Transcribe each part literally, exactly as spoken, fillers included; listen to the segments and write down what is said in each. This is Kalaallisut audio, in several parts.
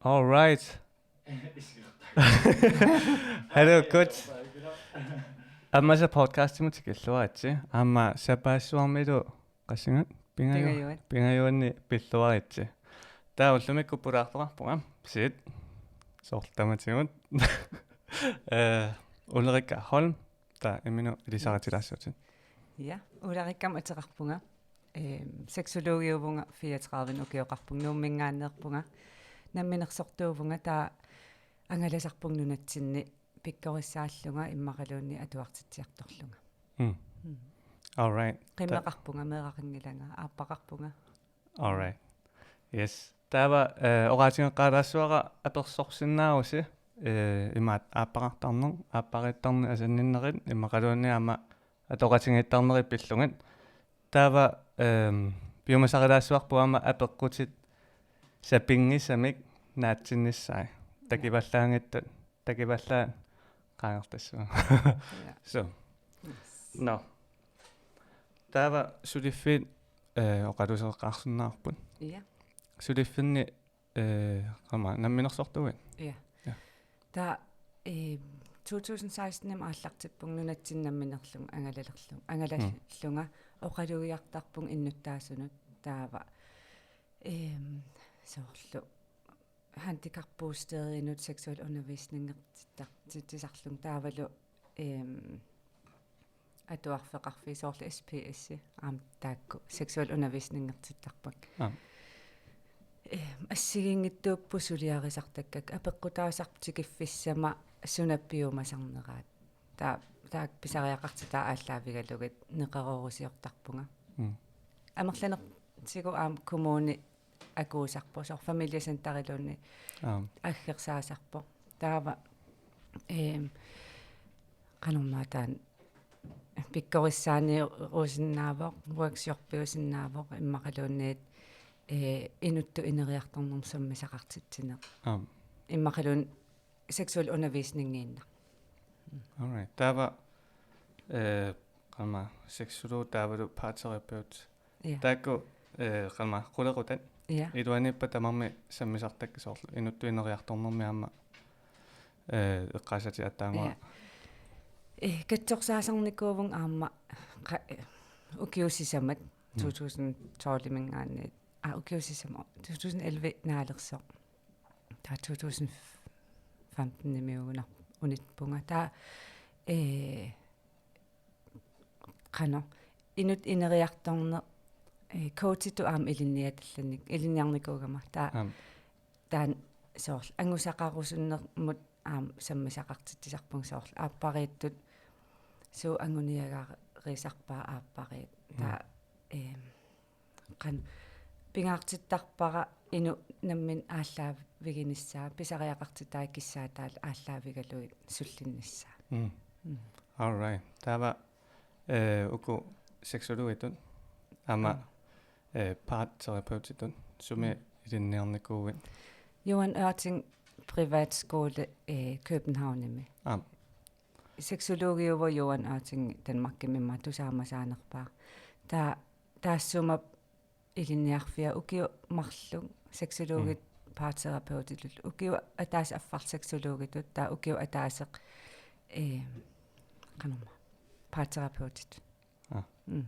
All right. Hello, good. Aamma podcastimut tikilluaritsi. Aamma sapaassuarmilu qassinga pingajuat. Pingajuat. Pingajuanni pilluaritsi. Taava ullumikkut pulaartoqarpunga. Siit. Soorlu tamatigut. Eh, Ulrikka Holm. Taava imminut ilisaritilaassutit. Ja, Ulrikkamik ateqarpunga. Ehm, sexologiuvunga fireogtredive ukioqarpunga, Nuumminngaanneerpunga. Namminersortuuvunga, taava angalasarpunga nunatsinni pikkorissaallunga immaqaluunniit atuartitsiartorlunga. Mm. Mm. All right. Qimmeqarpunga, meeraqanngilanga, aappaqarpunga. All right. Yes. Taava, eh, oqaatigeqqaalaassuara apersorsinnaavusi, eh, imaattoq aappaqartarneq, aappariittarneq asanninnerit, immaqaluunniit aamma atoqatigiittarnerit pillugit. Taava, ehm, piumasarilaassuarput aamma apeqqutit sapinngisamik naatsinnissaat. Takivallaanngitsut, takivallaat qaangertassaaq. Ja. So. Yes. No. Taava suliffiit, eh, oqaluuseqarsinnaavarput. Ja. Suliffinni, eh, qanormaa, namminersortuuit? Ja. Ja. Taava, eh, to tusind seksten aallartippunga nunatsinni namminerlunga angalalerlunga. Mm. Angalallunga oqalugiartarpunga innuttaasunut, taava, ehm, soorlu handicapbostedinut seksualundervisningertittar-, titsisarlunga taavalu, ehm, atuarfeqarfiit soorlu S P S-i aamma taakku seksualundervisningertittarpakka. Aap. Ehm, assigiinngitsuupput suliarisartakkakka, apeqqutaasarput tikiffissama suna piumasarneraat. Taava, taakku pisariaqartitaat aallaavigalugit neqeroorusiortarpunga. Mm. Amerlanertigut aamma kommuni akuusarpoq, soorlu familiecentariluunniit. Aap. Aggersaasarpoq. Taava, ehm, qanormaa taanna pikkorissaaniusinnaavoq, workshopiusinnaavoq, immaqaluunniit, eh, inuttut ineriartornermut sammisaqartitsineq. Aap. Immaqaluunniit seksualundervisningiinnaq. All right. Taava, eh, qanormaa, sexolog taavalu parterapeut. Ja. Taakku, eh, qanormaa, qulequtat. Ja. Iluaniippat tamarmik sammisartakkat soorlu inuttut ineriartornermi aamma, eh, eqqaasatit aatsaannguaq. Ja. Eh, katsorsaasarnikuuvunga aamma qa-, eh, ukiut sisamat Mm. to tusind tolv-iminngaanniit. Ah, ukiut sisamat to tusind elleve naalersoq. Taava to tusind femten-imiugunar unippunga. Taava, eh, qanoq, inuttut ineriartorneq, eh, coachitut aamma ilinniatallanik, ilinniarnikuugama. Taava, aamma, taanna soorlu angusaqarusunnermut aamma sammisaqartitsisarpunga soorlu aappariittut suut anguniagarisarpaat aappariit. Mm. Taava, ehm, qanoq pingaartittarpara inuk nammineq aallaaviginissaa, pisariaqartitai kissaataat aallaavigalugit sullinnissaa. Mm. Mm. All right. Taava, eh, uku sexologitut aamma, mm, eh, parterapeutitut sumi, mm, ilinniarnikuuit? Johan Ørting Privatskole, eh, Københavnimi. Aap. Sexologiuvoq Johan Ørting Danmarkimi immaqa tusaamasaanerpaaq. Taava taassuma ilinniarfia ukiut marluk sexologit, mm, parterapeutitut. Ukiut ataaseq affarlu sexologitut, taava ukiut ataaseq, eh, qanormaa, parterapeutit. Ah. Mm.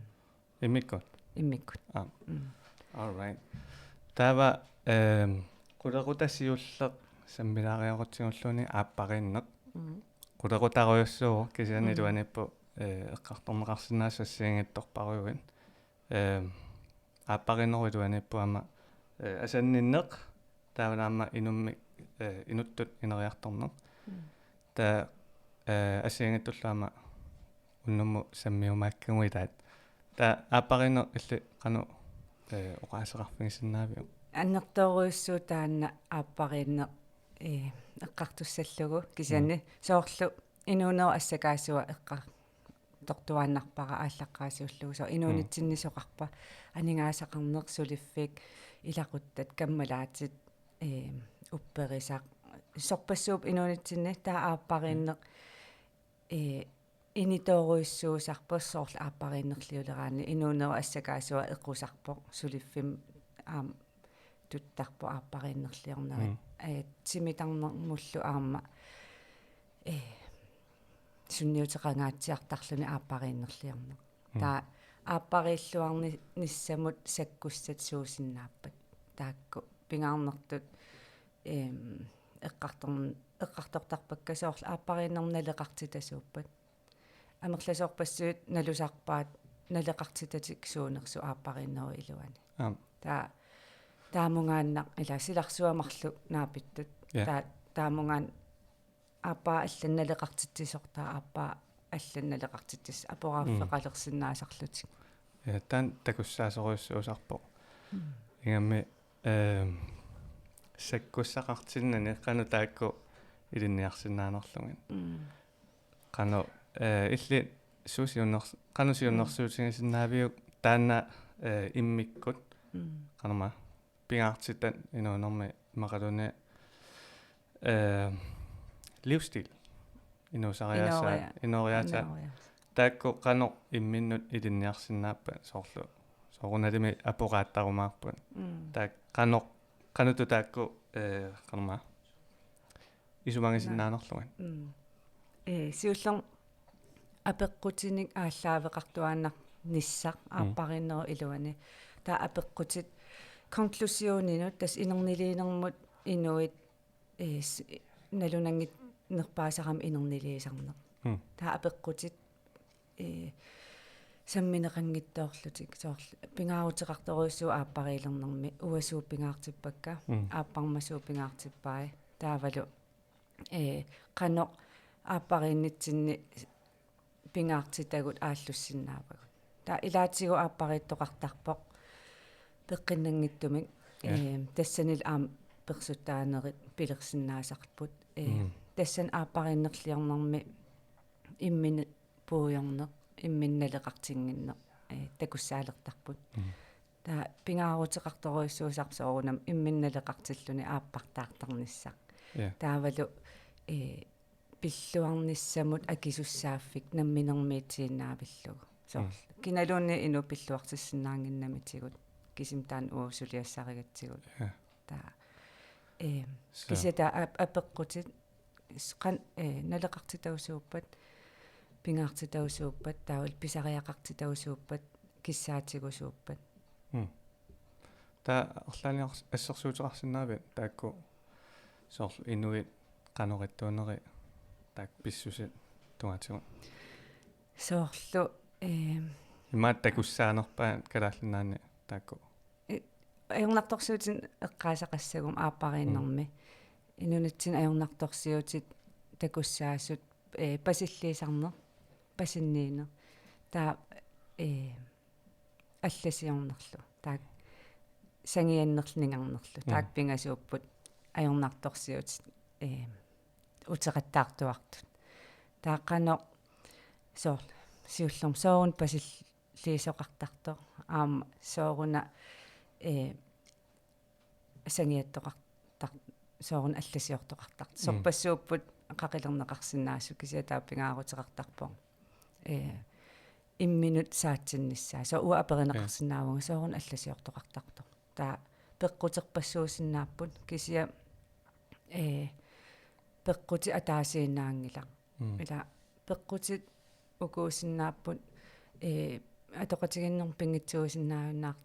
Immikkut? Immikkut. Ah. Mm. All right. Taava, ehm, qulequtaq siulleq sammilaariarutsigulluunniit aappariinneq. Mm. Qulequtarujussuuvoq kisianni, mm, iluaniippoq, eh, eqqartorneqarsinnaasut assigiinngitsorparujuit. Ehm, aappariinnerup iluaniippoq aamma, eh, asanninneq, taavalu aamma inummik, eh, inuttut ineriartorneq. Mm. Taava, eh, assigiinngitsullu aamma unnummut sammiumaakkagut ilaat. Taava aappariinneq illit qanoq, eh, oqaaseqarfigisinnaaviuk? Annertoorujussuuvoq taanna aappariinneq, eh, eqqartussallugu kisianni, mm, soorlu inuunerup assakaasua eqqartortuaannarpara aallaqqaasiullugu. Soorlu inuunitsinni, mm, soqarpa aningaasaqarneq, suliffik, ilaquttat, kammalaatit, eh, upperisaq. Sorpassuup inuunitsinni taava aappariinneq, mm, eh, initoorujussuusarpoq soorlu aappariinnerliuleraanni inuunerup assakaasua eqqusarpoq suliffimmi aamma tuttarpoq aappariinnerliornerit. Mm. Ee, timitarnermullu aamma, ee, sunniuteqangaatsiartarluni aappariinnerliorneq. Mm. Taava aappariilluarni-, nissamut sakkussat suusinnaappat? Taakku pingaarnertut, eem, eqqartor-, eqqartortarpakka soorlu aappariinnermi naleqartitasuuppat. Amerlasoorpassuit nalusarpaat naleqartitatik suunersut aappariinnerup iluani. Aap. Taa-, taamungaannaq ila silarsuarmut marluk naapittut. Ja. Taa-, taamungaannaq aappaa allanut naleqartitsisortaa aappaa allanut naleqartitsis-, aporaaffiqalersinnaasarlutik. Ja, taanna takussaasorujussuusarpoq. Mm. Ingammik, ehm, sakkussaqartinnani qanoq taakku ilinniarsinnaanerlugit. Mm. Qanoq, eh, illit suut siunner-, qanoq siunnersuutigisinnaaviuk taanna, eh, immikkut? Mm. Qanormaa pingaartitat inuunermi imaluunniit, eh, livsstil. Inuusariaasaat, inooriaa-, inooriaasaat. Inooriaasaat. Taakku qanoq imminnut ilinniarsinnaappat soorlu? Soorunalimi apoqaattarumaarput. Mm. Taakku qanoq, qanoq taakku, eh, qanormaa isumagisinnaanerlugit. Mm. Ee, siullermik apeqqutinik aallaaveqartuaannarnissaq. Mm. Aappariinnerup iluani. Taava apeqqutit konklusioninut, tassa inerniliinermut inuit, ee, s-, nalunanngitnerpaasarami inerniliisarneq. Mm. Taava apeqqutit ee, sammineqanngitsoorlutik, soorlu pingaaruteqartorujussuuvoq aappariilernermi, uanga suut pingaartippakka, mm, aapparma suut pingaartippai, taavalu, ee, qanoq aappariinnitsinni pingaartitagut aallussinnaavagut. Taava ilaatigut aappariittoqartarpoq peqqinnanngitsumik, ja, ee, tassanilu aamma persuttaanerit pilersinnaasarput, ee, mm, tassani aappariinnerliornermi imminut puigorneq, imminut naleqartinnginneq, ee, takussaalertarput. Mm. Taava pingaaruteqartorujussuusarpoq soorunami imminut naleqartilluni aappartaartarnissaq. Ja. Taavalu, ee, pilluarnissamut akisussaaffik namminermiitsiinnaavillugu. Soorlu. Mm. Kinaluunniit inuk pilluartissinnaannginnamitigut. Kisimi taanna uagut suliassarigatsigu. Ja. Taava, ee, so, kisianni taava ap-, apeqqutit s-, qan-, ee, naleqartitausuuppat, pingaartitausuuppat, taavalu pisariaqartitausuuppat, kissaatigisuuppat. Mm. Taava arlaannik ars-, assersuuteqarsinnaavit taakku soorlu inuit qanorittuunerit taakku pissusit tungaatigut? Soorlu, ee, imaattoq takussaanerpaat Kalaallit Nunaanni taakku? I-, ajornartorsiutit eqqaasaqassaguma aappariinnermi. Mm. Inuunitsinni ajornartorsiutit takussaasut, ee, pasilliisarneq, pasinniineq. Taava, ee, allasiornerlu. Taakku sangiannerlu ningarnerlu. Mm. Taakku pingasuupput ajornartorsiutit, ee, uteqattaartuartut. Taava qanoq soorlu, siullermik sooruna pasilliisoqartartoq. Aamma sooruna, ee, sangiattoqartar-, sooruna allasiortoqartartoq. Mm. Sorpassuupput qaqilerneqarsinnaasut kisianni taava pingaaruteqartarpoq. Ee, imminut saatsinnissaa. Soorlu uanga aperineqarsinnaavunga, ja, sooruna allasiortoqartartoq. Taava peqquterpassuusinnaapput kisianni, ee, peqqutit ataasiinnaanngilaq. Mm. Ila peqqutit ukuusinnaapput, ee, atoqatigiinnermut pinngitsuusinnaajunnaar-,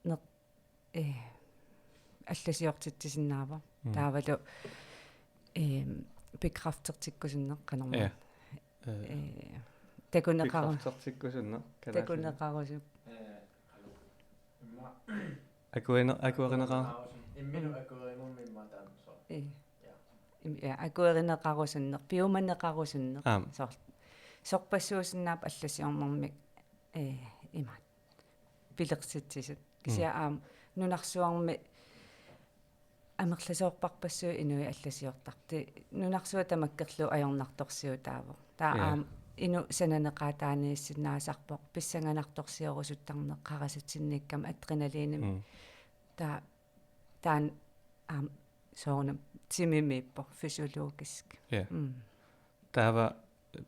neq-, ee, allasiortitsisinnaavoq. Mm. Taavalu, ee, bekræftertikkusunneq qanormaa. Ja. Ee, ee, takuneqaru-, bekræftertikkusunneq, kalaallit. Takuneqarusup. Ee, akuerine-, akuerineqar-, imminut akuerinermi immaqa taanna soorlu. Ee. Ja. Im-, ja, akuerineqarusunneq, piumaneqarusunneq. Aamma. Soorlu. Sorpassuusinnaapput allasiornermik, ee, imaattoq pilersitsisut. Mm. Kisianni aamma nunarsuarmi amerlasoorparpassuit inuit allasiortartut. Nunarsuaq tamakkerlugu ajornartorsiutaavoq. Taava, ja, aamma inuk sananeqaataaniissinnaasarpoq, pissanganartorsiorusuttarneq qarasatsinniikkama adrenalinimik. Mm. Taava taanna aamma soorunami timimiippoq fysiologisk. Ja. Mm. Taava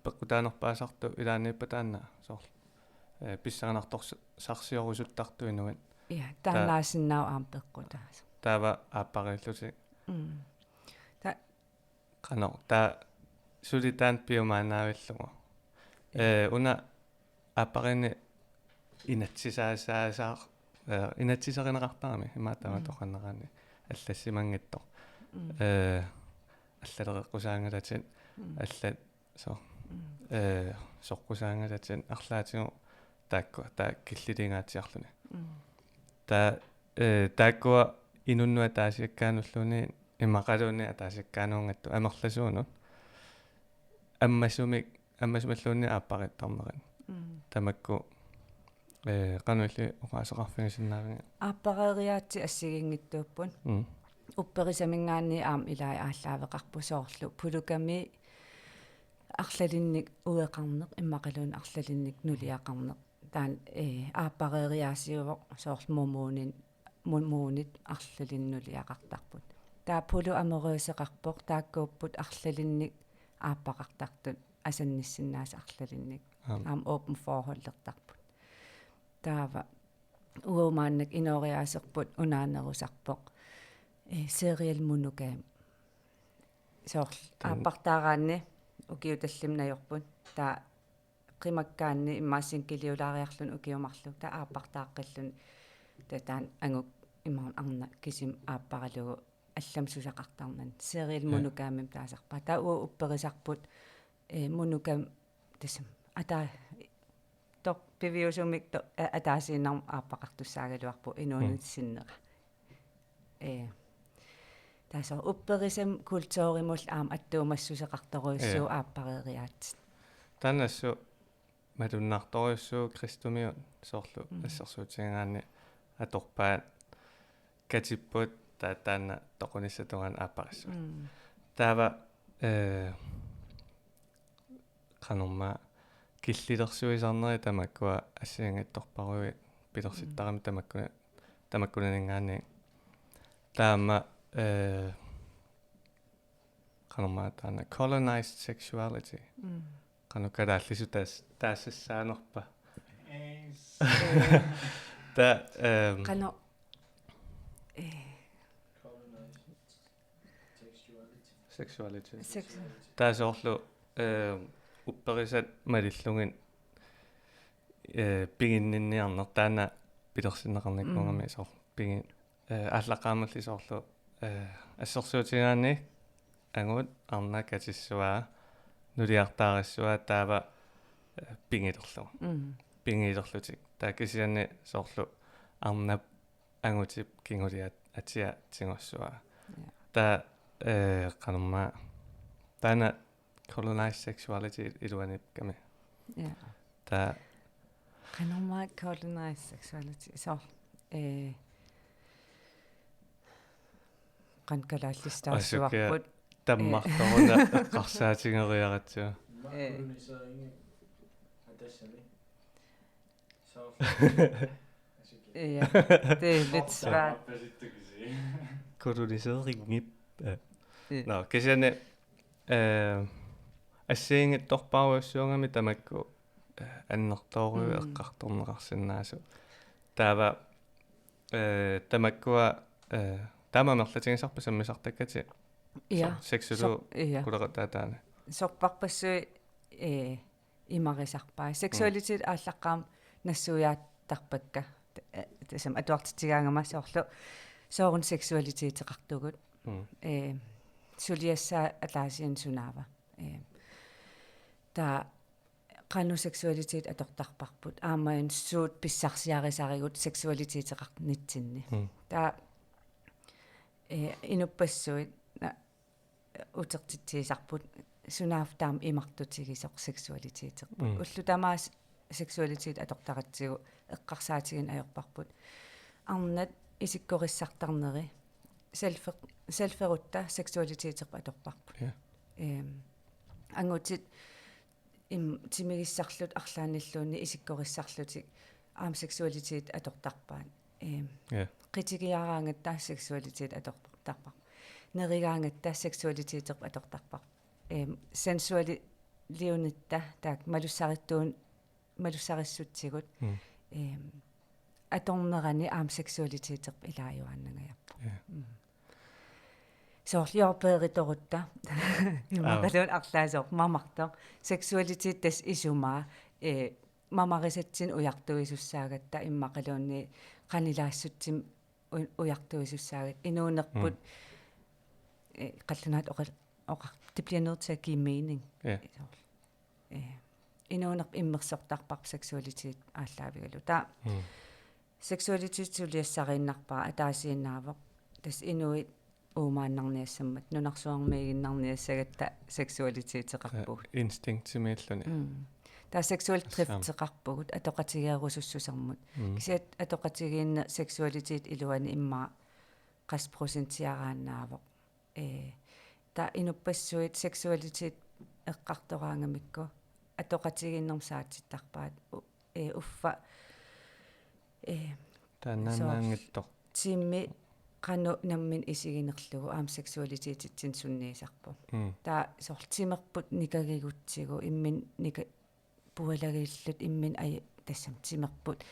peqqutaanerpaasartut ilaanniippat taanna soorlu, ee, pissanganartorsarsiorusuttartut inuit Ja, taannaasinnaavoq aamma peqqutaasoq. Taava aappariillutik. Mm. Ta- Qanoq, taava suli taanna piumaannaavillugu. Ee, una aappariinni inatsisaasaasaq, ee, inatsiserineqartarami, ima taama Mm. toqanneraanni allassimanngitsoq. Mm. Ee, allalereqqusaanngalatit, Mm. allat, so, Mm. ee, soqqusaanngalatit, arlaatigut taakku, taava killiliingaatsiarluni. Mm. Taava, ee, taakkua inunnut ataasiakkaanulluunniit immaqaluunniit ataasiakkaanunngattut amerlasuunut. Ammasumik, ammasumilluunniit aapparittarnerit. Mm. Tamakku, ee, qanoq illit oqaaseqarfigisinnaaviuk? Aappareeriaatsit assigiinngitsuupput. Mm. Upperisaminngaanniit aamma ilai aallaaveqarput soorlu polygami arlalinnik ueqarneq, immaqaluunniit arlalinnik nuliaqarneq. Taanna, ee, aappareeriaasiuvoq soorlu mormonin-, mormonit arlalinnik nuliaqartarput. Taava polyamorøseqarpoq, taakkuupput arlalinnik aappaqartartut, asannissinnaasut arlalinnik. Aamma. Aamma open forholdertarput. Taava uagut maannakkut inooriaaserput unaanerusarpoq, ee, serial monogam. Soorlu Tan- aappartaaraanni ukiut tallimat najorput. Taava qimakkaanni immaqa singuliulaariarluni ukiut marluk, taava aappartaaqqilluni. Taava taanna angut imaluunniit arnaq kisimi aapparalugu allamik susaqartarnani. Serial Ja. monogamimik taasarpaat. Taava uagut upperisarput, ee, monogam tassami. Ata-, toq piviusumik toq, ee, ataasiinnarmik aappaqartussaagaluarpoq inuunerup Mm. sinnera. Ee, taava soorlu upperisamik kulturimullu aamma attuumassuseqartorujussuuvoq Ee. aappareeriaatsit. Taanna assut malunnartorujussuuvoq kristumiut soorlu Mm. assersuutigigaanni atorpaat katipput taava taanna toqunissap tungaanut aapparissuit. Mm. Taava, ee, qanormaa killilersuisarnerit tamakkua assigiinngitsorparuit pilersittarami Mm. tamakkuni-, tamakkunaninngaanniit. Taava aamma, ee, qanormaa taanna colonized sexuality. Mm. Qanoq kalaallisut taas-, taasassaanerpa? Yes. Taava, ehm, Qanoq, ee. Colonized sexuality. Sexuality. Sex-, Taava soorlu, ehm, upperisat malillugit, ee, piginninniarneq taanna pilersinneqarnikuugami Mm. soorlu pigi-, ee, aallaqqaammulli soorlu, ee, assersuutigaanni angut arnaq katissavaa nuliartaarissavaa taava, ee, pigilerlugu. Mm. Pigilerlutik. Taava kisianni soorlu arnap angutip kinguliat atia tigussavaa. Ja. Taava, ee, qanormaa. Taanna colonized sexuality iluaniipput-gami. Ja. Taava qanormaa colonized sexuality. Soorlu, ee, qanoq kalaallisitaassuarput. Asukiaq tammartoruna eqqarsaatigeriaratsigu. Ee. Kolonisering. Atassami. Soorlu. Ja, det er lidt svært. Koloniserinngip. Ja. Ja. Nå, kisianni, eh, assigiinngitsorpassuugami tamakku, eh, annertoorujussuit Mm. eqqartorneqarsinnaasut. Taava, eh, tamakkua, eh, taama amerlatigisarput sammisartakkatit. Ja. So-, sexillu Sor-, ja. Qulequtaataani. Sorpassuit, eh, imarisarpai. Seksualitet Mm. aallaqqaammut nassuiaattarpakka. T-, eh, tassami atuartitsigaangama soorlu sooruna seksualiteteqartugut. Mm. Eh, suliassaat ataasiinnaq sunaava. Eh, taava qanoq seksualitet atortarparput. Aamma suut pissarsiarisarigut seksualiteteqarnitsinni. Mm. Taava, eh, inuppassuit na-, utertitsiisarput sunaaffa taama imartutigisoq seksualiteterput. Mm. Ullut tamaasa seksualitet atortaratsigu eqqarsaatigineq ajorparput. Arnat isikkorissartarneri selfe-, selferutta seksualiteterput atorparput. Ja. Ehm, angutit im-, timigissarlutik arlaannilluunniit isikkorissarlutik aamma seksualitet atortarpaat. Ehm, Ja. Qitigiaraangatta seksualitet atortarpara. Nerigaangatta seksualiteterput atortarpara. Ehm, sensualiunitta taakku malussarittuun-, malussarissutsigut. Mm. Ehm, atornerani aamma seksualiteterput ilaajuaannangajapput. Ja. Mm. Soorlu joorpeeritorutta. Aap. Immaqaluunniit arlaat soorlu mamartoq. Seksualitet tassa isumaa, eh, mamarisatsinnut ujartuisussaagatta immaqaluunniit qanilaassutsimik u-, ujartuisussaagatta. Inuunerput, mm, eh, qallunaat oqa-, oqa-, det bliver nødt til at give mening. Ja. Soorlu. Eh, inuunerput immersortarparput seksualitet aallaavigalugu. Taava, mm, seksualitet suliassariinnarpara ataasiinnaavoq. Tassa inuit uumaannarniassammat, nunarsuarmiiginnarniassagatta seksualiteteqarpugut. Eh, instinktimiilluni. Mm. Taava seksuel drifteqarpugut atoqatigeerusussusermut. Mm. Kisianni atoqatigiinneq seksualitet iluani immaqa qassit procentiaraannaavoq. Eh, taava inuppassuit seksualitet eqqartoraangamikku atoqatigiinnermut saatsittarpaat u-, eh, uffa, eh, taannaannaanngitsoq. Soorlu timmi qanoq nammineq isiginerlugu aamma seksualitetetsinnik sunniisarpoq. Mm. Taava soorlu timerput nikagigutsigu imminut nika-, pualagilluta imminut aj-, tassami timerput,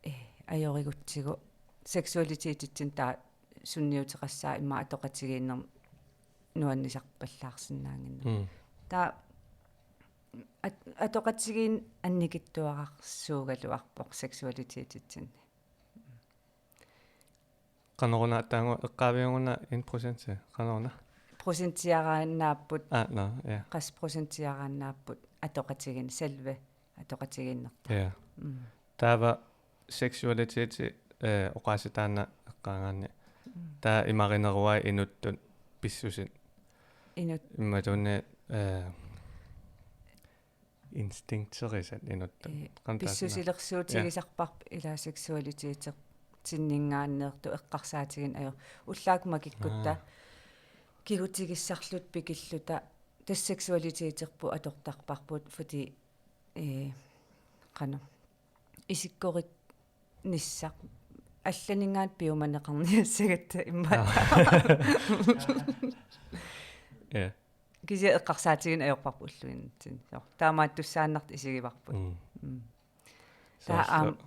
eh, ajorigutsigu seksualitetetsinnik taava sunniuteqassaaq immaqa atoqatigiinnermut nuannisarpallaarsinnaannginnami. Mm. Taava at-, atoqatigiinneq annikitsuararsuugaluarpoq seksualitetetsinni. Qanoruna taanna eqqaaviuguna en procenti, qanoruna? Procentiaraannaapput. Ah, nå, ja. Qassit procentiaraannaapput atoqatigiinneq, selve atoqatigiinnertaa. Ja. Mm. Taava seksualiteti, eh, oqaaseq taanna eqqaagaanni. Mm. Taava imarineruai inuttut pissusit. Inut-. Imaattunik, eh, instinkterisat inuttut. Eh, qanoq taasina? Pissusilersuutigisarparput, ja, ilaa seksualitetertinninngaanneersoq eqqarsaatigineq ajorput. Ullaakkut makikkutta. Aa. Kigutigissarluta pikilluta tassa seksualiteterput atortarparput, fordi, eh, qanoq isikkorinissaq allaninngaanniit piumaneqarniassagatta immaqa. Aa. Ja. Kisianni eqqarsaatigineq ajorparput ulluinnarni. Soorlu taamaattussaannartut isigivarput. Mm. Mm. Taava soorlu aamma.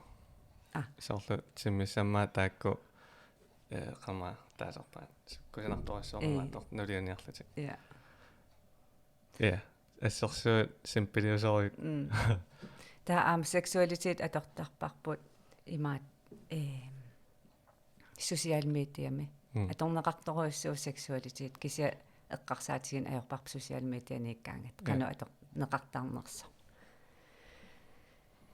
Ah. Soorlu timmissammaat taakku, eh, qama taasarpaat. Kusanartorujussuarmik, eh, tor-, nulianiarlutik. Ja. Ja. Assersuut simpeliusorujuk. Mm. Taava aamma seksualitet atortarparput imaattoq, eh, social mediami. Mm. Atorneqartorujussuuvoq seksualitet, kisianni eqqarsaatigineq ajorparput social medianiikkaangatta. Ja. Qanoq atorneqartarnersoq.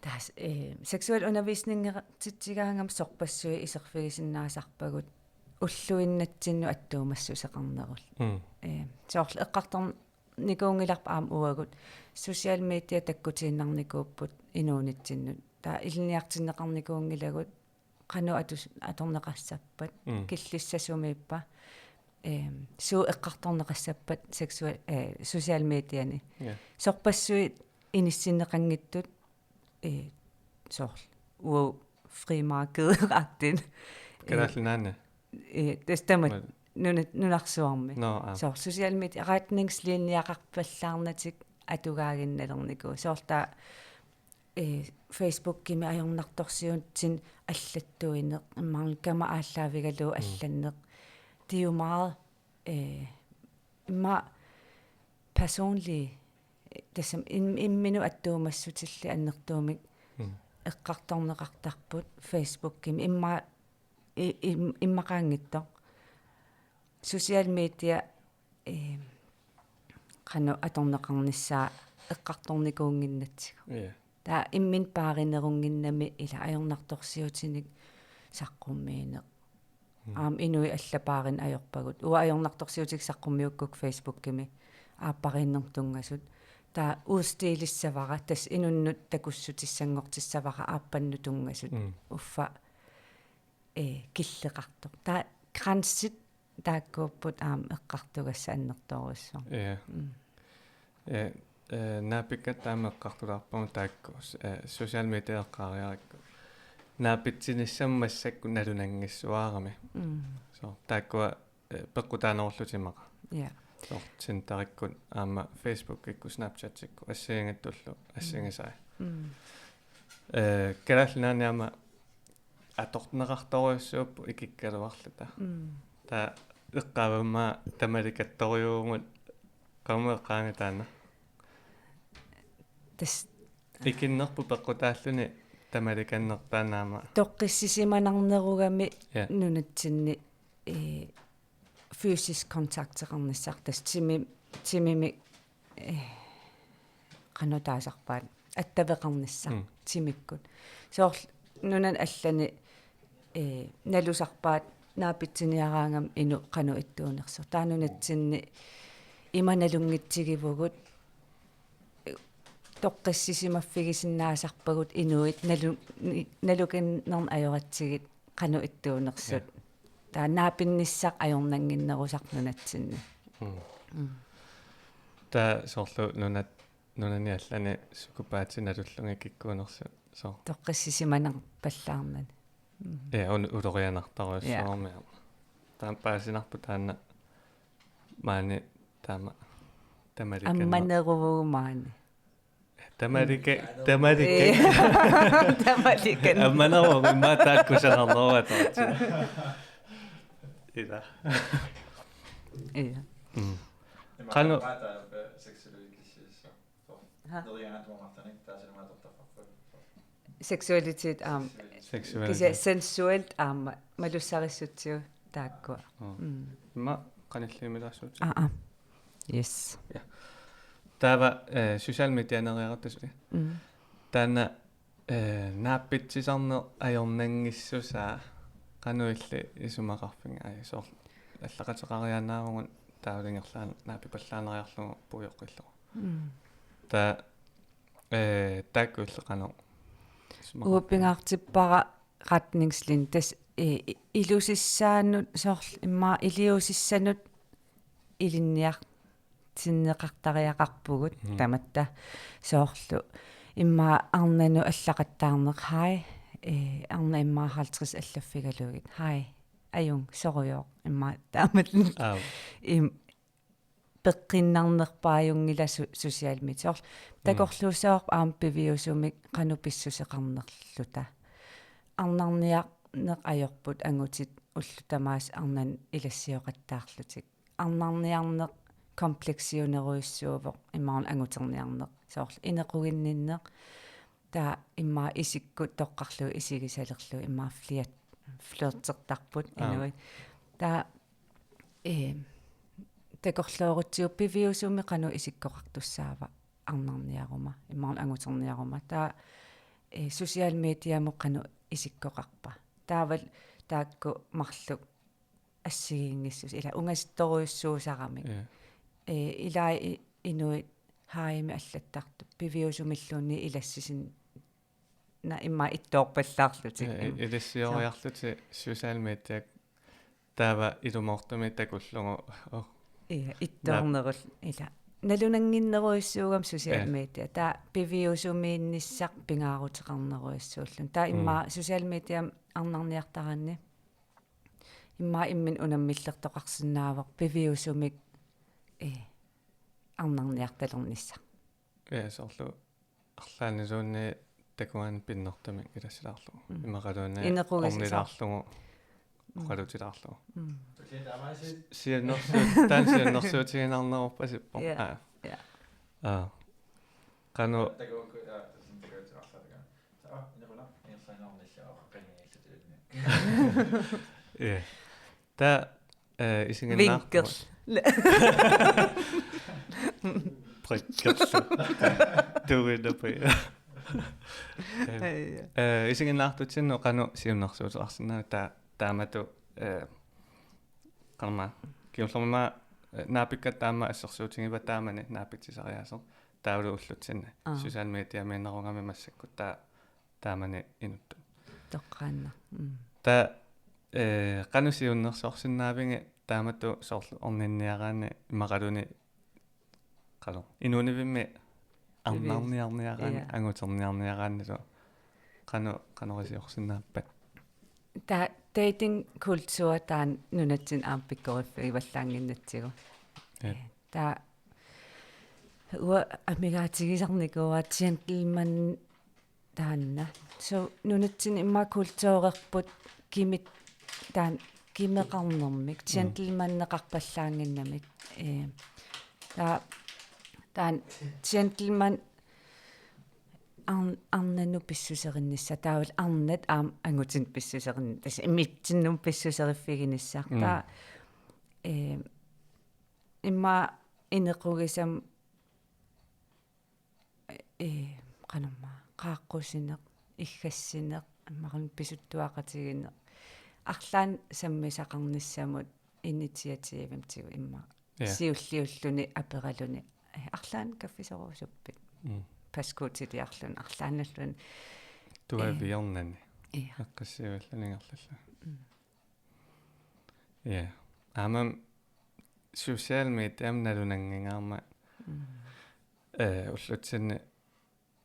Taava, eh, seksuel undervisningertitsigaangama sorpassuit iserfigisinnaasarpagut ulluinnatsinnut attuumassuseqarnerullutik. Mm. Eh, soorlu eqqartor-, nikuunngilarput aamma uagut social media takkutiinnarnikuupput inuunitsinnut. Taava ilinniartinneqarnikuunngilagut qanoq atus-, atorneqassappat, mm, killissasumiippa, ehm, suut eqqartorneqassappat seksuel-, eh, social mediani. Ja. Sorpassuit inissinneqanngitsut, eh, soorlu uagut frie marked-agtigt. Kalaallit Nunaanni? Eh, tassa tamatta. Aap. Nuna-, nunarsuarmi. Nå, aap. Soorlu social media retningslinjeriarpallaarnatik atugaaginnalernikuuvoq. Soorlu taava, eh, Facebookimi ajornartorsiutinik allattuineq, immaqa kamma aallaavigalugu, mm, allanneq. Det er jo meget, eh, immaqa personlige, tassami im-, imminut attuumassutillit annertuumik, mm, eqqartorneqartarput Facebookimi. Immaqa i-, im-, immaqaanngitsoq. Social media, eh, qanoq atorneqarnissaa eqqartornikuunnginnatsigu. Ja. Taava imminut paarinerunnginnami ila ajornartorsiutinik saqqummiineq. Mm. Aamma inuit allaat paarineq ajorpagut. Uanga ajornartorsiutikkut saqqummiukkukku Facebookimi aappariinnermut tunngasut. Taava udstilissavara, tassa inunnut takussutissanngortissavara aappannut tunngasut. Mm. Uffa, eh, killeqartoq. Taava grænsit taakkuupput aamma eqqartugassat annertoorujussuarmik. Ja. Mm. Ja, eh, naapikkatta aamma eqqartulaarpagut taakku, eh, social media eqqaariarakku. Naapitsinissamut massakkut nalunanngissuarami. Mm. Soorlu taakkua, eh, peqqutaanerullutik immaqa. Ja. Soorlu Tinderikkut aamma Facebookikkut Snapchatikkut assigiinngitsullu assigisai. Mm. Eh, Kalaallit Nunaanni aamma atorneqartorujussuupput ikikkaluarluta. Mm. Taava eqqaavamma tamalikattorujuuvugut, qamuuna eqqaagit taanna? Tassa ikinnerput peqqutaalluni tamalikannertaa aamma. Toqqissisimanarnerugami, ja, nunatsinni, ee, fysisk kontakteqarnissaq, tassa timi-, timimi, eh, qanoq taasarpaat, attaveqarnissaq, mm, timikkut. Soorlu nunani allani, eh, nalusarpaat naapitsiniaraangami inuk qanoq ittuunersoq. Taava nunatsinni ima nalunngitsigivugut, eh, toqqissisimaffigisinnaasarpagut inuit nalu-, ni-, nalukinnernik ajoratsigit qanoq ittuunersut. Ja. Taava naapinnissaq ajornannginnerusaq nunatsinni. Mm. Mm. Taava soorlu nunat-, nunani allani psykopatit nalullugit kikkuunersut, soorlu. Toqqissisimanarpallaarnani. Mm. Ja, un-, ulorianartorujussuarmik. Ja. Taanna paasinarpoq taanna maani taama tamalikanneq. Ammaneruvugut maani. Tamalika-, tamalika-. Ee. Tamalikan. Ammaneruvoq, immaqa taakku sanarneruata. Ila. Ila. Mm. Qanoq. Seksualitet aamma. Seksualitet. Kisianni sensuelt aamma malussarissutsigut taakkua. Mm. Mm. Immaqa qanilliimilaassuutit. Aa, aa. Yes. Ja. Taava, eh, social medianeriaratta suli. Mm. Taanna, eh, naapitsisarneq ajornanngissusaa qanoq illit isumaqarfiga, ai, soorlu allaqateqariaannaavugut taavalu ingerlaannaq naapipallaannariarlugu puioqqillugu. Mm. Taava, eh, taakku illit qanoq isumaqarfiga? Uanga pingaartippara retningslinjer, tassa, eh, i-, ilusissaanut soorlu immaqa iliuusissanut ilinniartinneqartariaqarpugut. Mhm. Tamatta soorlu immaqa arnanut allaqattaarneq, hej, eh, arnat immaqa halvtreds allaffigalugit, hej, ajunngilaq, sorujooq, immaqa taamatut. Aap. Im-, peqqinnarnerpaajunngilaq su-, social media. Soorlu, mm, takorluussavara aamma piviusumik qanoq pissuseqarnerluta. Arnarniarneq ajorput angutit ullut tamaasa arnanut ilassioqattaarlutik. Arnarniarneq kompleksiunerujussuuvoq imaluunniit anguterniarneq. Soorlu inequginninneq. Taava immaqa isikkut toqqarlugit isigisalerlugit immaqa flirt-, flirtertarput. Aap. Inuit. Taava, eh, takorloorutsigu piviusumik qanoq isikkoqartussaava arnarniaruma, imaluunniit anguterniaruma. Taava, eh, social mediamut qanoq isikkoqarpa. Taavalu taakku marluk assigiinngissuseq, ila ungasittorujussuusaramik. Ja. Eh, ilai i-, inuit hejimik allattartut piviusumilluunniit ilassisin-, na immaqa ittoorpallaarlutik. Ja, i-, ilissioriarlutik social media taava ilumoortumik takullugu. Oh. Ja, ittoornerul-, ila. Nalunannginnerujussuugami social, ja, media. Taava piviusumiinnissaq pingaaruteqarnerujussuulluni. Taava, mm, immaqa social media arnarniartaraanni immaqa imminut unammillertoqarsinnaavoq piviusumik, eh, arnarniartalernissaq. Ja, soorlu arlaanniluunniit takuani pinnertumik ilassilaarlugu. Mm. Imaluunniit inequgisassaaq, ornilaarlugu, mm, oqaluttilaarlugu. Mm. Siunnersuut-, taanna siunnersuutiginarnerorpasippoq. Ja. Aa. Ja. Aa. Qanoq. Ja. Taava, eh, isiginnaartu-. Vinkel. Prikkerlu. Tuuginnappi. Eh, ja. Eh, isiginnaartutsinnut qanoq siunnersuuteqarsinnaaviuk, taa-, taamatut, eh, qanormaa, kingullermik, eh, naapikkat taama assersuutigivat taamani naapitsisariaaseq. Taavalu ullutsinni. Aa. Social mediamiinnerugami massakkut taa-, taamani inuttut. Toqqaannaq. Mm. Taava, eh, qanoq siunnersorsinnaavigit taamatut soorlu orninniaraanni imaluunniit qanoq inuunivimmi arnarniarniaraanni, ja, anguterniarniaraannilu qanoq, qanoq iliorsinnaappat? Taava datingkultur taanna nunatsinni aamma pikkoriffigivallaannginnatsigu. Ja. Taava uanga amigaatigisarnikuuara gentleman taanna. So nunatsinni immaqa kulturerput kimit taan kimeqarnermik, mm, gentlemaneqarpallaannginnamik. Ee, taa-, taan gentleman arn-, arnanut pissuserinnissaq, taavalu arnat aamma angutinut pissuserinni-, tassa imitsinnut pissuseriffiginissaq. Mm. Taa, ee, immaqa inequgisam-, ee, qanormaa, qaaqqusineq, iggassineq, immaqa pisuttuaqatigiinneq. Arlaannik sammisaqarnissamut initiativimik tigu immaqa. Ja. Siulliulluni aperaluni. Ee, arlaannik kaffisorusuppit? Mm. Paskuutiliarluni, arlaannulluunniit. Tuaviornani. Ee. Ja. Eqqissivilluni ingerlallugu. Mm. Ja. Aamma social mediami nalunanngingaarmat, mm, ee, ullutsinni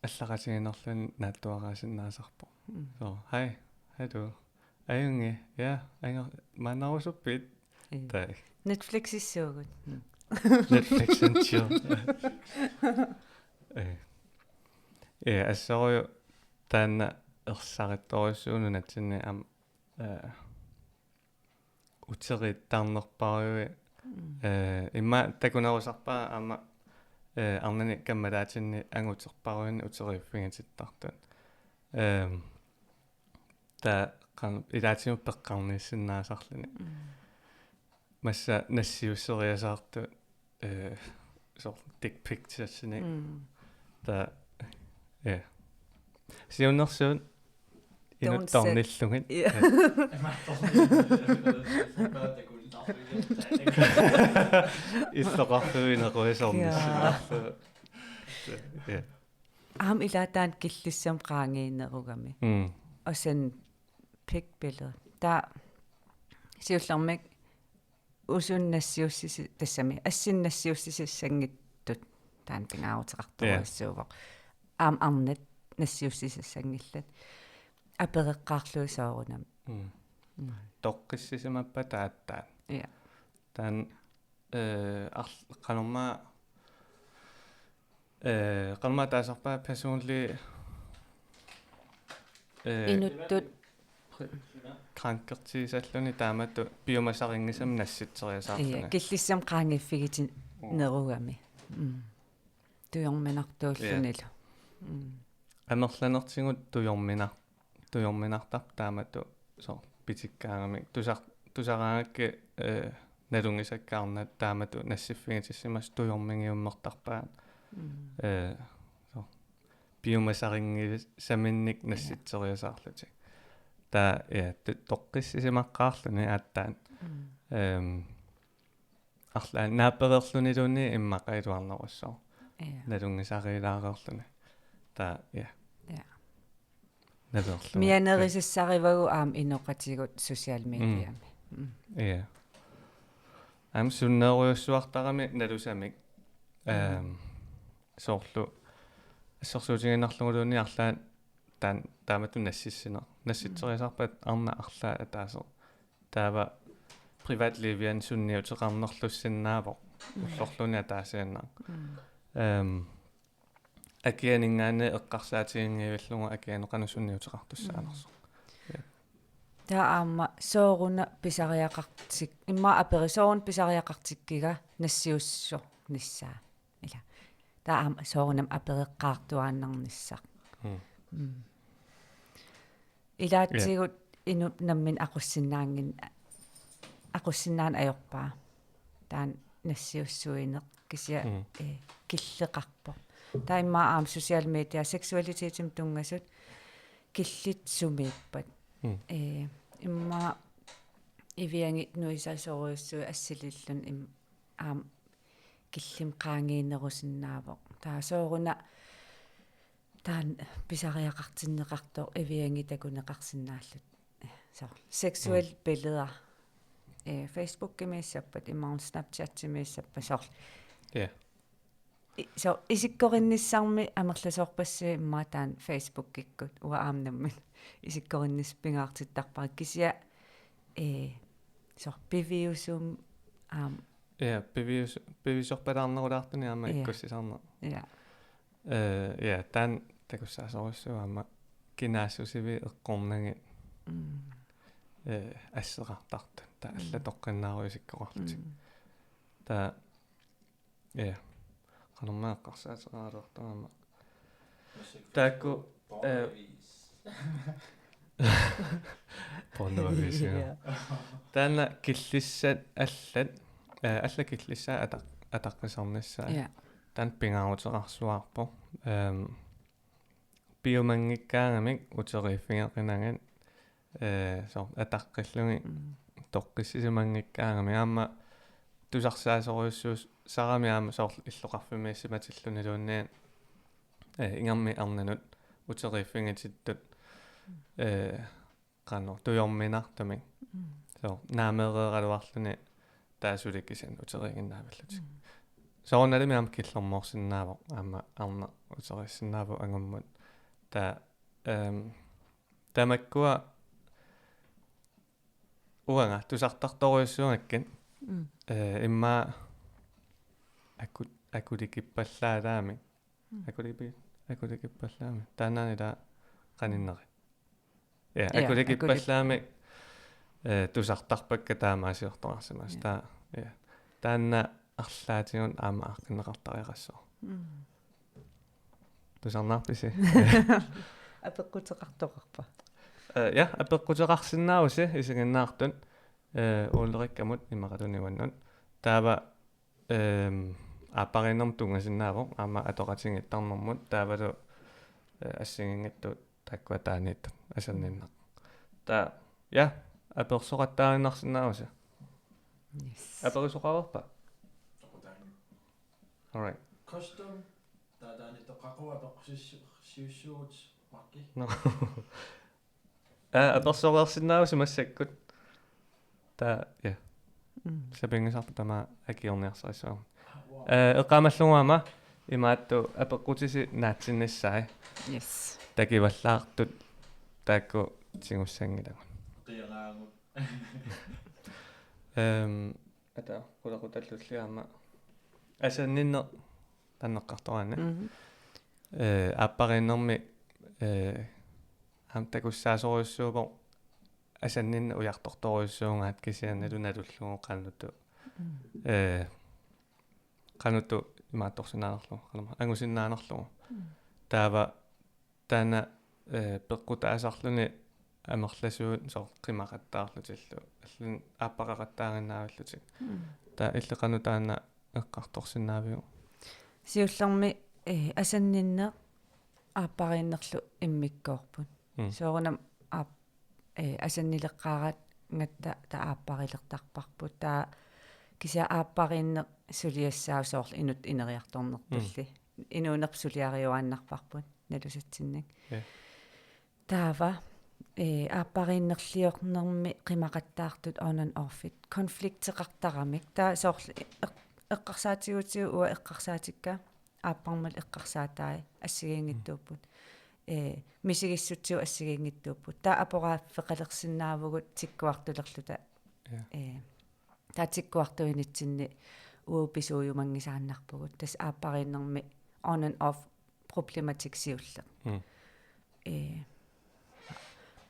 allaqatigiinnerluunniit naatsuaraasinnaasarpoq. Mm. So, hej, hej du. Ajunngilaq, ja, ajunngilaq, maannarusuppit? Ee. Tai. Netflixissuugut. Mm. Netflix and chill. Ee. Ee, assorujuk taanna ersarittorujussuuvoq nunatsinni aamma, ee, uteriittarnerparujuit. Mm. Ee, immaqa takunerusarpara aamma, ee, arnani kammalaatinni anguterparujuinnik uteriiffigineqartut. Ehm, taa qan-, ilaatigut peqqarniissinnaasarluni. Mm. Massa nassiusseriasaartut, ee, soorlu dick pic-inik. Mm. Taa, ja. Siunnersuut inuttornillugit. Ja. Ja. Illoqarfiup inequisornissaat. Ja. Ja. Aamma ilaatigut killissamik qaangiinnerugami. Mm. Og sende pic-billeder. Taa siullermik usunik nassiussisi-, tassami, assinik nassiussisassanngitsut taanna pingaaruteqartorujussuuvoq. Ja. Aamma arnat nassiussisassanngillat. Apereqqaarlugit soorunami. Mm. Mm. Toqqissisimappata aatsaat. Ja. Taanna, ee, arl-, qanormaa, ee, qanormaa taasarpaat personlig, ee, inuttut krankertigisalluni taamatut piumasarinngisamik nassitseriasaarluni. Ja, killissamik qaangiiffigitinnerugami. Mm. Tujorminartuullunilu. Ja. Mm. Amerlanertigut tujorminar-, tujorminartarpoq taamatut soorlu pitikkaangamik. Tusar-, tusaraangakkit, ee, nalunngisakka arnat taamatut nassiffigitissimasut tujormigiummertarpaat. Mm. Ee, soorlu piumasarinngisaminnik, ja, nassitseriasaarlutik. Taa, ja, to-, toqqissisimaqqaarluni aatsaat. Mm. Ehm, arlaannik naapereerluniluunniit immaqa iluarnerussaaq. Ja. Nalunngisariilaareerluni. Taa, ja. Ja. Naapereerluni. Mianerisassarivagut aamma inoqatigut social mediami. Mm. Mm. Ja. Aamma sunnerujussuartarami nalusamik. Mm. Ehm, soorlu assersuutigiinnarluguluunniit arlaat taan-, taamatut nassissineq. Nassitseriasaarpat arnaq arlaat ataaseq. Taava privatliviani sunniuteqarnerlussinnaavoq. Mm. Ullorluunniit ataasiinnaq. Mm. Ehm, akianinngaanniit eqqarsaatiginngivillugu akianut qanoq sunniuteqartussaanersoq. Mm. Ja. Taava aamma sooruna pisariaqartik-, immaqa aperi sooruna pisariaqartikkiga nassiussornissaa. Ila. Taava aamma soorunami apereqqaartuaannarnissaq. Mm. Mm. Ilaatigut, ja, inuk nammineq aqussinnaanngin-, aqussinnaaneq ajorpaa. Taanna nassiussuineq kisianni, mm, ee, killeqarpoq. Taava immaqa aamma social media seksualitetimi tunngasut killit sumiippat. Mm. Ee, immaqa Eviangi nuisasorujussuit assililluni im-, aamma killimik qaangiinnerusinnaavoq. Taava sooruna taanna pisariaqartinneqartoq Eviangi takuneqarsinnaallutik. Soorlu seksuelle, mm, billeder. Ee, Facebookimiissappat, imaluunniit Snapchatimiissappat soorlu. Ja. I-, so, isikkorinnissarmi amerlasoorpassuit immaqa taanna Facebookikkut, uanga aamma nammineq isikkorinnissaq pingaartittarpara kisianni, ee, so, piviusum aamma. Ja, pivius-, piviusorpalaarnerulaartunik aamma, ja, ikkussisarneq. Ja. Ee, ja, taanna takussaasorujussuuvoq aamma kinaassusiviit eqqornagit, mm, eh, asseqartartut. Taava, mm, allat toqqinnaarujussuuvoq isikkoqarlutik. Mm. Taava, ja. Qanormaa eqqarsaateqaraluartarama. Taakku, eh, pornoavisi. Pornoavisi, ja. Ja. Taanna killissat allat, eh, allat killissaat ataq-, ataqqisarnissaat. Ja. Taanna pingaaruteqarsuarpoq. Ehm, piumanngikkaangamik uteriiffigeqinagit, eh, soorlu ataqqillugit, mm, toqqissisimanngikkaangamik aamma tusarsaasorujussuusarami aamma soorlu illoqarfimmiissimatilluniluunniit, eh, ingammik arnanut uteriiffigitittut, eh, qanoq tujorminartumik. Mm. Soorlu naameereeraluarluni taava suli kisianni uteriiginnaavillutik. Mm. Soorunalimi aamma killormoorsinnaavoq, aamma arnaq uteriissinnaavoq angummut. Taava, ehm, tamakkua uanga tusartartorujussuugakkit. Mm. Eh, immaqa aku-, akulikippallaalaamik. Mm. Akulipi-, akulikippallaamik. Taannaani taava qaninneri. Ja, ja, akulikippallaamik, eh, tusartarpakka taamaasiortoqarsimasut. Ja. Taava, ja. Taanna arlaatigut aamma aaqqinneqartariaqassaaq. Mm. Tusarnaarpisi? Apeqquteqartoqarpa? Eh, ja, apeqquteqarsinnaavusi isiginnaartut, eh, Ulrikkamut imaluunniit uannut. Taava, ehm, aappariinnermut tunngasinnaavoq, aamma atoqatigiittarnermut, taavalu, eh, assigiinngitsut taakku ataaniittut asanninneq. Taava, ja, apersoqattaaginnarsinnaavusi. Yes. Aperisoqareerpa? All right. Custom, taava taanna toqqaqqua apeqqusissu-, siussuugut, Marki. No. Aa, apersoreersinnaavusi massakkut. Taava, ja. Mm. Sapinngisarput tamaat akiorniarsarissavara. Aa, eqqaamallugu aamma, imaattut apeqqutisi naatsinnissaat. Yes. Takivallaartut taakku tigussanngilagut. Qianaagut. Ehm, ata, qulaqutallulli aamma. Asanninneq taanna eqqartoraanni. Mhm. Eh, aappariinnermi, eh, aamma takussaasorujussuuvoq asanninneq ujartortorujussuugaat kisianni, mm, nalullugu qanoq. Mm. Eh, qanoq imaattorsinnaanerlugu, qanoq angusinnaanerlugu. Mm. Taava taanna, eh, peqqutaasarluni amerlasuut soorlu qimaqattaarlutillu. Allanut aappaqaqattaaginnaavillutik. Mm. Taava illit qanoq taanna eqqartorsinnaaviuk? Siullermik, eh, asanninneq aappariinnerlu immikkoorput. Mm. Soorunami aap-, eh, asannileqqaaraangatta taava aapparilertarparput. Taava kisianni aappariinneq suliassaavoq soorlu inuttut ineriartornerpulli. Mm. Inuunerput suliariuaannarparput nalusatsinnik. Ja. Taava, eh, aappariinnerliornermi qimaqattaartut on and offit konflikteqartaramik. Taava soorlu eq-, eqqarsaatigutigu uanga eqqarsaatikka aapparmut eqqarsaatai assigiinngitsuupput. Mm. Eh, misigissutsigut assigiinngitsuupput. Taava aporaaffeqalersinnaavugut tikkuartulerluta. Ja. Eh, taava tikkuartuinitsinni uagut pisuujumanngisaannarpugut. Tassa aappariinnermi on and off problematik siulleq. Mm. Eh,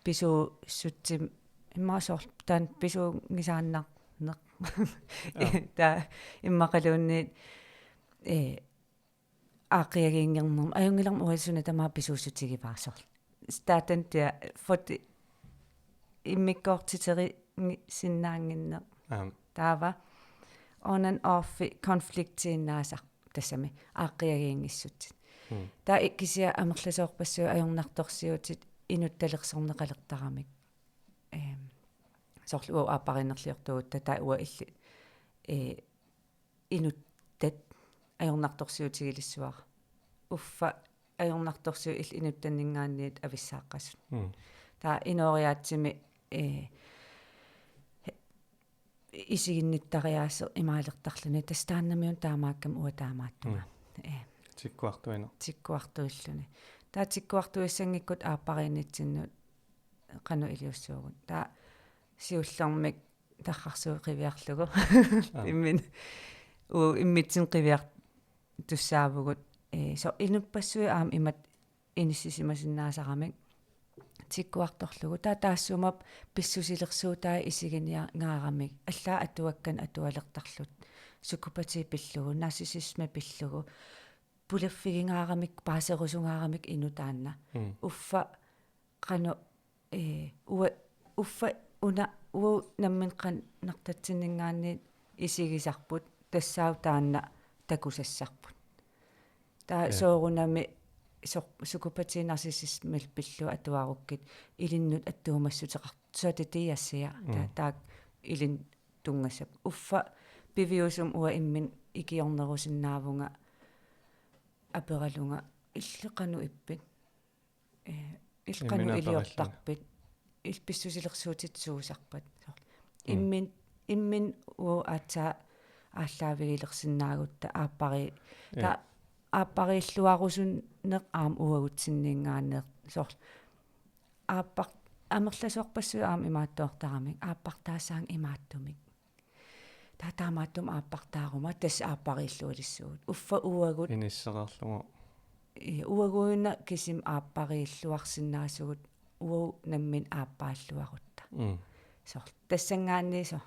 pisuussutsim-, immaqa soorlu taanna pisuunngisaannarneq. Aa. Taava immaqaluunniit, eh, aaqqiagiinngernera. Ajunngilaq uanga suna tamaat pisuussutigivara soorlu. Taava taanna tia, foti immikkoortiteri-, ngi-, sinnaannginneq. Aam. Taava on and off konfliktiinnaasaq tassami aaqqiagiinngissutsit. Mm. Taava i-, kisianni amerlasoorpassuit ajornartorsiutit inuttalersorneqalertaramik. Ehm, soorlu uagut aappariinnerliortuugutta taava uanga illit, eh, inuttat ajornartorsiutigilissuara. Uffa ajornartorsiut illit inuttanninngaanniit avissaaqqasut. Mm. Taava inooriaatsimi, eh, isiginnittariaaseq imaalertarluni, tassa taannamiuna taamaakkami uanga taamaattunga. Mm. Eh. Tikkuartuineq. Tikkuartuilluni. Taava tikkuartuissanngikkutta aappariinnitsinnut qanoq iliussuugut. Taava siullermik tarrarsuut qiviarlugu. Aap. Immin-, uu, immitsinnut qiviartussaavugut. Eh, soorlu inuppassuit aamma imatut inissisimasinnaasarami. tikkuartorlugu. Taava taassuma pissusilersuutai isiginiangaaramik. Allaat atuakkanik atualertarlutik. Psykopati pillugu, narcissisme pillugu. Pulaffigingaaramik, paaserusungaaramik inuk taanna. Mm. Uffa qanoq, ee, ua-, uffa una, uagut nammineq qanoq-, tassaninngaanniit isigisarput, tassaavoq taanna takusassarput. Taava Ja. soorunami sor-, psykopati narcissismimik pillugu atuarukkit ilinnut attuumassuteqar-, suatitiiassiaq, ta-, Mm. taakku ilinnut tunngassapput. Uffa piviusumik uanga imminut ikiornerusinnaavunga aperalunga: Illit qanoq ippit? Ee, illit qanoq Imminut aperalluni. iliortarpit? Illit pissusilersuutit suusarpat? Soorlu. Mm. Immin-, imminut uagut aatsaat aallaavigilersinnaagutta aappari-, Ja. taava aappariilluarusunneq aamma uagutsinninngaanneersoq. Soorlu. Aappar-, amerlasoorpassuit aamma imaattoortaramik, aappartaassaanga imaattumik. Taava taamaattumik aappartaaruma tassa aappariillualissuugut. Uffa uagut. Inissereerlugu. Ii, uaguuna kisimi aappariilluarsinnaasugut, uagut nammineq aappaalluarutta. Mm. Soorlu. Tassanngaanniit so-,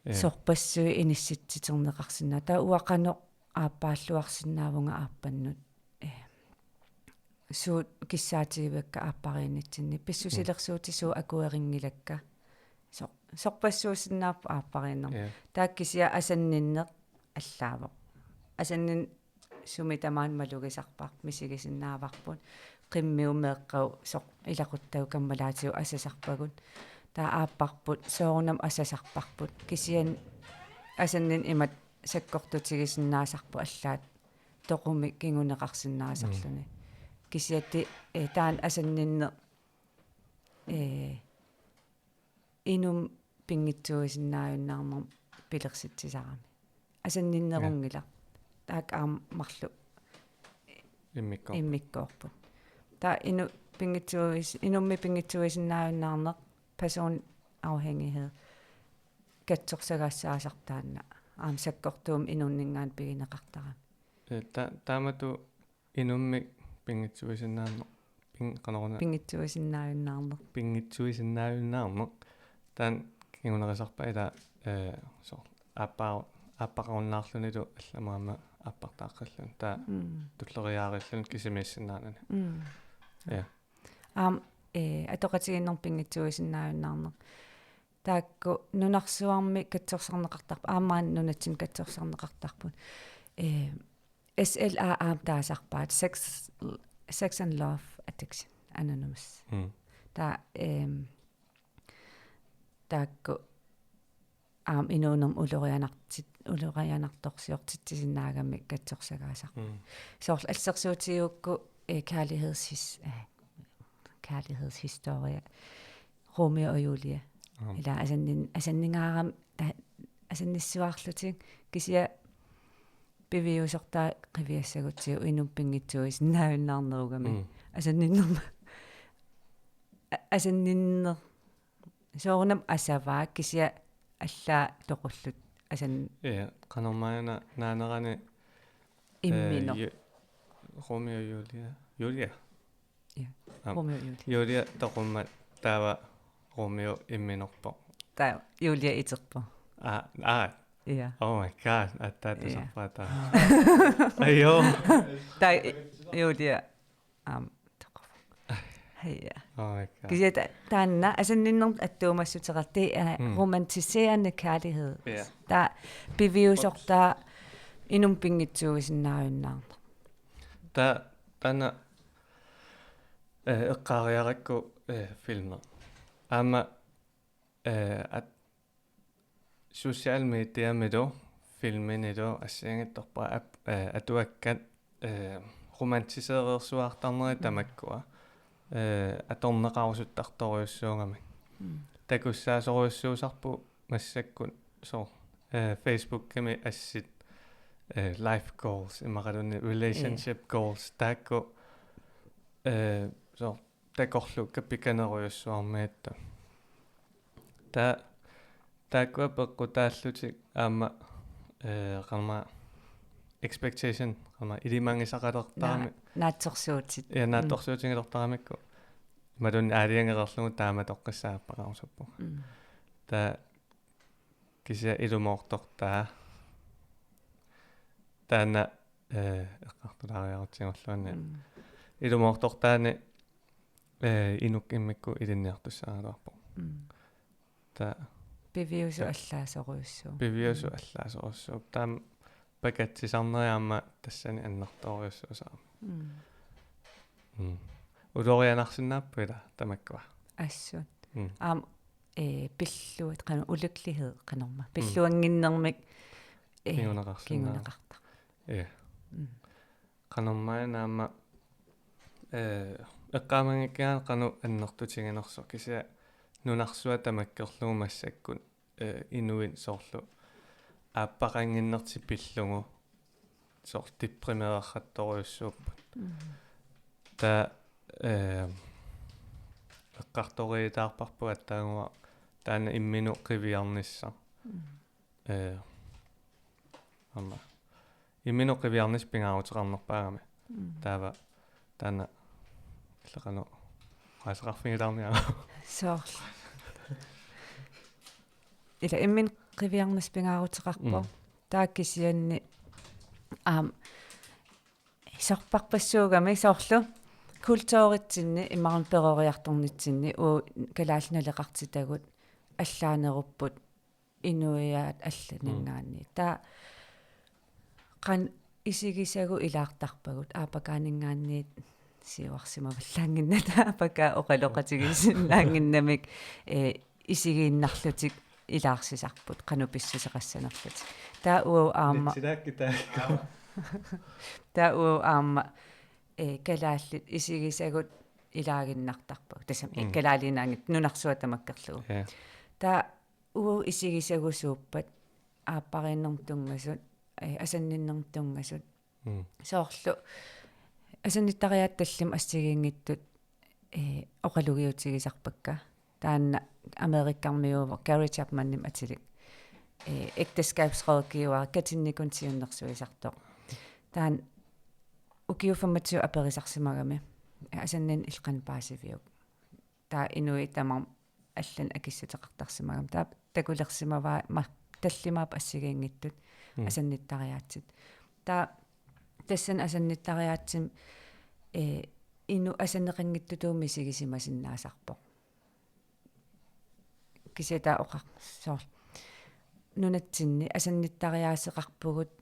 Ja. sorpassuit inissitsiterneqarsinnaa-. Taava uanga qanoq aappaalluarsinnaavunga aappannut. Ee, suut kissaatigivakka aappariinnitsinni. Pissusilersuutit suut akuerinngilakka. Sor-, sorpassuussinnaapput aappariinnermut. Ja. Taakku kisianni asanninneq allaavoq. Asanninneq sumi tamaani malugisarparput, misigisinnaavarput. Qimmiup meeqqagut sor-, ilaquttagut kammalaatigut asasarpagut. Taava aapparput, soorunami asasarparput. Kisianni asanninneq imatut sakkortutigisinnaasarpoq allaat toqumik kinguneqarsinnaasarluni. Mm. Kisianni, eh, taanna asanninneq, eh, inummik pinngitsuuisinnaajunnaarnermut pilersitsisarami. Asanninnerunngilaq. Ja. Taakku aamma marluk Immikkoorput. Immikkoorput. Taava inu-, pinngitsuuis-, inummik pinngitsuuisinnaajunnaarneq, personlig afhængighed, katsorsagaassaasarpoq taanna. Aamma sakkortuumik inunninngaanniit pigineqartarami. Ee, ta-, taamatut inummik pinngitsuuisinnaanneq, ping-, qanoruna? Pinngitsuuisinnaajunnaarneq. Pinngitsuuisinnaajunnaarneq. Taanna kingunerisarpaa ilaa, ee, soorlu aappaa-, aappaqarunnaarlunilu allamik aamma aappartaaqqilluni. Taava Mm. tulleriiaarilluni kisimiissinnaanani. Mm. Ja. Aamma, ee, atoqatigiinnermik pinngitsuuisinnaajunnaarneq. Taakku nunarsuarmi katsorsarneqartarput, aamma nunatsinni katsorsarneqartarput. Ee, S L A aamma taasarpaat, Sex, Sex and Love Addiction Anonymous. Mm. Taava, ehm, taakku aamma inuunermik ulorianartit-, ulorianartorsiortitsisinnaagamik katsorsagaasarput. Mm. Soorlu assersuutigigukku, eh, kærlighedshis-, eh, kærlighedshistorie. Romeo og Julie. Aamma. Ilaa asannin-, asanningaarami ta-, asannissuarlutik kisianni piviusortaat qiviassagutsigu inummik pinngitsuuisinnaajunnaarnerugami. Mm. Asanninnerma-, a-, asanninner-, soorunami asavaa kisianni allaat toqullutik asan- Ja, qanormaana naanerani, Imminut. Eh, Ju-, Romeo Julia. Julia. Ja. Aamma. Romeo Julia. Julia toqummat taava Romeo imminorpoq. Taava Julia iterpoq. Aa, aa. Ja. Oh my God, aatsaat Ja. tusarpaa taava. Ajo. Taava Julia, aamma, toqu-. Hej, ja. Oh my God. Kisianni ta-, taanna asanninnermut attuumassuteqartoq, eh, Mm. romantiserende kærlighed. Ja. Taava piviusortaat inummik pinngitsuuisinnaajunnaarneq. Ta-, taanna, eh, eqqaariarakku, eh, filmi. Aamma, eh, at-, social mediamilu, filminilu assigiinngitsorpara ap-, eh, atuakkat, eh, romantiseerersuartarnerit Mm. tamakkua, eh, atorneqarusuttartorujussuugamik. Mm. Takussaasorujussuusarput massakkut soorlu, eh, Facebookimi assit, eh, life goals, imaluunniit relationship Ja. goals, taakku, eh, soorlu takorluukkat pikanerujussuarmiittut. Ta-, taakkua peqqutaallutik aamma, eh, qanormaa expectation, qanormaa ilimagisaqalertarami-. Na-, naatsorsuutit. Ja, Mm. naatsorsuutigilertaramikku. imaluunniit aalajangereerlugu taama toqqissaappaqarusuppunga. Mm. Taava kisianni ilumoortortaa. Taanna, eh, eqqartulaariarutsigulluunniit. Mm. Ilumoortortaani, eh, inuk immikkut ilinniartussaagaluarpoq. Mm. Taava piviusoq, ja, allaasorujussuuvoq. Piviusoq, mm, allaasorujussuuvoq. Taava pakatsisarneri aamma tassani annertoorujussuusarami. Mm. Mm. Ulorianarsinnaapput ila tamakkua. Assut. Mm. Aamma, eh, pilluat qanoq, ulykkelighed qanorma. Mm. Pilluannginnermik, eh, kinguneqarsinnaa-, kinguneqartarpoq. Ja. Mm. Qanormaanna aamma, eh, eqqaamanngikkiga qanoq annertutiginersoq kisianni nunarsuaq tamakkerlugu massakkut, eh, inuit soorlu aappaqannginnertik pillugu soorlu deprimereruttorujussuupput. Mm. Taava, eh, eqqartoriitaarparput aatsaannguaq taanna imminut qiviarnissaq. Mm. Eh, aamma. Imminut qiviarnissaq pingaaruteqarnerpaagami. Mm. Taava taanna ila qanoq oqaaseqarfigilaarniaruk. Soorlu. Ila imminut qiviarnissaq pingaaruteqarpoq. Mm. Taava kisianni aamma sorpassuugami soorlu kulturitsinni imaluunniit peroriartornitsinni uagut kalaallit naleqartitagut allaanerupput inuiaat allaninngaanniit. Mm. Taava qanoq isigisagut ilaartarpagut, aappakaaninngaanniit siuarsimavallaannginnata, aappakaat oqaloqatigisinnaannginnamik, eh, isigiinnarlutik ilaarsisarput, qanoq pissuseqassanerlutik. Taava uagut aamma, nitsilaakkit taakku. Taava uagut aamma, eh, kalaallit isigisagut ilaaginnartarpagut. Tassami, eh, mm, kalaaliinnaanngitsut nunarsuaq tamakkerlugu. Ja. Taava uagut isigisagut suuppat aappariinnermut tunngasut, eh, asanninnermut tunngasut. Mm. Soorlu asannittariaatsip tallimat assigiinngitsut, eh, oqalugiutigisarpakka. Taanna Amerikkarmiuuvoq, Gary Chapmanimik atilik. Eh, ægteskabsrådgiver, katinnikunnut siunnersuisartoq. Taanna ukiut femogtyve aperisarsimagami. Asanninneq illit qanoq paasiviuk? Taava inuit tamarmik allanik akissuteqartarsimagami. Taava takulersimavaa ma-, tallimaapput assigiinngitsut, mm, asannittariaatsit. Taava tassani asannittariaatsimi, eh, inuk asaneqanngitsutut misigisimasinnaasarpoq. Kisianni taava oqar-, soorlu. Nunatsinni asannittariaaseqarpugut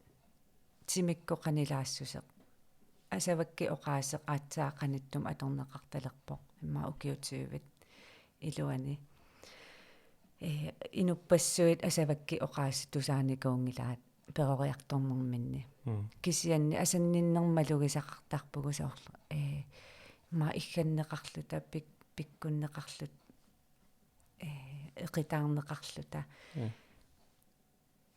timikkut qanilaassuseq. Asavakkit oqaaseq aatsaat qanittumi atorneqartalerpoq. Immaqa ukiut tyvit iluani. Eh, inuppassuit asavakkit oqaasii tusaanikuunngilaat peroriartornerminni. Mm. Kisianni asanninnermik malugisaqartarpugut soorlu. Eh, immaqa igganneqarluta, pik-, pikkunneqarluta, eh, eqitaarneqarluta. Mm.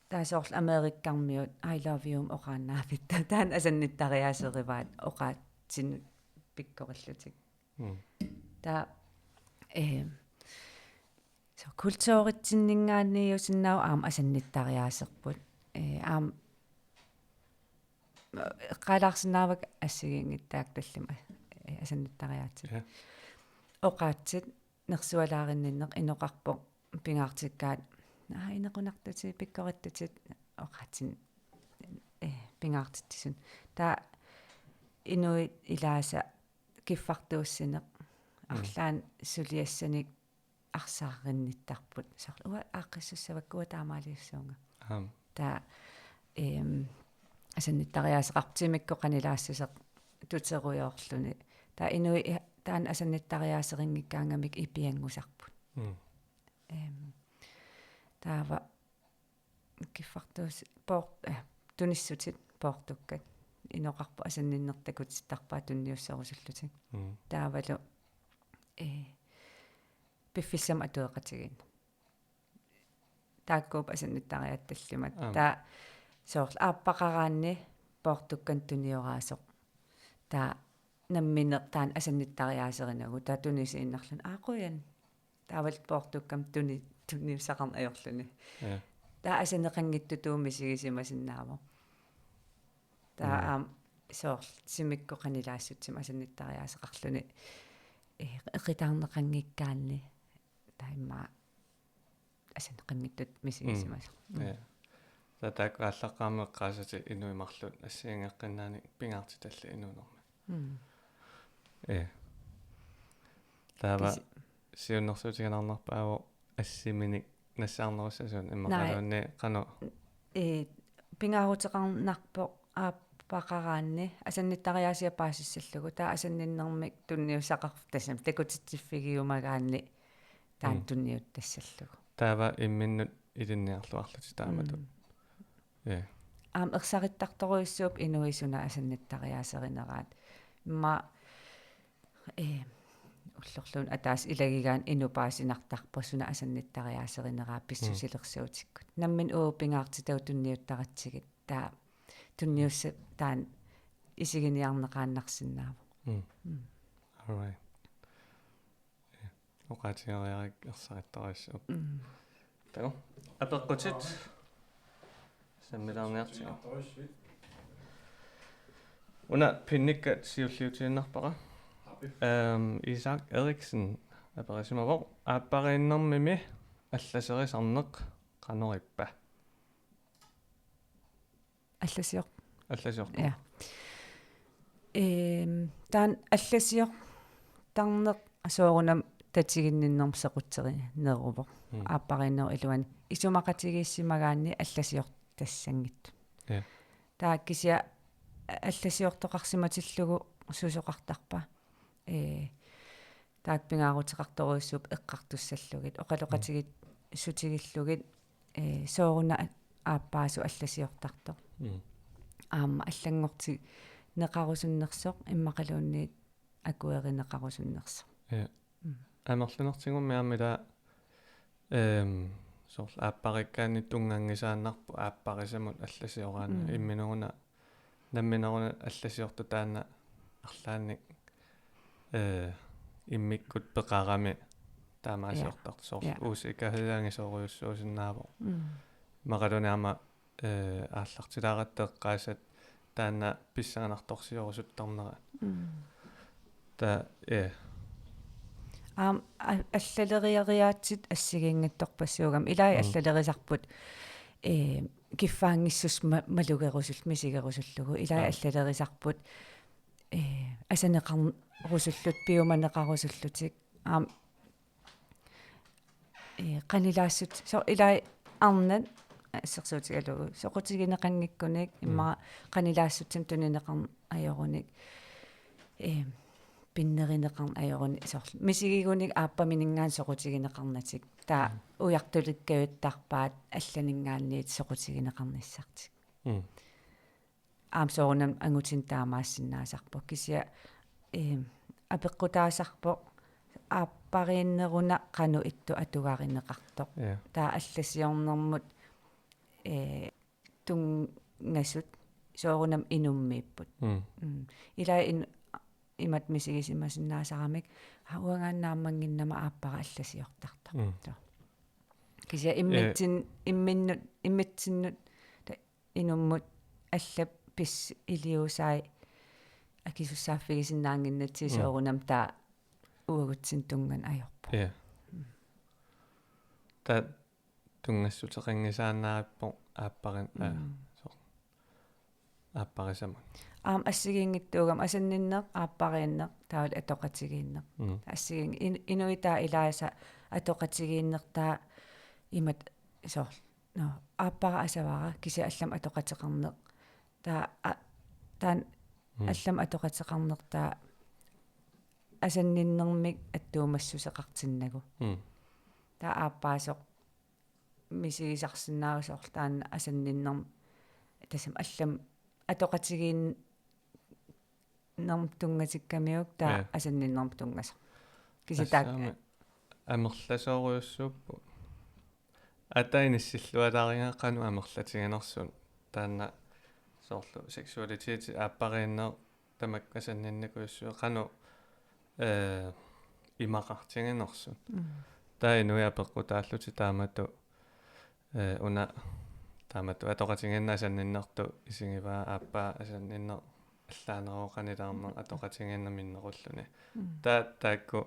Taava soorlu Amerikkarmiut I love you oqaannaavitta. Taanna asannittariaaserivaat oqaatsinut pikkorillutik. Mm. Taava, eh, soorlu kulturitsinninngaanniit jusinnaavoq aamma asannittariaaserput. Eh, aamma eqqaalaarsinnaavakka assigiinngitsut taakku tallimat, eh, asannittariaatsit. Ja. Oqaatsit nersualaarinninneq inoqarpoq pingaartikkaat. Aa, inequnartutit, pikkorittutit, oqaatsit, eh, pingaartitsisut. Taava inuit ilaasa kiffartuussineq, mm, arlaannik suliassanik arsaarrinnittarput. Soorlu uanga aaqqissuussavakka, uanga taamaaliussuunga. Aam. Taava, ehm, asannittariaaseqarpoq timikkut qanilaassuseq tuterujoorluni. Taava inuit i-, taanna asannittariaaserinngikkaangamikku ipianngusarput. Mm. Ehm, taava kiffartuus-, poor-, eh, tunissutit poortukkat. Inoqarpoq asanninneq takutittarpaat tunniusserusullutik. Mm. Taavalu, eh, piffissami atueqatigiinneq. Taakkuupput asannittariaatsip tallimat. Aamma. Taava soorlu aappaqaraanni poortukkanik tunioraasoq. Taava nammineq taanna asannittariaaserinagu. Taava tunisiinnarluni. Aa, qujan. Taavalu poortukkamik tuni-, tuniussaqarneq ajorluni. Ja. Taava asaneqanngitsutut misigisimasinnaavoq. Taava, mm, aamma soorlu timikkut qanilaassutsimik asannittariaaseqarluni. eh, eqitaarneqanngikkaanni taama asaneqanngitsut misigisimasoq. Mm. Ja. Taava taakku aallaqqaammut eqqaasatit inuit marluk assigiinngeqqinnaanik pingaartitallit inuunermi. Mm. Ja. Taava kisi- siunnersuutigineqarnerpaavoq assiminik nassaarnerussasunik. Naa. Immaqaluunniit qanoq. Ee, pingaaruteqarnarpoq aappaqaraanni asannittariaasia paasissallugu. Taava asanninnermik tunniussaqarpoq tassami takutitsiffigiumagaanni taanna. Mm. Tunniuttassallugu. Taava imminnut ilinniarluarlutit taamatut. Mm. Ja. Aamma ersarittartorujussuupput inuit suna asannittariaaserineraat. Immaqa, eh, ullorluunniit ataaseq ilagigaanni inuk paasinartarpoq suna asannittariaaserineraat pissusilersuutikkut. Mm. Nammineq uagut pingaartitagut tunniuttaratsigit. Taava tunniussaq taanna isiginiarneqaannarsinnaavoq. Mm. Mm. All right. Oqaatigeriarakku ersarittorujussuupput. Mm. Takuuk. Apeqqutit. Sammilaarniartigu. Una pinnikkat siulliutiinnarpara. Ehm, Isak Eriksen aperisimavoq: Aappariinnermimi allaserisarneq qanorippa? Allasior-. Allasiortarneq. Ja. Ehm, taanna allasiortarneq soorunami tatiginninnermut sequtserineruvoq. Mm. Aappariinnerup iluani isumaqatigiissimagaanni allasiortassanngitsut. Ja. Taava kisianni allasiortoqarsimatillugu susoqartarpa? Ee, taakku pingaaruteqartorujussuupput eqqartussallugit, oqaloqatigiissutigillugit, ee, sooruna aappaasut allasiortartoq. Mm. Aamma allanngortinneqarusunnersoq immaqaluunniit akuerineqarusunnersoq. Ja. Mm. Amerlanertigummi aamma ila, ehm, soorlu aapparikkaanni tunnganngisaannarpoq aapparisamut allasioraanni. Mm. Immineruna, nammineruna allasiortoq taanna arlaannik, eh, immikkut peqarami taamaasiortartoq. Ja. Soorlu, ja, uusi ikahiaangisoorujussuusinnaavoq. Mm. Immaqaluunniit aamma, eh, aallartilaaratta eqqaasat taanna pissanganartorsiorusuttarnera. Mm. Taava, eh. Aamma a-, allaleriariaatsit assigiinngitsorpassuugamik. Ilai, mm, allalerisarput, eh, kiffaanngissuseq ma-, malugerusul-, misigerusullugu. Ilai, ja, allalerisarput, eh, asaneqarusullutik, piumaneqarusullutik. Aamma, eh, qanilaassut-, so-, ilai arnat assersuutigalugu soqutigineqanngikkunik, mm, immaqa qanilaassutsimik tunineqarneq ajorunik, eh, pinnerineqarneq ajorunik, soorlu misigigunik aappamininngaanniit soqutigineqarnatik. Taava, mm, ujartulikkajuttarpaat allaninngaanniit soqutigineqarnissartik. Mm. Aamma soorunami angutini taamaassinnaasarpoq. Kisianni, ehm, apeqqutaasarpoq aappariinneruna qanoq ittoq atugarineqartoq. Ja. Taava allasiornermut, eh, tunngasut soorunami inummiipput. Mm. Mm. Ilai in-, imatut misigisimasinnaasaramik, aa, uangaana naammannginnama aappara allasiortartoq. Mm. Soo. Kisianni, eh, immitsin-, imminnut, immitsinnut, ta-, inummut allap pis-, iliuusai akisussaaffigisinnaannginnatsigu, mm, soorunami taava uagutsinnut tunnganeq ajorpoq. Ja. Mm. Taava tunngassuteqanngisaannarpoq aapparin-, aa, mm, soorlu aapparisamut. Aamma assigiinngitsuugami asanninneq, aappariinneq, taavalu atoqatigiinneq. Mm. Assigiin-, in-, inuit taava ilaasa atoqatigiinneq taava imatut soorlu. Nå, aappara asavara kisianni allamik atoqateqarneq. Taava, a-, taanna, mm, allamik atoqateqarneq taava asanninnermik attuumassuseqartinnagu. Mm. Taava aappaasoq misigisarsinnaavoq soorlu taanna asanninnermut, tassami allamik atoqatigiinnermut tunngatikkamiuk taava, ja, asanninnermut tunngasoq. Kisianni taakku, tassami amerlasoorujussuupput. Ata inissillualaariga qanoq amerlatiginersut. Taanna soorlu seksualiteti aappariinneq tamakku asanninnikujussuu qanoq, eh, imaqartiginersut. Mm. Taava inuit apeqqutaallutik taamatut, eh, una taamatut atoqatigiinneq asanninnertut isigivaa aappaa asanninneq allaaneruvoq qanilaarneq atoqatigiinneq minnerulluni. Mm. Taa-, taakku,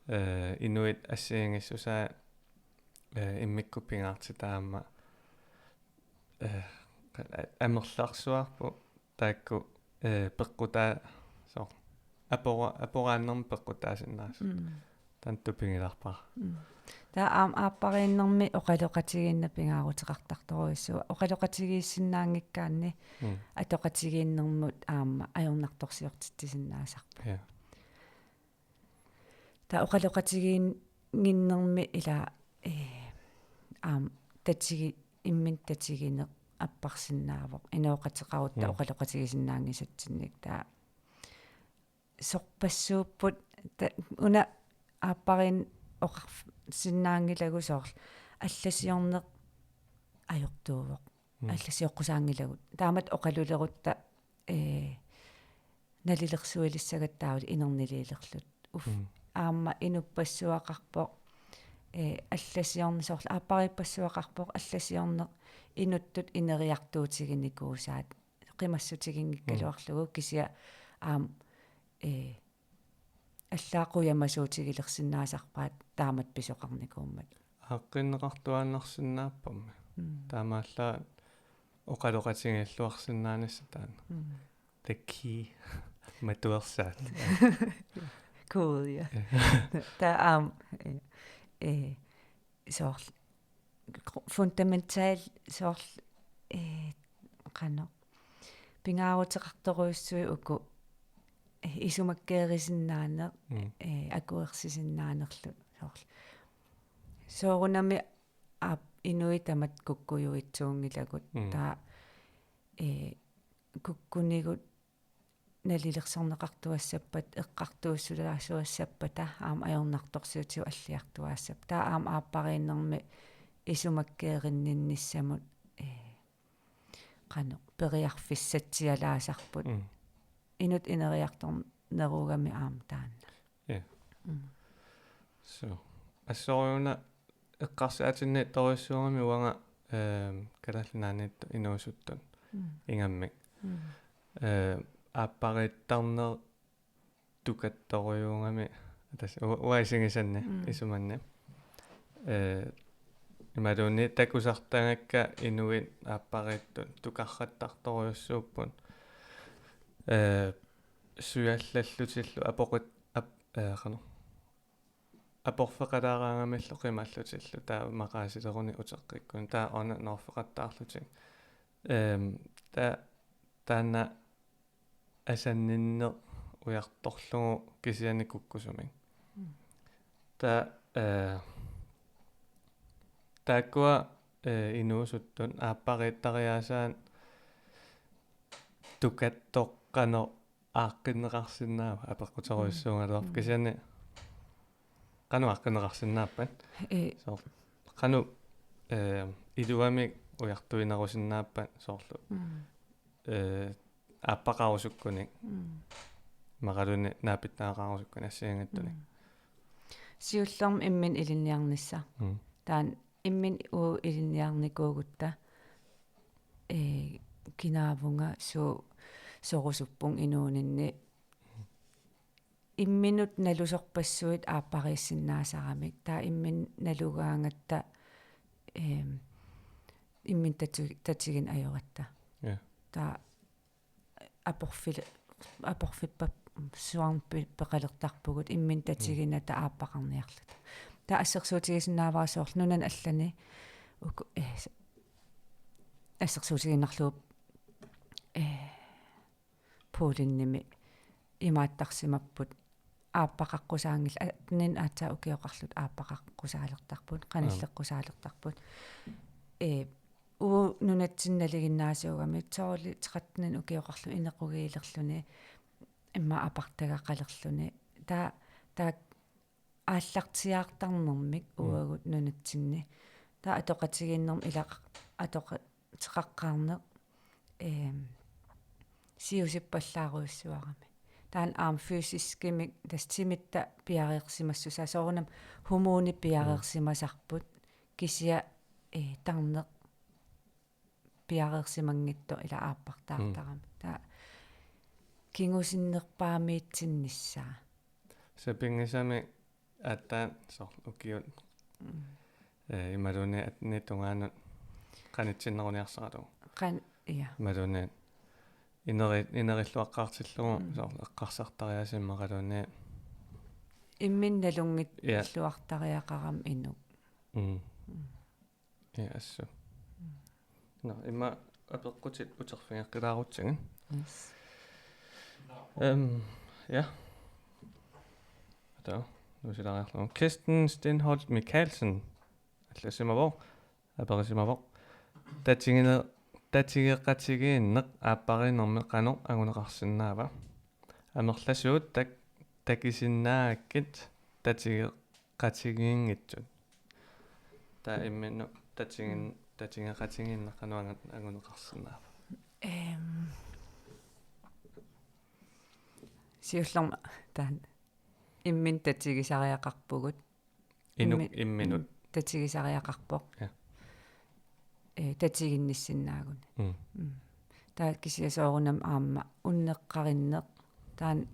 eh, inuit assigiinngissusaat, eh, immikkut pingaartitat aamma, eh, amerlarsuarput taakku, eh, peqqutaa-, soorlu apora-, aporaannermik peqqutaasinnaasut. Mm. Taanna tupigilaarpara. Mm. Taava aamma aappariinnermi oqaloqatigiinneq pingaaruteqartartorujussuuvoq. Oqaloqatigiissinnaanngikkaanni Mm. atoqatigiinnermut aamma ajornartorsiortitsisinnaasarpoq. Ja. Taava oqaloqatigiinnginnermi ila, eh, aamma tatigi-, imminut tatigineq apparsinnaavoq. Inooqateqarutta Mm. oqaloqatigisinnaanngisatsinnik. Taava sorpassuupput ta-, una aappariinneq oqarsinnaanngilagut soorlu allasiorneq ajortuuvoq. Mm. Allasioqqusaanngilagut. Taamatut oqalulerutta, eh, nalilersuilissagatta taavalu inerniliilerluta. Uf. Mm. Aamma inuppassuaqarpoq, eh, allasiorneq soorlu aappariippassuaqarpoq allasiorneq inuttut ineriartuutiginikuusaat. Qimassutiginngikkaluarlugu Mm. kisianni aamma, eh, allaat qujamasuutigilersinnaasarpaat taamatut pisoqarnikuummat. Aaqqinneqartuaannarsinnaappammi. Mm. Taamaallaat oqaloqatigiilluarsinnaanissaq taanna. Mm. The key. Matuersaat. Cool, ja. Ja. Taava aamma, eh, eh, soorlu gru-, fundamental soorlu, eh, qanoq. Pingaaruteqartorujussuit uku, eh, isumakkeerisinnaaneq, Mm. eh, akuersisinnaanerlu soorlu. Soorunami aap inuit tamatta kukkujuitsuunngilagut. Mm. Taava, eh, kukkunigut nalilersorneqartuassappata, eqqartuussulaasuassappata, aamma ajornartorsiutigut alliartuaassappata. Taava aamma aappariinnermi isumakkeerinninnissamut, eh, qanoq, periarfissatsialaasarput. Mm. Inuttut ineriartornerugami aamma taanna. Ja. Mm. So. Assoruuna eqqarsaatinniittorujussuugami uanga, ehm, Kalaallit Nunaanniittut inuusuttut Mm. ingammik. Mm. Eh, aappariittarneq tukattorujuugami atas u-, uanga isigisanni Mm. isumanni. Eh, imaluunniit takusartagakka inuit aappariittut tukarrattartorujussuupput. Eh, sujallallutillu apoqit-, ap-, eh, qanoq. Aporfeqalaaraangamillu qimallutillu taava maqaasileruni uteqqikkuni taava una noorfeqattaarlutik. Ehm, ta-, taanna asanninneq ujartorlugu kisianni kukkusumik. Mm. Ta-, eh, taakkua, eh, inuusuttut aappariittariaasaat tukattoq qanoq aaqqinneqarsinnaava apeqquterujussuugaluarpoq Mm. kisianni qanoq aaqqinneqarsinnaappat? Ee. Soorlu qanoq, eh, iluamik ujartuinerusinnaappat soorlu. Mm. Eh, aappaqarusukkunik. Mm. Imaluunniit naapittagaqarusukkunik assigiinngitsunik. Mm. Siullermik imminut ilinniarnissaq. Mm. Taanna imminut uagut ilinniarnikuugutta, eh, kinaavunga su-, sorusuppunga inuuninni. Imminut nalusorpassuit aappariissinnaasaramik. Taava imminut nalugaangatta, ehm, imminut tatu-, tatiginneq ajoratta. Ja. Taava aporfil-, aporfippassuarnik pe-, peqalertarpugut imminut Mm. tatiginata aappaqarniarluta. Taava assersuutigisinnaavara soorlu nunani allani uku, eh, s-, assersuutigiinnarlugu, eh, Polenimi imaattarsimapput aappaqaqqusaanngillat, attenin aatsaat ukioqarluta aappaqaqqusaalertarput, Aap. qanilleqqusaalertarput. Ee, uagut nunatsinni nalinginnaasuugami tolv tretten ukioqarluni inequgiilerluni, immaqa apartagaqalerluni. Taava, taava aallartiaartarnermik Mm. uagut nunatsinni. Taava atoqatigiinnermik ilaqar-, atoqateqaqqaarneq, ehm, siusippallaarujussuarami. Taanna aamma fysiskimik tassa timitta piareersimassusaa, soorunami hormonit Mm. piareersimasarput, kisianni, eh, tarneq piareersimanngitsoq ila aappartaartarami. Mm. Taava kingusinnerpaamiitsinnissaa. Sapinngisamik aatsaat soorlu ukiut, mm, eh, imaluunniit attenit tungaanut qanitsinneruniarsaralugu. Qan-, ja. Imaluunniit ineri-, inerilluaqqaartillugu, mm, soorlu eqqarsartariaaseq immaqaluunniit. Imminut nalunngilluartariaqarami inuk. Mm. Mm. Ja, assut. Mm. Nå, immaqa apeqqutit uterfigeqqilaarutsigit. Yes. Øhm, ja. Ata, nuusilaariarlugu. Kirsten Stenholt Michaelsen. Allasimavoq, aperisimavoq. Tatigine-, tatigeqatigiinneq aappariinnermi qanoq anguneqarsinnaava? Amerlasuut tak-, takisinnaagakkit tatigeqatigiinngitsut. Taava imminut tatigin-, mm, tatigeqatigiinneq qanoq angu-, anguneqarsinnaava? Ehm. Siullermik taanna imminut tatigisariaqarpugut. Inuk immi-, imminut. Mm, tatigisariaqarpoq. Ja. Eh, tatiginnissinnaaguni. Mm. Mm. Taava kisianni soorunami aamma unneqqarinneq. Taanna,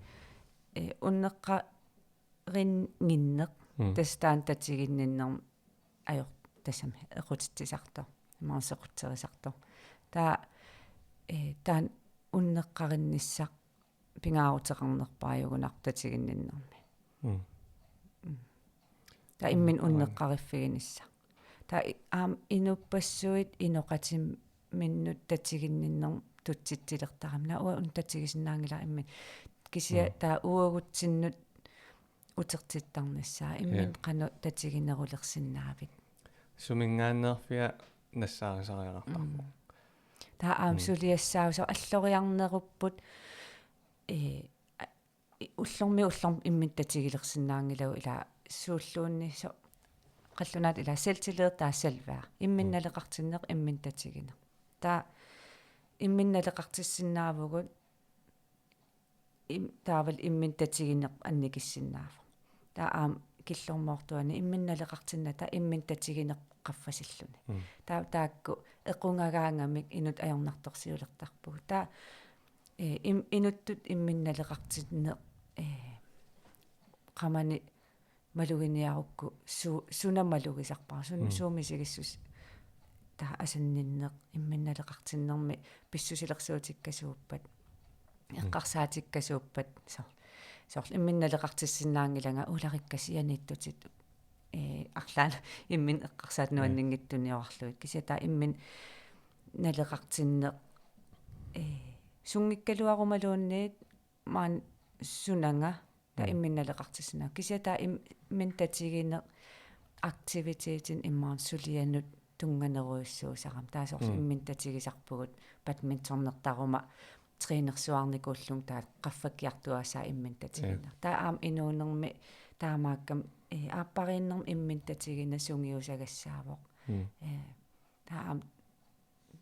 eh, unneqqarinnginneq. Mm. Tassa taanna tatiginninnermi ajor-, tassami equtitsisartoq. Imaluunniit sequtserisartoq. Taava, eh, taanna unneqqarinnissaq pingaaruteqarnerpaajugunarpoq tatiginninnermi. Mm. Mm. Taava imminut, mm, unneqqariffiginissaq. Taava i-, aamma inuppassuit inoqatiminnut tatiginninnermut tutsitsilertarami. Naak uanga una tatigisinnaanngilara imminut. Kisianni, mm, taava uagutsinnut utertittarnissaa. Ja. Imminut qanoq tatiginerulersinnaavit? Suminngaanneerfia nassaarisariaqartarpoq. Mm. Taava aamma, mm, suliassaasoq alloriarnerupput, eh, a-, i-, ullormiit ullormut imminut tatigilersinnaanngilagut ilaa suulluunniit so-, qallunaatut ilaa selvtillid taava selvværd. Imminut, mm, naleqartinneq, imminut tatigineq. Taava imminut naleqartissinnaavugut, im-, taavalu imminut tatigineq annikissinnaavoq. Taava aamma killormoortuani imminut naleqartinnata imminut tatigineq qaffasilluni. Mm. Taava taakku equngagaangamik inuk ajornartorsiulertarpugut. Taava, eh, im-, inuttut imminut naleqartinneq, eh, qamani maluginiarukku su-, suna malugisarpara, sun-, mm, suut misigissuseq taava asanninneq, imminut naleqartinnermi pissusilersuutikka suuppat, mm, eqqarsaatikkasuuppat, soor-, soorlu imminut naleqartissinnaanngilanga ularikka sianiittutit, eh, arlaat imminut eqqarsaat, mm, nuanninngitsuniorarlugit. Kisianni taava imminut naleqartinneq, eh, sunngikkaluarumaluunniit maani sunanga, taava, mm, imminut naleqartissinnaagakku. Kisianni taava im-, imminut tatigineq aktivitetinik imaluunniit sulianut tunnganerujussuusarami. Taava soorlu, mm, imminut tatigisarpugut badmintonertaruma trænersuarnikuullunga taava qaffakkiartuaassaaq imminut tatigineq. Ja. Taava aamma inuunermi taamaakkami, eh, aappariinnermi imminut tatigineq sungiusagassaavoq. Mm. Eh, taava aamma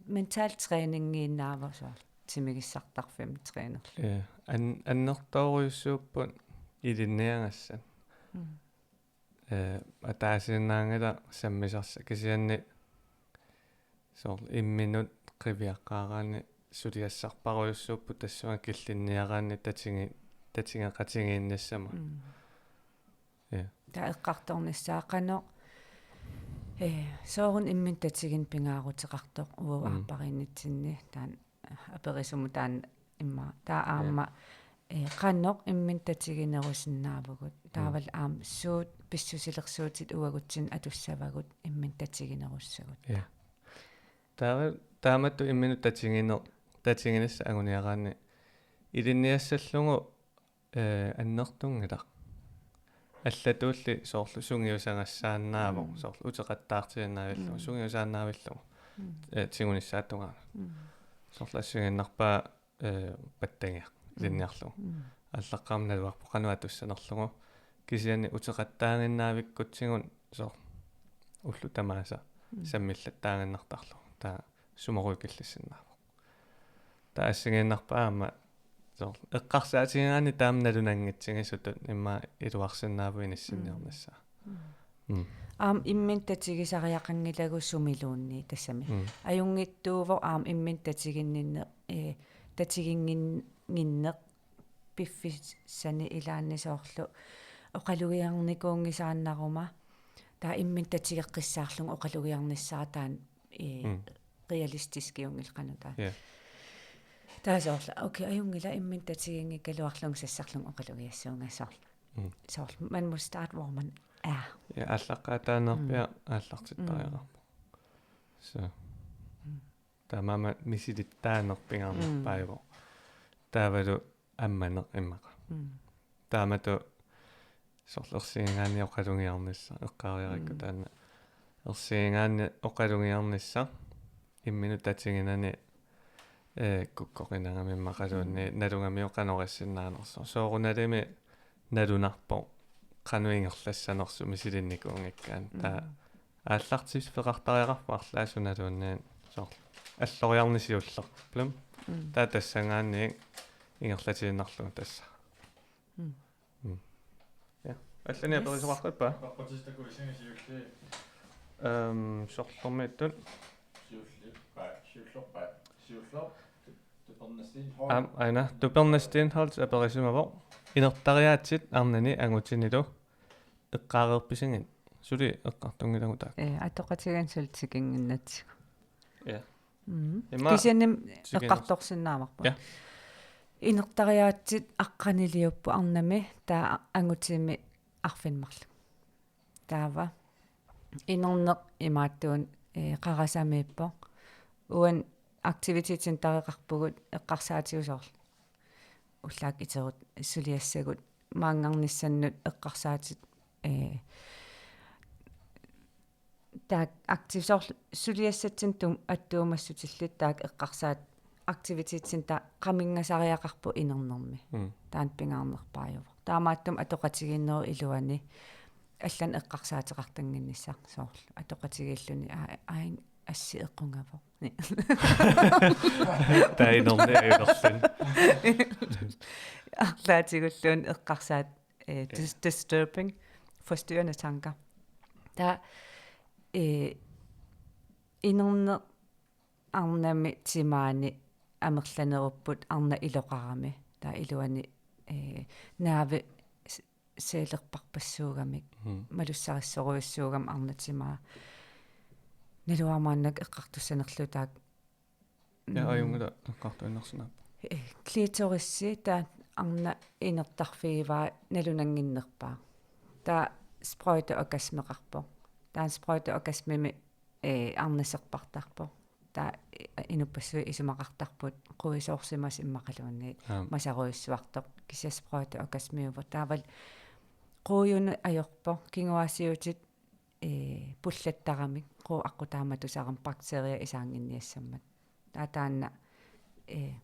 mental træningiinnaavoq soorlu timigissartarfimmi trænerluni. Ja, an-, annertoorujussuupput ilinniagassat. Mm. Eh, ataasiinnaanngilaq sammisassat kisianni soorlu imminut qiviaqqaaraanni suliassarparujussuupput tassunga killinniaraanni tatigi-, tatigeqatigiinnissamut. Mm. Ja. Taava eqqartornissaa qanoq, eh, sooruna imminut tatigineq pingaaruteqartoq uagut, mm, aappariinnitsinni taanna aperisumut taanna immaqa. Taava, ja, aamma, eh, qanoq imminut tatiginerusinnaavugut. Mm. Taavalu aamma suut pissusilersuutit uagutsinnut atussavagut imminut tatiginerussagut. Ja. Taava taamatut imminut tatigine-, tatiginissaq anguniaraanni ilinniassallugu eh, annertunngilaq. Allatuulli soorlu sungiusagassaannaavoq, mm, soorlu uteqattaartiinnavillugu, mm, sungiusaannavillugu. Mm. Eh, tigunissaata tungaanut. Mm. Soorlu assigiinnarpaa, eh, pattagiaq, mm, ilinniarlugu. Mm. Aallaqqaammut naluarpoq qanoq atussanerlugu. Kisianni uteqattaaginnaavikkutsigu soorlu ullut tamaasa, mm, sammillattaaginnartarlugu. Taava sumoruikillissinnaavoq. Taava assigiinnarpaa aamma soorlu eqqarsaatigigaanni taama nalunanngitsigisutut immaqa iluarsinnaavoq inissinniarnissaa. Mm. Mm. Aamma imminut tatigisariaqanngilagut sumiluunniit tassami. Mm. Ajunngitsuuvoq aamma imminut tatiginninne-, eh, tatiginngin-, ginneq piffissani ilaanni soorlu oqalugiarnikuunngisaannaruma, taava imminut tatigeqqissaarlunga oqalugiarnissaa taanna, ee, Mm. realistiskiunngilaq qanoq taanna. Ja. Taava soorlu, okay, ajunngilaq, imminut tatiginngikkaluarlunga sassarlunga oqalugiassuunga soorlu. Mm. Soorlu, man må starte, hvor man er. Ja, aallaqqaataaniippoq Mm. ja aallartittariaqarpoq. Mm. Så. Mm. Taamaammat misilittaaneq pingaarnerpaajuvoq. Mm. Taavalu ammaneq immaqa. Mm. Taamatut soorlu ersigigaanni oqalugiarnissaq, eqqaariarakku Mm. taanna. Ersigigaanni oqalugiarnissaq imminut tatiginani, ee, kukkoqinagami immaqaluunniit Mm. nalugamiuk qanoq issinnaanersoq. Soorunalimi nalunarpoq qanoq ingerlassanersoq misilinnikuunngikkaanni. Taava Mm. aallartiffeqartariaqarpoq arlaat sunaluunniit soorlu alloriarneq siulleq. Plum. Mm. Taava tassanngaanniit ingerlatiinnarlugu tassa. Mm. Mm. Ja. Allanik Yes. aperisoqarpippa? Apeqqutissat takuisinnaasagut siulliit. Ehm, sorlermiittut. Siulliuppaat, siullerpaat, siulleq. Tuperna Steenholdt. Aam, aana, Tuperna Steenholdt aperisimavoq. Inertariaatsit arnani angutinilu eqqaareerpisigit? Suli eqqartunngilagut taakku. Ee, atoqatigiinneq suli tikinnginnatsigu. Ja. Mm. Ima Kisianni tikinnas- eqqartorsinnaavarput. Ja. Inertariaatsit aqqaniliupput arnami, taava angutimi arfineq-marluk. Taava inerneq imaattuuvoq, ee, qarasamiippoq. Uani aktivitetscentereqarpugut, eqqarsaatigut soorlu ullaakkut iterut suliassagut maanngarnissannut eqqarsaatit, ee, taakku aktiv-, soorlu suliassatsinnik attuumassutillit taakku eqqarsaatit aktivitetscenter qaminngasariaqarpoq inernermi. Mm. Taanna pingaarnerpaajuvoq. Taamaattumik atoqatigiinnerup iluani allanik eqqarsaateqartannginnissaq soorlu. Atoqatigiilluni aa-, ain assi equngavoq. Taava inerneq ajorluni. Arlaatigulluunniit eqqarsaat, eh, dis-, Ja. disturbing, forstyrrende tanker. Taava, eh, inerneq arnami timaani amerlanerupput arnaq iloqarami. Taava iluani, eh, nerve s-, cellerparpassuugamik, Mhm. malussarissorujussuugamik arnat timaa. Naluara maannakkut eqqartussanerlugu taakku. Ja, Mm. ajunngilaq eqqartuinnarsinnaavoq. Eh, klitorisi taanna arnap inertarfigivaa nalunannginnerpaaq. Taava sprøjteorgasmeqarpoq. Taanna sprøjteorgasmemi, eh, arnaq serpartarpoq. Taava, eh, inuppassuit isumaqartarput quisoorsimasoq immaqaluunniit Aap. masarujussuartoq, kisianni sprøjteorgasmiuvoq. Taavalu quiunut ajorpoq, kinguaassiuutit, eh, pullattaramik, quup aqqut taama tusarami bakteria isaannginniassammat. Taava taanna, eh,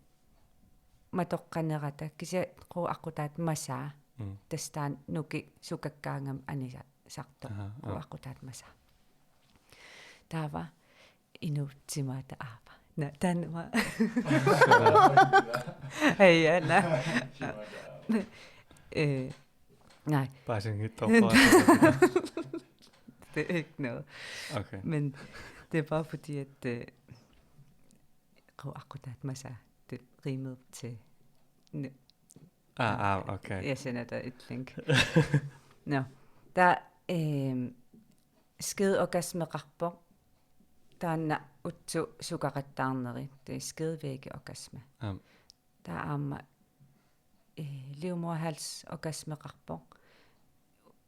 matoqqanerata, kisianni quup aqqutaata masaa, Mm. tassa taanna nuki sukakkaangami anisartoq, Aha, quup aa. aqqutaata masaa. Taava inuup timaata aava. Naa, taanna. Hej, ja, naa. Eh, nej. Paasinngitsoorpara. Det er ikke noget. Okay. Men det er bare fordi, at, øh, quup aqqutaata masaa, det rimede til nu. Ah, ah, okay. Jeg sender dig et link. Nå, der, øhm, skedeorgasmeqarpoq, taanna utsuk sukaqattaarneri, det er skedevæggeorgasme. Aap. Taava aamma, eh, livmoderhalsorgasmeqarpoq.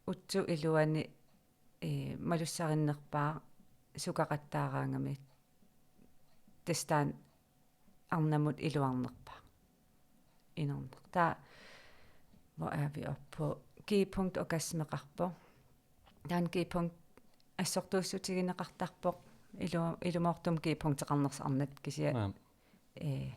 Utsuk iluani, eh, malussarinnerpaaq sukaqattaaraangami, tassa taanna arnamut iluarnerpaaq. Inerneq. Taava, hvor er vi oppe på? G-punktorgasmeqarpoq. Taanna G-punkt assortuussutigineqartarpoq. Ilu-, ilumoortumik G-punkteqarnersoq arnat kisianni. Aap. Eh,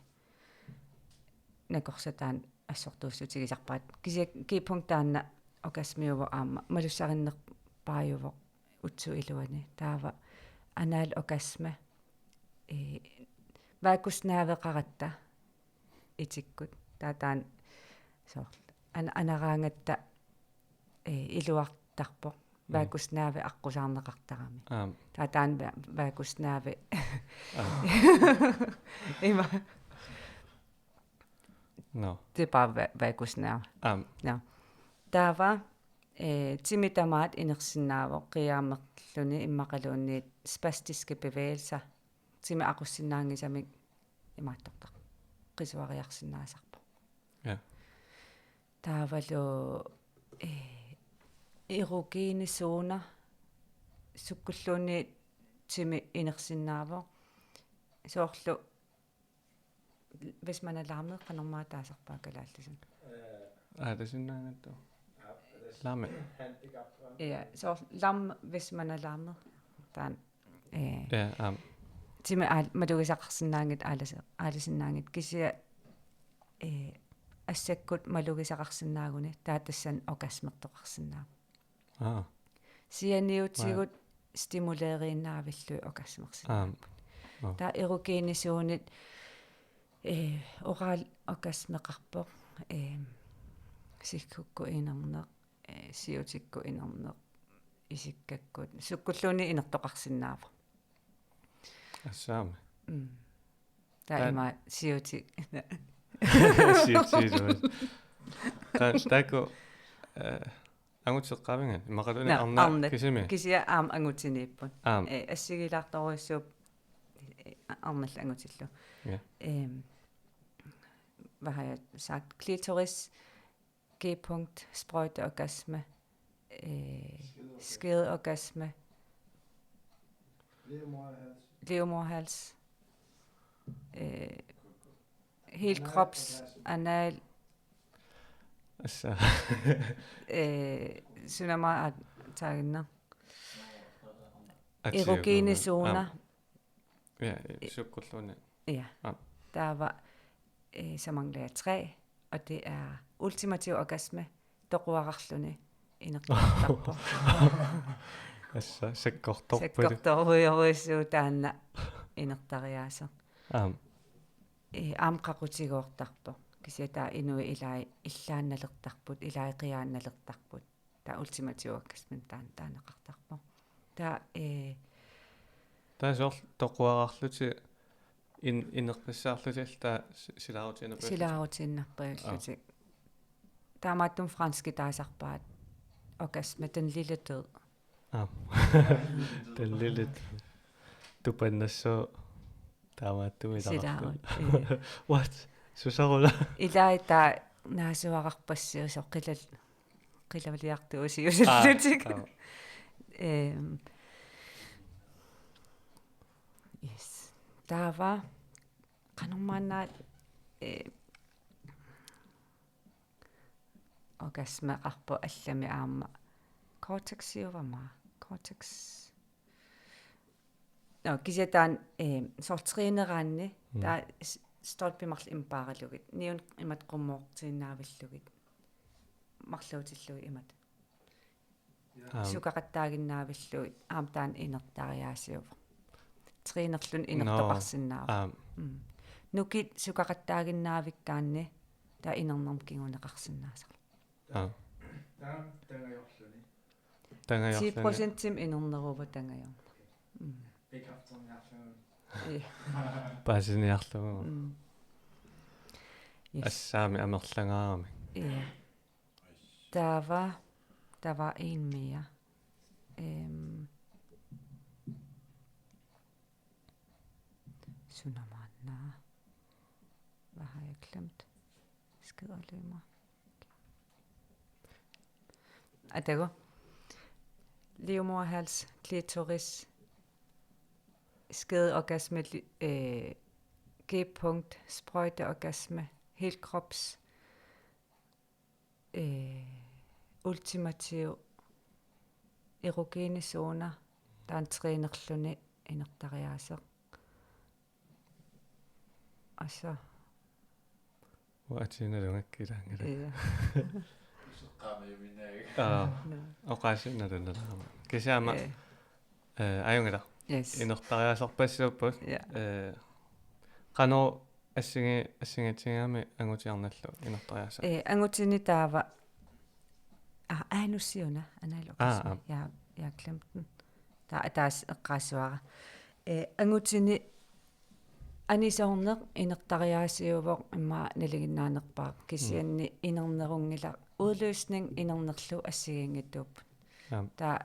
nakorsaq taanna assortuussutigisarpaat. Kisianni G-punkt taanna orgasmiuvoq aamma malussarinnerpaajuvoq utsuk iluani. Taava analorgasme, eh, vagusnerveqaratta itikkut. Taava taanna soorlu ana-, anaraangatta, eh, iluartarpoq. Mm. Vagusnerve aqqusaarneqartarami. Aap. Taava taanna va-, vagusnerve. Aap. Ima. Nå. Det er bare va-, vagus nerve. Aamma. Nå. Taava, eh, timi tamaat inersinnaavoq qiiaammerluni immaqaluunniit spastiske bevægelser. Timi aqussinnaanngisamik imaattortaq. Qisuariarsinnaasarpoq. Ja. Taavalu, eh, erogene zoner sukkulluunniit timi inersinnaavoq. Soorlu Hvis man er lammet, qanormaa taasarpaa kalaallisut? Aalasinnaagatta. Lammet. Ja, soorlu lam, hvis man er lammet. Taanna, eh, ja, aamma. Timi aal-, malugisaqarsinnaanngitsoq aalasi-, aalasinnaanngitsoq kisianni, eh, assakkut malugisaqarsinnaaguni taava tassani orgasmertoqarsinnaavoq. Aa. Sianiutigut stimuleeriinnaavillugit orgasmersinnaapput. Aamma. Nå. Taava erogene zonit, eh, oral orgasmeqarpoq, eh, siggukkut inerneq, eh, siutikkut inerneq, isikkakkut, sukkulluunniit inertoqarsinnaavoq. Assaami. Mm. Taava taanna ima siuti-, siuti-, siuti. Ta-, taakku, eh, anguteqqaavinga, immaqaluunniit, nå, arnat, arnat kisimi. Kisianni aamma angutiniipput. Aamma. Eh, assigiilaartorujussuupput, eh, arnallu angutillu. Ja. Ehm, hvad har jeg sagt? Klitoris, G-punkt, sprøjteorgasme, eh, skedeorgasme, livmoderhals, eh, hele krops, anal, altså, eh, sunamar at-, taaginna. Erogene zoner. Ja, sukkulluunniit. Ja. Ja. Taava, eh, så mangler jeg tre, og det er ultimativ orgasme, toquararluni inertarpoq. Assa, sakkortorput. Sakkortorujorujussuuvoq taanna inertariaaseq. Aamma. Eh, aamma qaqutigoortarpoq. Kisianni taava inuit ilaat illaannalertarput, ilaat qiiaannalertarput. Taava ultimativ orgasme taanna taaneqartarpoq. Taava, eh, taava soorlu toquararlutik in-, inerpassaarlutik taava si-, silaarutiinnarpassuit. Silaarutiinnarpassuit. Aa. Taamaattumik franskit taasarpaat orgasme, den lille død. Aa. Den lille død. Tupannassaaq. Taamaattumik ilaqartut. Silaarut, ee. What? Susaruna? Ilai taava naasuararpassuusoq qilal-, qilaliartuusiusillutik. Aa, aa. Ehm, yes. Taava qanormaanna, eh, orgasmeqarpoq allami aamma cortexiuvoq aamma. Cortex. Nå, kisianni taanna, eh, soorlu træneraanni, mm, taava s-, stolpit marluk imaapparalugit, niunik imatut qummoortiinnaavillugit, marluutillugit imatut. Aamma. Sukaqattaaginnaavillugit, aamma taanna inertariaasiuvoq. Trænerluni inertoqarsinnaavoq. Nå, aamma. Mm. Nukit sukaqattaaginnaavikkaanni, taava inernermut kinguneqarsinnaasarpoq. Aa. Taanna tangajorluni. Tangajorluni. Ti procentimik inerneruvoq tangajorneq. Mm. Bekræfterniarlugu. Ja. Paasiniarlugu. Mm. Yes. Assaami amerlangaaramik. Ja. Taava, taava en mere. Øhm. Sunamaanna. Hvad har jeg glemt? Skederlimer. Atago. Livmoderhals, klitoris, skedeorgasme, li-, øh, G-punkt, sprøjteorgasme, helkrops, øh, ultimativ, erogene zoner, taanna trænerluni inertariaaseq. Assa. Uanga atiinnarlunga kilaanngilaq. Ja. Useqqaamajuminaagit. Aa. Nå. Oqaasiinnarlunga. Kisianni aamma, ja, eh, ajunngilaq. Yes. Inertariaaserpassuupput. Ja. Eh, qanoq assingi-, assigiitsigigamik angutiarnallu inertariaaseq? Eh, angutini taava, ah, anusiuna, anal orgasme. Aa, aa. Jeg, jeg har glemt den. Taava ataaseq eqqaassavara. Eh, angutini Anisoorneq inertariaasiuvoq immaqa nalinginnaanerpaaq, kisianni inernerunngilaq, udløsning inernerlu assigiinngitsuupput. Aap. Taava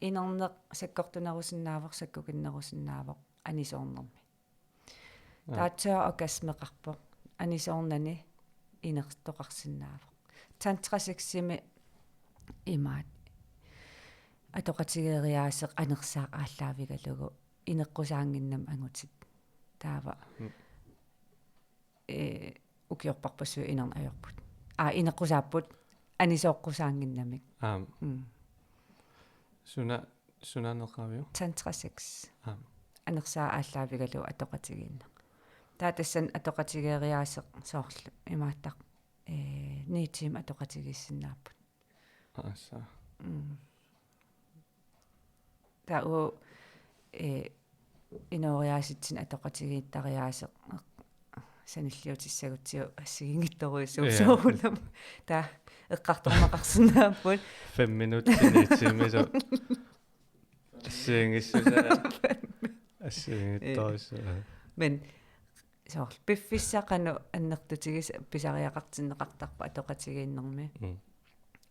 inerneq sakkortunerusinnaavoq, sakkukinnerusinnaavoq anisoornermi. Aap. Taava tør orgasmeqarpoq, anisoornani inertoqarsinnaavoq. Tantraseximi imaat atoqatigeeriaaseq anersaaq aallaavigalugu ineqqusaannginnami angutit. Taava, mm, ee, ukiorpassuit inerneq ajorput. Aa, ineqqusaapput anisooqqusaannginnamik. Aap. Mm. Suna, sunaneqaviuk? Tantrasex. Aap. Anersaaq aallaavigalugu atoqatigiinneq. Taava tassani atoqatigeeriaaseq soorlu imaattaq, ee, ni timer atoqatigiissinnaapput. Aasa. Mm. Taava, ee, inooriaasitsinni atoqatigiittariaaseq sanilliutissagutsigu assigiinngitsorujussuuvoq. Ja. Soorunami. Taava eqqartorneqarsinnaapput. Fem minutter, ni timer, så. Assigiinngissusaa. Assigiinngitsorujussuaq. Men soorlu piffissaq qanoq annertutigisoq pisariaqartinneqartarpoq atoqatigiinnermi. Mm.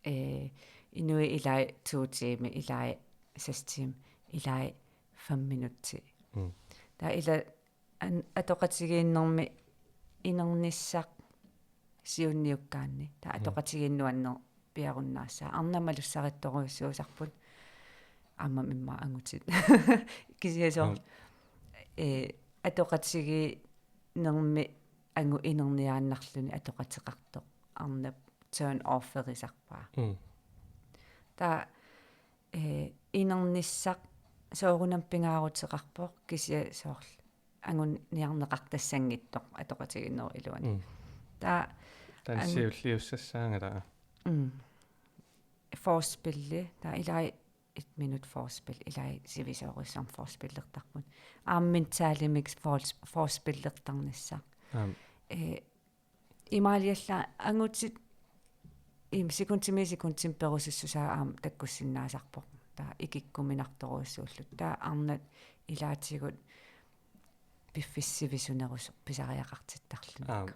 Ee, inuit ilai to timer, ilai seks timer, ilai fem minutter. Mm. Taava ila an-, atoqatigiinnermi inernissaq siunniukkaanni. Taava, mm, atoqatigiinneq nuanneq piarunnaassaaq. Arnaq malussarittorujussuusarput. Aammami immaqa angutit. Kisianni soorlu, mm, ee, atoqatigiinnermi angut inerniaannarluni atoqateqartoq arnap turn offerisarpaa. Mm. Taava, ee, inernissaq soorunami pingaaruteqarpoq, kisianni soorlu anguniarneqartassanngitsoq atoqatigiinnerup iluani. Mm. Taava, taanna ang-, siulliussassaanngilaq. Mm. Forspilli, taava ilai et minut forspil, ilai sivisoorujussuarmik forspillertarput. Aamma mentalimik fors-, forspillertarnissaq. Aap. Ee, imaaliallaat angutit, im, sekundimiit sekundimut perusussusaa aamma takkussinnaasarpoq. Taava ikikkuminartorujussuullutik. Taava arnat ilaatigut piffissaq sivisunerusoq pisariaqartittarluni. Aap.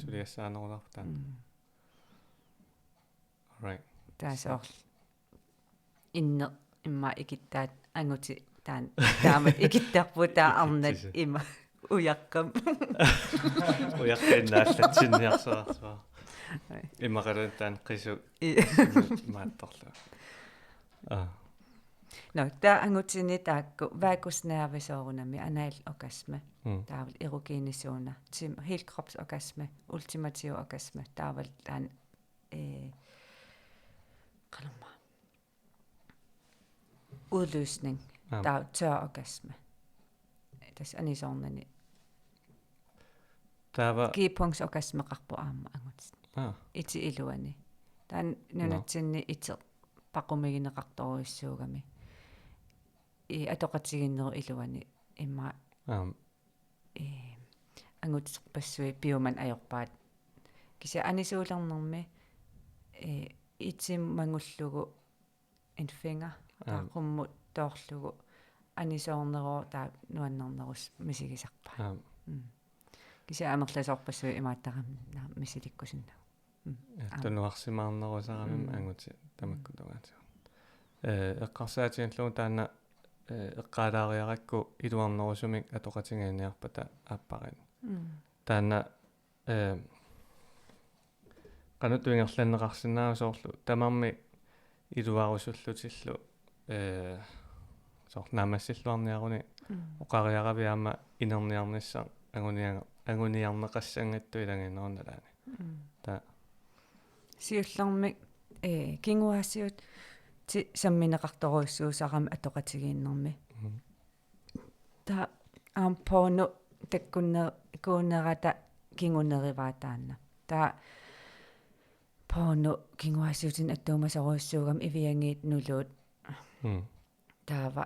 Suliassaanerulaarpoq taanna. Mm. All right. Taava soorlu inneq immaqa ikittaat angutit taanna taamatut ikittarput, taava arnat, kisi, ima ujaqqamik. Ujaqqinnaallaatinniarsuarsuaq. Ai. Imaluunniit taanna qisuk. I-, imaattorlu. Aa. Nå, taava angutini taakku vagusnerve soorunami anal orgasme. Mm. Taavalu erogenisuuna. Tim-, helkropsorgasme, ultimativ orgasme. Taavalu taanna, ee, qanormaa. Udløsning. Aap. Taava tør orgasme. Tassa anisoornani. Taava g-punktsorgasmeqarpoq aamma angutit. Aa. Iti iluani. Taanna, nå, nunatsinni iteq paqumigineqartorujussuugami. Ii, atoqatigiinnerup iluani immaqa. Aap. Ee, anguterpassuit piumaneq ajorpaat. Kisianni anisuulernermi, ee, itimut mangullugu en finger, taava, aap, qummut toorlugu anisoorneruvoq, taava nuannernerusumik misigisarpaat. Aap. Mm. Kisianni amerlasoorpassuit imaattarami, naa, misilikkusunnagu. Mm. Ja, aamma. Tunuarsimaarnerusarami, mm, angutit tamakku tungaatigut. Ee, eqqarsaatigalugulu taanna, ee, eqqaalaariarakku iluarnerusumik atoqatigiinniarpata aappariinni. Mm. Taanna, ee, qanoq ingerlanneqarsinnaava soorlu tamarmik iluarusullutillu, ee, soorlu naammassilluarniaruni, mm, oqariaravit aamma inerniarnissaq anguniar-, anguniarneqassanngitsoq ilagiinnerup nalaani. Mm. Taava. Siullermik, ee, kinguaassiuutit sammineqartorujussuusarami atoqatigiinnermi. Mm. Taava aamma porno takkunne-, kuunerata kingunerivaa taanna. Taava porno kinguaassiuutini attuumasorujussuugami iviangiit nuluut. Mm. Taava,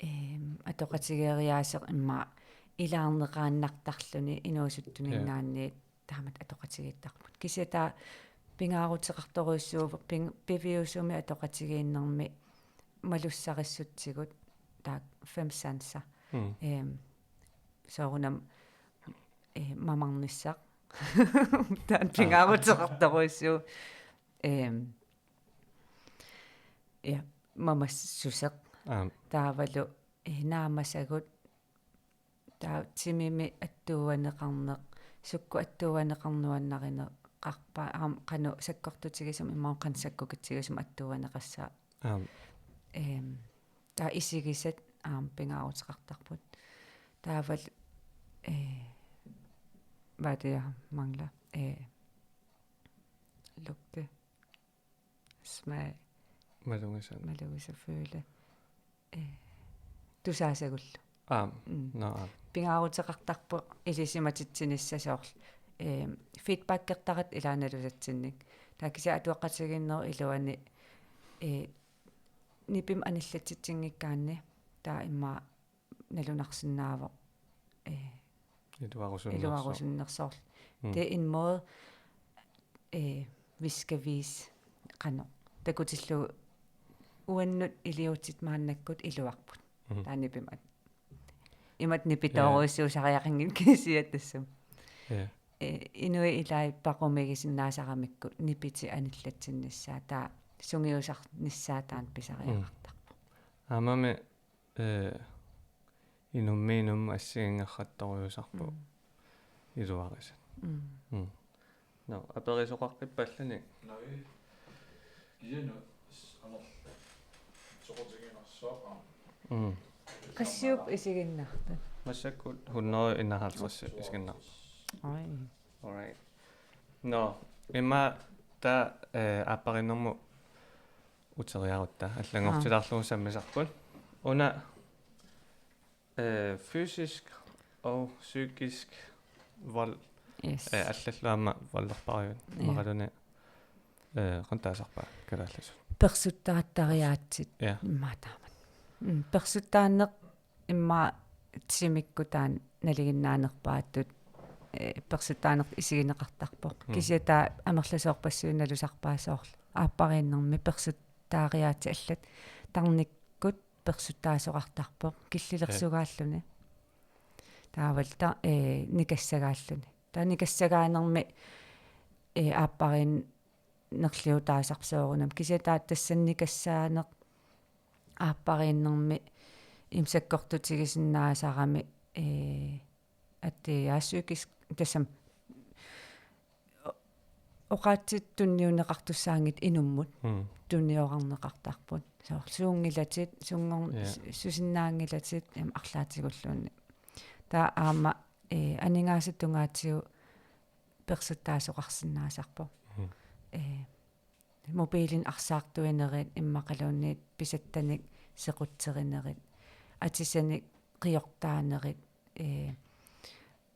eem, atoqatigeeriaaseq immaqa ilaarneqaannartarluni inuusuttuninngaanniit, ja, taamatut atoqatigiittarput. Kisianni taava pingaaruteqartorujussuuvoq ping-, piviusumik atoqatigiinnermi malussarissutsigut, taava fem sanser. Mm. Eem, soorunami eh, mamarnissaq. Taanna pingaaruteqartorujussuuvoq. Ehm, ja, mamassuseq. Aap. Taavalu, eh, naamasagut. Taava timimi attuuaneqarneq, sukkut attuuaneqarneq nuannarineqarpa, aamma qanoq sakkortutigisumik imaluunniit qanoq sakkukitsigisumik attuuaneqassaaq. Aap. Ehm, taava isigisat aamma pingaaruteqartarput. Taavalu, eh, hvad det er, mangler. Eh, lugte. Smag. Malugisat. Malugisat, føle. Eh, tusaasagullu. Aap. Mm. Nå, aap. Pingaaruteqartarpoq ilisimatitsinissaq soorlu. Eh, feedbackertaratta ilaannalusatsinnik. Taava kisianni atuaqatigiinnerup iluani, eh, nipimik anillatsitsinngikkaanni taava immaqa nalunarsinnaavoq, eh, iluarusunnersoq. Iluarusunnersoq. Mm. Det er en måde, eh, vi skal vise qanoq. Takutillugu uannut iliuutsit maannakkut iluarput. Mhm. Taava nipimik. Imatut nipitoorujussuusariaqanngilaq kisianni tassami. Ja. Eh, inuit ilaat paqumigisinnaasaramikku nipitit anillatsinnissaat, taava sungiusarnissaat taanna pisariaqartarpoq. Mm. Aammami, eh, inummiit inummut assigiinngeqartorujussuusarpoq. Mm. Iluarisat. Mm. Mm. Nå, aperisoqaqqippalluni. Nå, i-, ianu s-, aner-, soqutiginarsoq, aa. Mm. Qassiup isiginnaartut? Massakkut hundrede enoghalvtreds isiginnaarput. Oj. All right. Nå, immaqa taava, eh, aappariinnermut uteriarutta allanngortilaarlugu sammisarput. Una, eh, fysisk og psykisk vold. Yes. Eh, allallu aamma volderpariuk. Ja. Imaluunniit, eh, qanoq taasarpaat kalaallisut? Persuttaattariaatsit. Ja. Immaqa taamak. Mm, persuttaaneq immaqa timikkut taanna nalinginnaanerpaattut, eh, persuttaaneq isigineqartarpoq. Mm. Kisianni taava amerlasoorpassuit nalusarpaat soorlu. Aappariinnermi persuttaariaatsit allat tarnikkut persuttaasoqartarpoq. Killilersugaalluni. Taavalu ta-, eh, nikassagaalluni. Taava nikassagaanermi, eh, aappariinnerliutaasarpoq soorunami. Kisianni taava tassani nikassaaneq aappariinnermi imsakkortutigisinnaasarami, eh, at det er psykisk, tassami o-, oqaatsit tunniunneqartussaanngitsut inummut. Mm. Tunniorarneqartarput. Soorlu suunngilatit, sunngor-, ja, su-, susinnaanngilatit, em, arlaatigulluunniit. Taava aamma, eh, aningaasat tungaatigut persuttaasoqarsinnaasarpoq. Mm. Eh, mobiilinik arsaartuinerit immaqaluunniit pisattanik sequtserinerit, atisanik qiortaanerit, eh,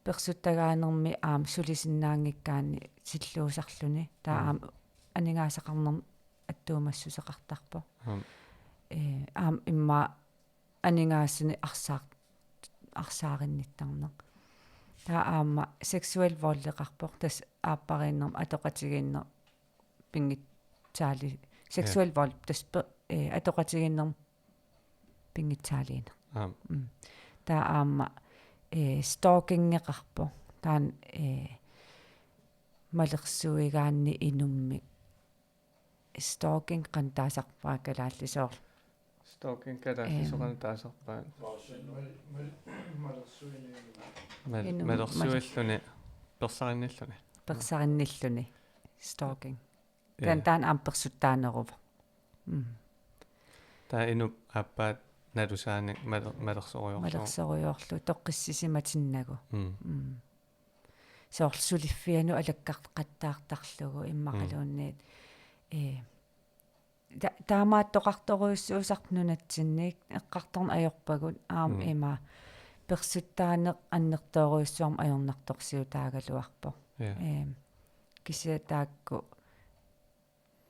persuttagaanermi aamma sulisinnaanngikkaanni silluusarluni. Taava, mm, aamma aningaasaqarnermut attuumassuseqartarpoq. Mm. Eh, aamma immaqa aningaasanik arsaar-, arsaarinnittarneq. Taava aamma seksuel voldeqarpoq, tassa aappariinnermi atoqatigiinneq pinngitsaali-, seksuel, ja, vold, tassa pe-, eh, atoqatigiinnermi pinngitsaaliineq. Aap. Mm. Taava aamma, eh, stalkingeqarpoq. Taanna, eh, malersuigaanni inummik. Stalking qanoq taasarpaat kalaallisut? Stalking kalaallisut, ehm, qanoq taasarpaat? Mal-, mal-, malersuineq. Mal-, inum-, malersuilluni, persarinnilluni. Persarinnilluni. Stalking. Ja. Taanna, taanna aamma persuttaaneruvoq. Mm. Taava inup aappaata nalusaanik maler-, malersorujoorlugu. Malersorujoorlugu, toqqissisimatinnagu. Mm. Mm. Soorlu suliffianut alakkartaqattaartarlugu immaqaluunniit. Mm. Eh, ta-, taamaattoqartorujussuusarpoq nunatsinni, eqqartorneq ajorpagut, aamma, mm, ima persuttaaneq annertoorujussuarmik ajornartorsiutaagaluarpoq. Ja. Ehm, kisianni taakku,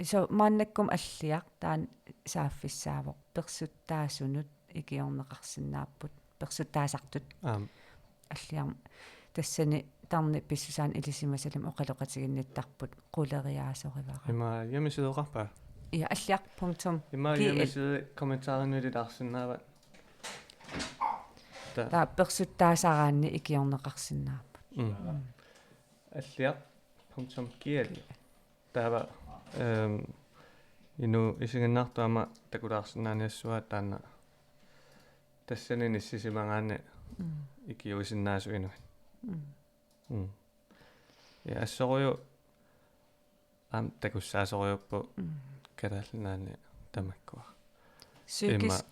so, maannakkut Alliaq taanna saaffissaavoq, persuttaasunut ikiorneqarsinnaapput, persuttaasartut. Aamma. Alliarmi tassani tarnip pissusaanik ilisimasalimmik oqaloqatiginnittarput, quleriaasorivara. Ima hjemmesideqarpa? Ja, alliaq punktum G L. Ima hjemmeside kommentarinut ilaarsinnaavat. Ta-, taava persuttaasaraanni ikiorneqarsinnaapput. Mm. Alliarp punktum G L. Taava, ehm, inuit isiginnaartut aamma takulaarsinnaaniassavaat taanna tassani inissisimagaanni Mm. ikiuisinnaasut inuit. Mm. Mm. Ja, assorujuk aamma takussaasorujuupput Mm. Kalaallit Nunaanni tamakkua. Psykisk Imma-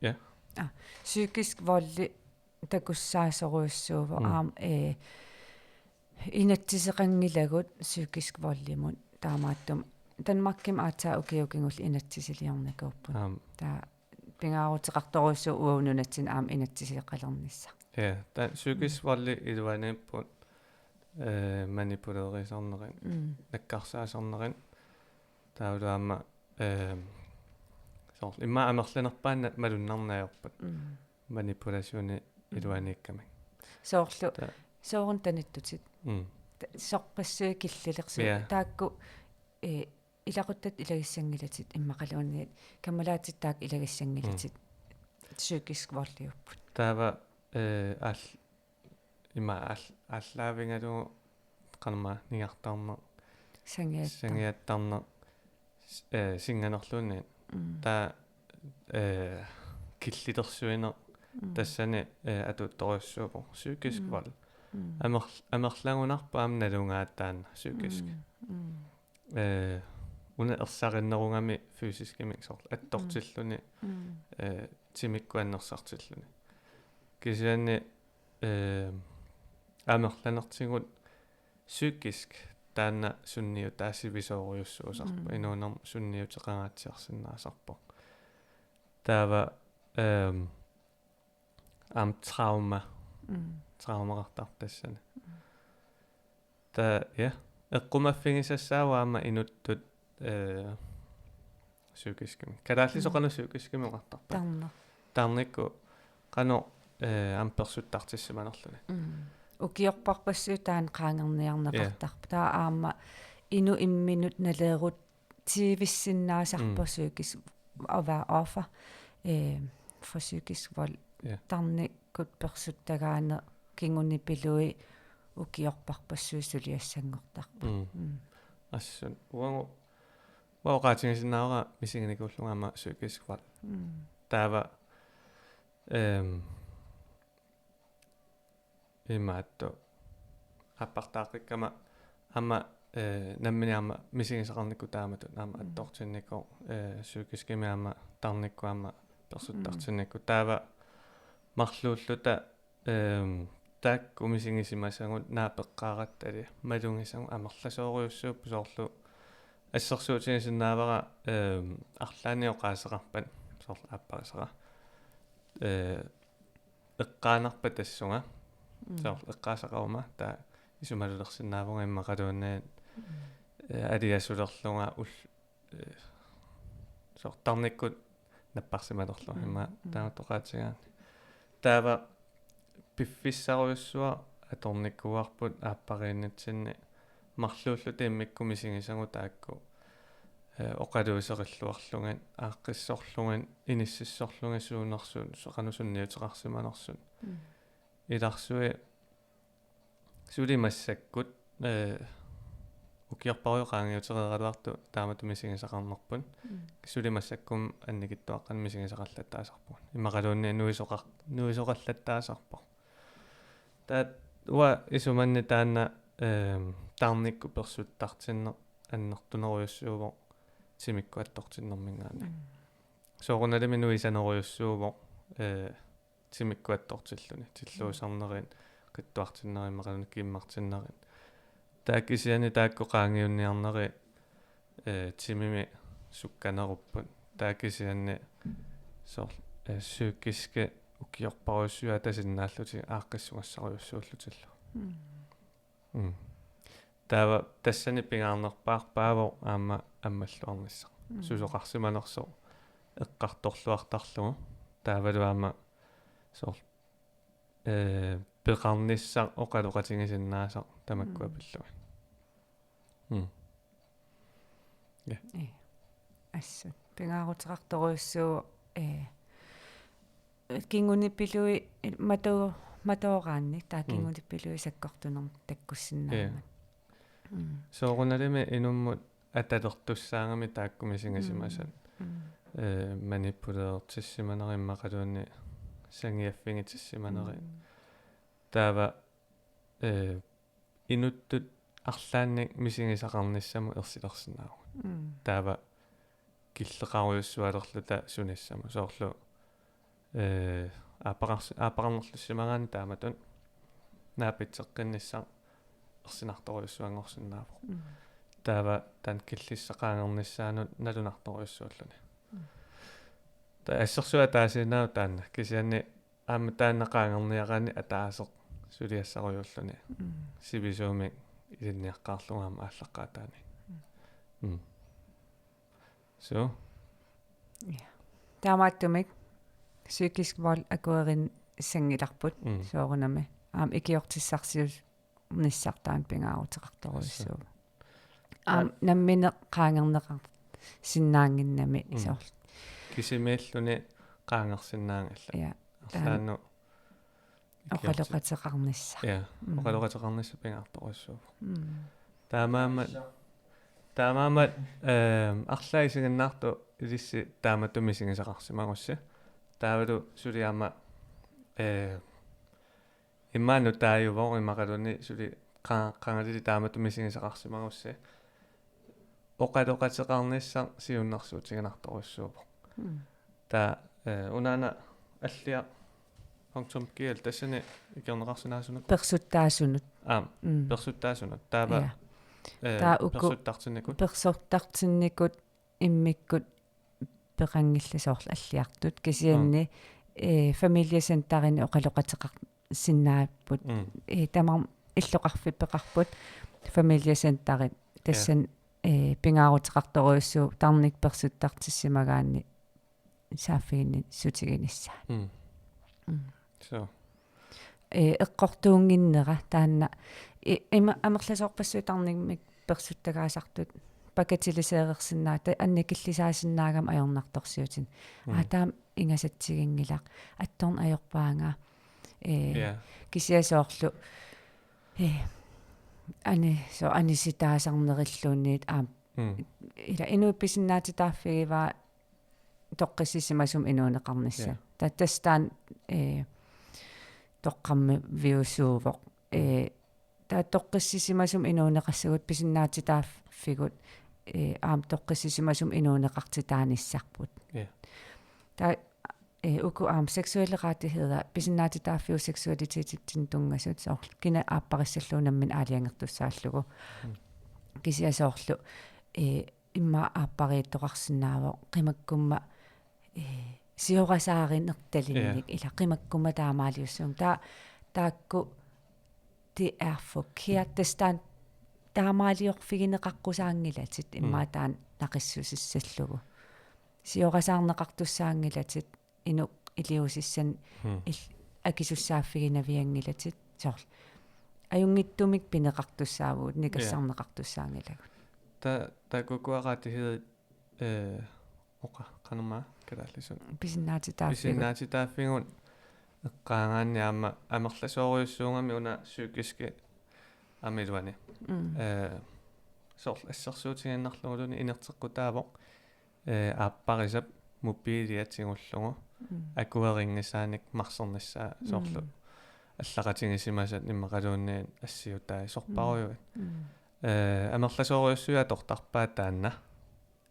Ja. Ah, psykisk voldi takussaasorujussuuvoq Mm. aamma, eh, inatsiseqanngilagut psykisk voldimut taamaattumik Danmarkimi aatsaat ukiut kingulliit inatsisiliornikuupput. Aamma. Taava pingaaruteqartorujussuuvoq uagut nunatsinni aamma inatsiseqalernissaq. Ja, taava psykisk Mm. voldi iluaniipput, eh, manipulerisarnerit, Mm. nakkarsaasarnerit, taavalu aamma, eh, soorlu immaqa amerlanerpaannat malunnarneq ajorput. Mm. Manipulationi Mm. iluaniikkamik. Soorlu, Taava. soorunami tanittutit. Mm. Ta-, sorpassuit killilersuit. Ja. Taakku, eh, ilaquttatit ilagissanngilatit immaqaluunniit kammalaatit taakku ilagissanngilatit. Mm. Psykisk voldiupput. Taava, eh, aal-, ima aal-, aallaavigalugu qanormaa nigartarneq. Sangiattar-. Sangiattarneq, s-, eh, singanerluunniit. Mm. Taava, eh, killilersuineq Mm. tassani, eh, atuuttorujussuuvoq. Psykisk Mm. vold. Mm. Amer-, amerlagunarpoq aamma nalugaat taanna psykisk. Mm. Mm. Eh, una ersarinnerugami fysiskimik soorlu attortilluni, Mm. eh, timikkut annersartilluni. Kisianni, eh, amerlanertigut psykisk taanna sunniutaasivisoorujussuusarpoq, Mm. inuunermi sunniuteqangaatsiarsinnaasarpoq. Taava, ehm, aamma trauma. Mm. Traumaqartarpoq tassani. Mm. Taava, ja. Eqqumaffigisassaavoq aamma inuttut, eh, psykiskimik. Kalaallisut Mm. qanoq psykiskimik oqartarpat? Tarneq. Tarnikkut qanoq, eh, aamma persuttartissimanerluni. Mm. Ukiorparpassuit taanna qaangerniarneqartarpoq. Ja. Taava aamma inuk imminut naleerut- tiivissinnaasarpoq Mm. psykisk, at være offer, øh, for psykisk vold. Ja. Tarnikkut persuttagaaneq kingunipiluit ukiorparpassuit suliassanngortarput. Mm. Mm. Assut. Uagut, uanga oqaatigisinnaavara misiginikuullunga aamma psykisk vold. Mm. Taava, ehm, imaattoq. Aappartaaqqikkama aamma, eh, nammineq aamma misigisaqarnikkut taamatut aamma Mm. attortinnikoq, eh, psykiskimik aamma tarnikkut aamma persuttartinnikoq. Mm. Taava marluulluta, ehm, taakku misigisimasagut naapeqqaaratta malugisagut amerlasoorujussuupput soorlu assersuutigisinnaavara, ehm, arlaannik oqaaseqarpat soorlu aapparisara. Eh, eqqaanarpat tassunga. Mm. Soorlu eqqaasaqaruma taava isumalulersinnaavunga immaqaluunniit, Mm. eh, aliasulerlunga ul-, eh, soorlu tarnikkut napparsimalerlunga Mm, immaqa mm. taama oqaatigaanni. Taava piffissarujussuaq atornikuuarput aappariinnitsinni marluulluta immikkut misigisagut taakku, eh, oqaluuserilluarlugit, aaqqissorlugit, inississorlugit suunersut, su-, qanoq sunniuteqarsimanersut. Mm. Ilarsui suli massakkut, eh, ukiorparujuk qaangiutereeraluartoq taamatut misigisaqarnerput. Mm. Suli massakkut annikitsuaqqanik misigisaqallattaasarpugut. Immaqaluunniit nuisoqar-, nuisoqallattaasarpoq. Taava uanga isumanni taanna, ehm, tarnikkut persuttartinneq annertunerujussuuvoq timikkut attortinnerminngaanniit. Mm. Soorunalimi nuisanerujussuuvoq, eh, timikkut attortilluni. Tilluusarnerit, qitsuartinnerit, immaqaluunniit kiimmartinnerit. Taava kisianni taakku qaangiunniarnerit, eh, timimi sukkanerupput. Taava kisianni soorlu, eh, psykiske ukiorparujussuit atasinnaallutik aaqqissugassarujussuullutillu. Mm. Mm. Taava tassani pingaarnerpaarpaavoq aamma ammalluarnissaq. Mm. Susoqarsimanersoq eqqartorluartarlugu. Taavalu aamma soorlu, eh, peqarnissaq oqaloqatigisinnaasaq tamakkua Mm. pillugit. Mm. Ja. Ja. Assut. Pingaaruteqartorujussuuvoq, eh, kingunipiluit matu-, matooraanni taava kingulippiluit sakkortunermik takkussinnaammat. Mm. Soorunalimi inummut atalertussaagami taakku misigisimasat. Mm. Eh, manipulertissimanerit immaqaluunniit sangiaffigitissimanerit. Mm. Taava, eh, inuttut arlaannik misigisaqarnissamut ersilersinnaavugut. Mm. Taava killeqarujussualerluta sunissamut. Soorlu, eh, aappaqars-, aappaqarnerlussimagaanni taamatut naapitseqqinnissaq ersinartorujussuanngorsinnaavoq. Mm. Taava taanna killissaq qaangernissaanut nalunartorujussuulluni. Mm. Taava assersuut ataasiinnaavoq taanna. Kisianni aamma taanna qaangerniaraanni ataaseq suliassarujuulluni. Mm. Sivisuumik ilinniaqqaarlugu aamma aallaqqaataani. Mm. Mm. Suu. Ja. Taamaattumik psykisk vold akuerinnissanngilarput. Mm. Soorunami. Aamma ikiortissarsiuunissaq taanna pingaaruteqartorujussuuvoq. Tassa. Aamma nammineq qaangerneqarsinnaannginnami. Mm. Soorlu. Kisimiilluni qaangersinnaanngillat. Ja. Taanna arlaannut ikiorti-, oqaloqateqarnissaq. Ja, mm, oqaloqateqarnissaq pingaartorujussuuvoq. Mm. Taamaammat, taamaammat, ehm, arlaat isiginnaartut ilissi taamatut misigisaqarsimagussi. Taavalu suli aamma, eh, immaqa nutaajuvoq immaqaluunniit suli qa-, qangalili taamatut misigisaqarsimagussi. Oqaloqateqarnissaq siunnersuutiginartorujussuuvoq. Mm. Taava, eh, unaana alliaq punktum G L tassani ikiorneqarsinnaasunik. Persuttaasunut. Aap, mm, persuttaasunut. Taava, ja, eh, taava uku persuttartinnikut. Persuttartinnikut immikkut peqanngillat soorlu alliartut. Kisianni, mm, eh, familiecenterini oqaloqateqarsinnaapput. Mm. Eh, tamarmik illoqarfik peqarput familiecenterit. Ja. Tassani, eh, pingaaruteqartorujussuuvoq tarnikkut persuttartissimagaanni saaffiginnissutiginissaat. Mm. Mm. Suu. Eh, eqqortuunnginnera taanna i-, ima-, amerlasoorpassuit tarningmik persuttagaasartut pakatiliseerersinnaat, ta-, annikillisaasinnaagami ajornartorsiutit. Mm. Aa, taama ingasatsiginngilaq. Attorneq ajorpaanga. Eh, ja, kisianni soorlu, eh, ani-, so-, anisitaasarnerilluunniit aamma. Mm. Ila inuit pisinnaatitaaffigivaa toqqissisimasumik inuuneqarnissaq. Ja. Taava tassa taanna, eh, toqqammaviusuuvoq. Eh, taava toqqissisimasumik inuuneqassagut pisinnaatitaaffigut, eh, aamma toqqissisimasumik inuuneqartitaanissarput. Ja. Taava, eh, uku aamma seksuelle rettigheder, pisinnaatitaaffiup seksualitetitsinni tunngasut soorlu kina aapparissallugu nammineq aalajangertussaallugu. Mm. Kisianni soorlu, eh, immaqa aappariittoqarsinnaavoq qimakkumma, eh, siorasaarinertalinnik, ja, ila qimakkumma taamaaliussuum. Taa-, taakku det er forkert. Tassa taanna taamaaliorfigineqaqqusaanngilatit, mm, immaqa taanna naqissusissallugu. Siorasaarneqartussaanngilatit inuk iliuusissanik, hmm, il-, akisussaaffiginavianngilatit. Soorlu. Ajunngitsumik pineqartussaavugut, ja, nikassarneqartussaanngilagut. Ta-, taakkukkut rettighedet, eh, oqa-, qanormaa kalaallisut. Pisinnaatitaaffigut. Pisinnaatitaaffigut eqqaagaanni aamma amerlasoorujussuugami una psykiski aamma iluani. Mm. Eh, soorlu assersuutigiinnarluguluunniit inerteqqutaavoq, eh, aapparisap mobilia tigullugu, mm, akuerinngisaanik marsernissaa soorlu. Mm. Allaqatigisimasat immaqaluunniit assiutai sorparujuit. Mm. Eh, amerlasoorujussuit atortarpaat taanna.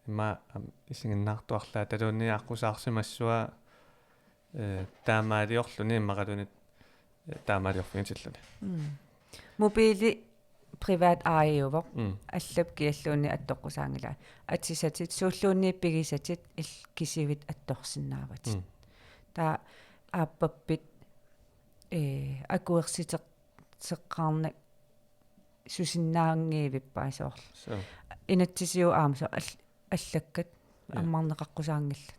Immaqa aamma isiginnaartut arlaataluunniit aqqusaarsimassua, eh, taamaaliorluni immaqaluunniit, eh, taamaaliorfigitilluni. Mm. Mobili privat ejeruvoq. Mm. Allap kialluunniit attoqqusaanngilaa. Atisatit, suulluunniit pigisatit, il-, kisivit attorsinnaavatit. Mm. Taava aappappit, eh, akuersiteq-, -teqqaarnak susinnaanngivippai soorlu. Suu. Inatsisigut aamma soorlu al-, allakkat, ja, ammarneqaqqusaanngillat.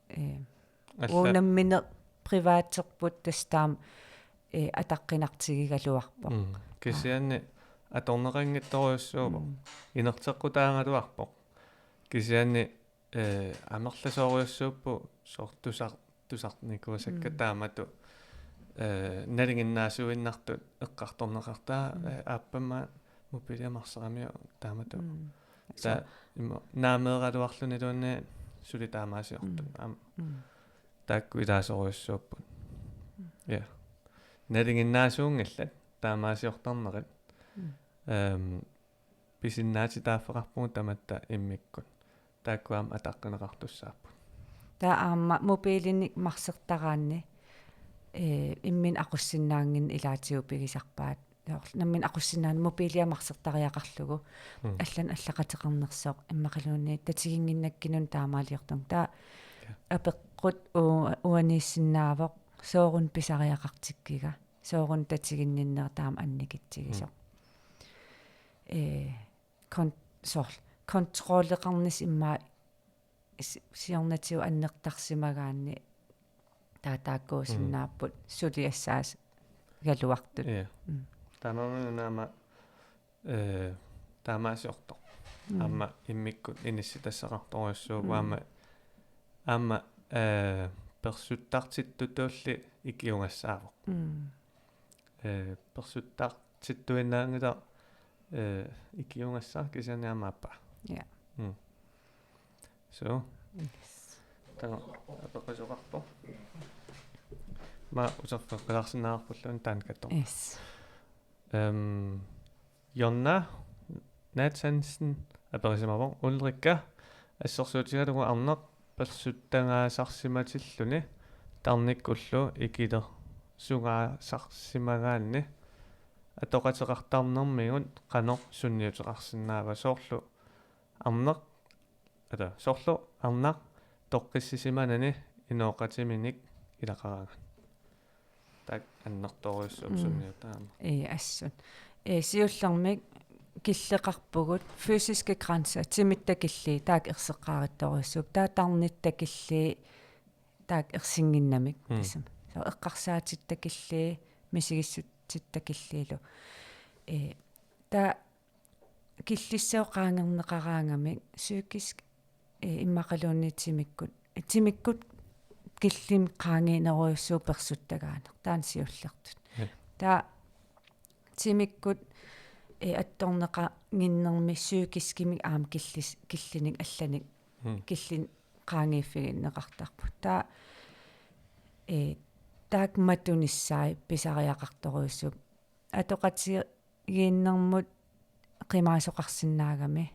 Eh, alla- uagut nammineq privaterput tassa taama, eh, ataqqinartigigaluarpoq. Mm. Aa. Kisianni atorneqanngitsorujussuuvoq. Mm. Inerteqqutaagaluarpoq. Kisianni, eh, amerlasoorujussuupput soorlu tusar-, tusarnikuusakka, mm, taamatut eh, nalinginnaasuinnartut eqqartorneqartarput, mm, eh, aappama mobilia marseramiuk taamatut. Mm. Taava immaqa naameeraluarluni luunniit suli taamaasiortut. Mm. Aamma. Mm. Taakku ilaasorujussuupput. Mm. Ja. Nalinginnaasuunngillat taamaasiortarnerit. Mm. Ehm, pisinnaatitaaffeqarpugut tamatta immikkut. Taakku aamma ataqqineqartussaapput. Taava aamma mobiilinik marsertaraanni, eh, imminut aqussinnaannginneq ilaatigut pigisarpaat. Soorlu nammineq aqussinnaanani mobiilia marsertariaqarlugu. Mm. Allanut allaqateqarnersoq immaqaluunniit tatiginnginnakkunani taamaaliortunga. Taava, ja, apeqqut u-, uaniissinnaavoq sooruna pisariaqartikkiga. Sooruna tatiginninnera taama annikitsigisoq. Mm. Eh, kon-, soorlu kontrolleqarnissaq immaqa si-, siornatigut annertarsimagaanni taava taakkuusinnaapput, mm, suliassaagaluartut. Ja. Mm. Taamaammat aamma, eh, taamaasiortoq. Mm. Aamma immikkut inissitassaqartorujussuuvoq, mm, aamma, aamma, eh, persuttartittutulli ikiugassaavoq. Mm. Eh, persuttartittuinnaanngilaq, eh, ikiugassaaq kisianni aamma aappaa. Ja. Mm. So. Yes. Taanna apeqqusoqarpoq. Aamma uterfigeqqilaarsinnaavarpulluunniit taanna katsoq. Yes. Ehm, Jonna Nathansen aperisimavoq: Ulrikka, assersuutigalugu arnaq persuttagaasarsimatilluni tarnikkullu ikilersugaasarsimagaanni atoqateqartarnermigut qanoq sunniuteqarsinnaava, soorlu arnaq, ata, soorlu arnaq toqqissisimanani inooqatiminik ilaqaraangat? Taakku annertoorujussuupput, mm, sunniutaa aamma. Ii, assut. Ee, siullermik killeqarpugut fysiske grænser, timitta killii, taakku erseqqaarittorujussuupput. Taava tarnitta killii, taakku ersinnginnamik. Mm. Tassami. Soorlu eqqarsaatitta killii, misigissutsitta killiilu. Ee, taava killissaq qaangerneqaraangamik psykisk, eh, immaqaluunniit timikkut, timikkut killimik qaangiinerujussuuvoq persuttagaaneq. Taanna siullertut. Ja. Taava timikkut, eh, attorneqannginnermi psykiskimik aamma killis-, killinik allanik, mm, killinik qaangiiffigineqartarput. Taava, eh, taakku matunissaat pisariaqartorujussuupput. Atoqatigiinnermut qimaasoqarsinnaagami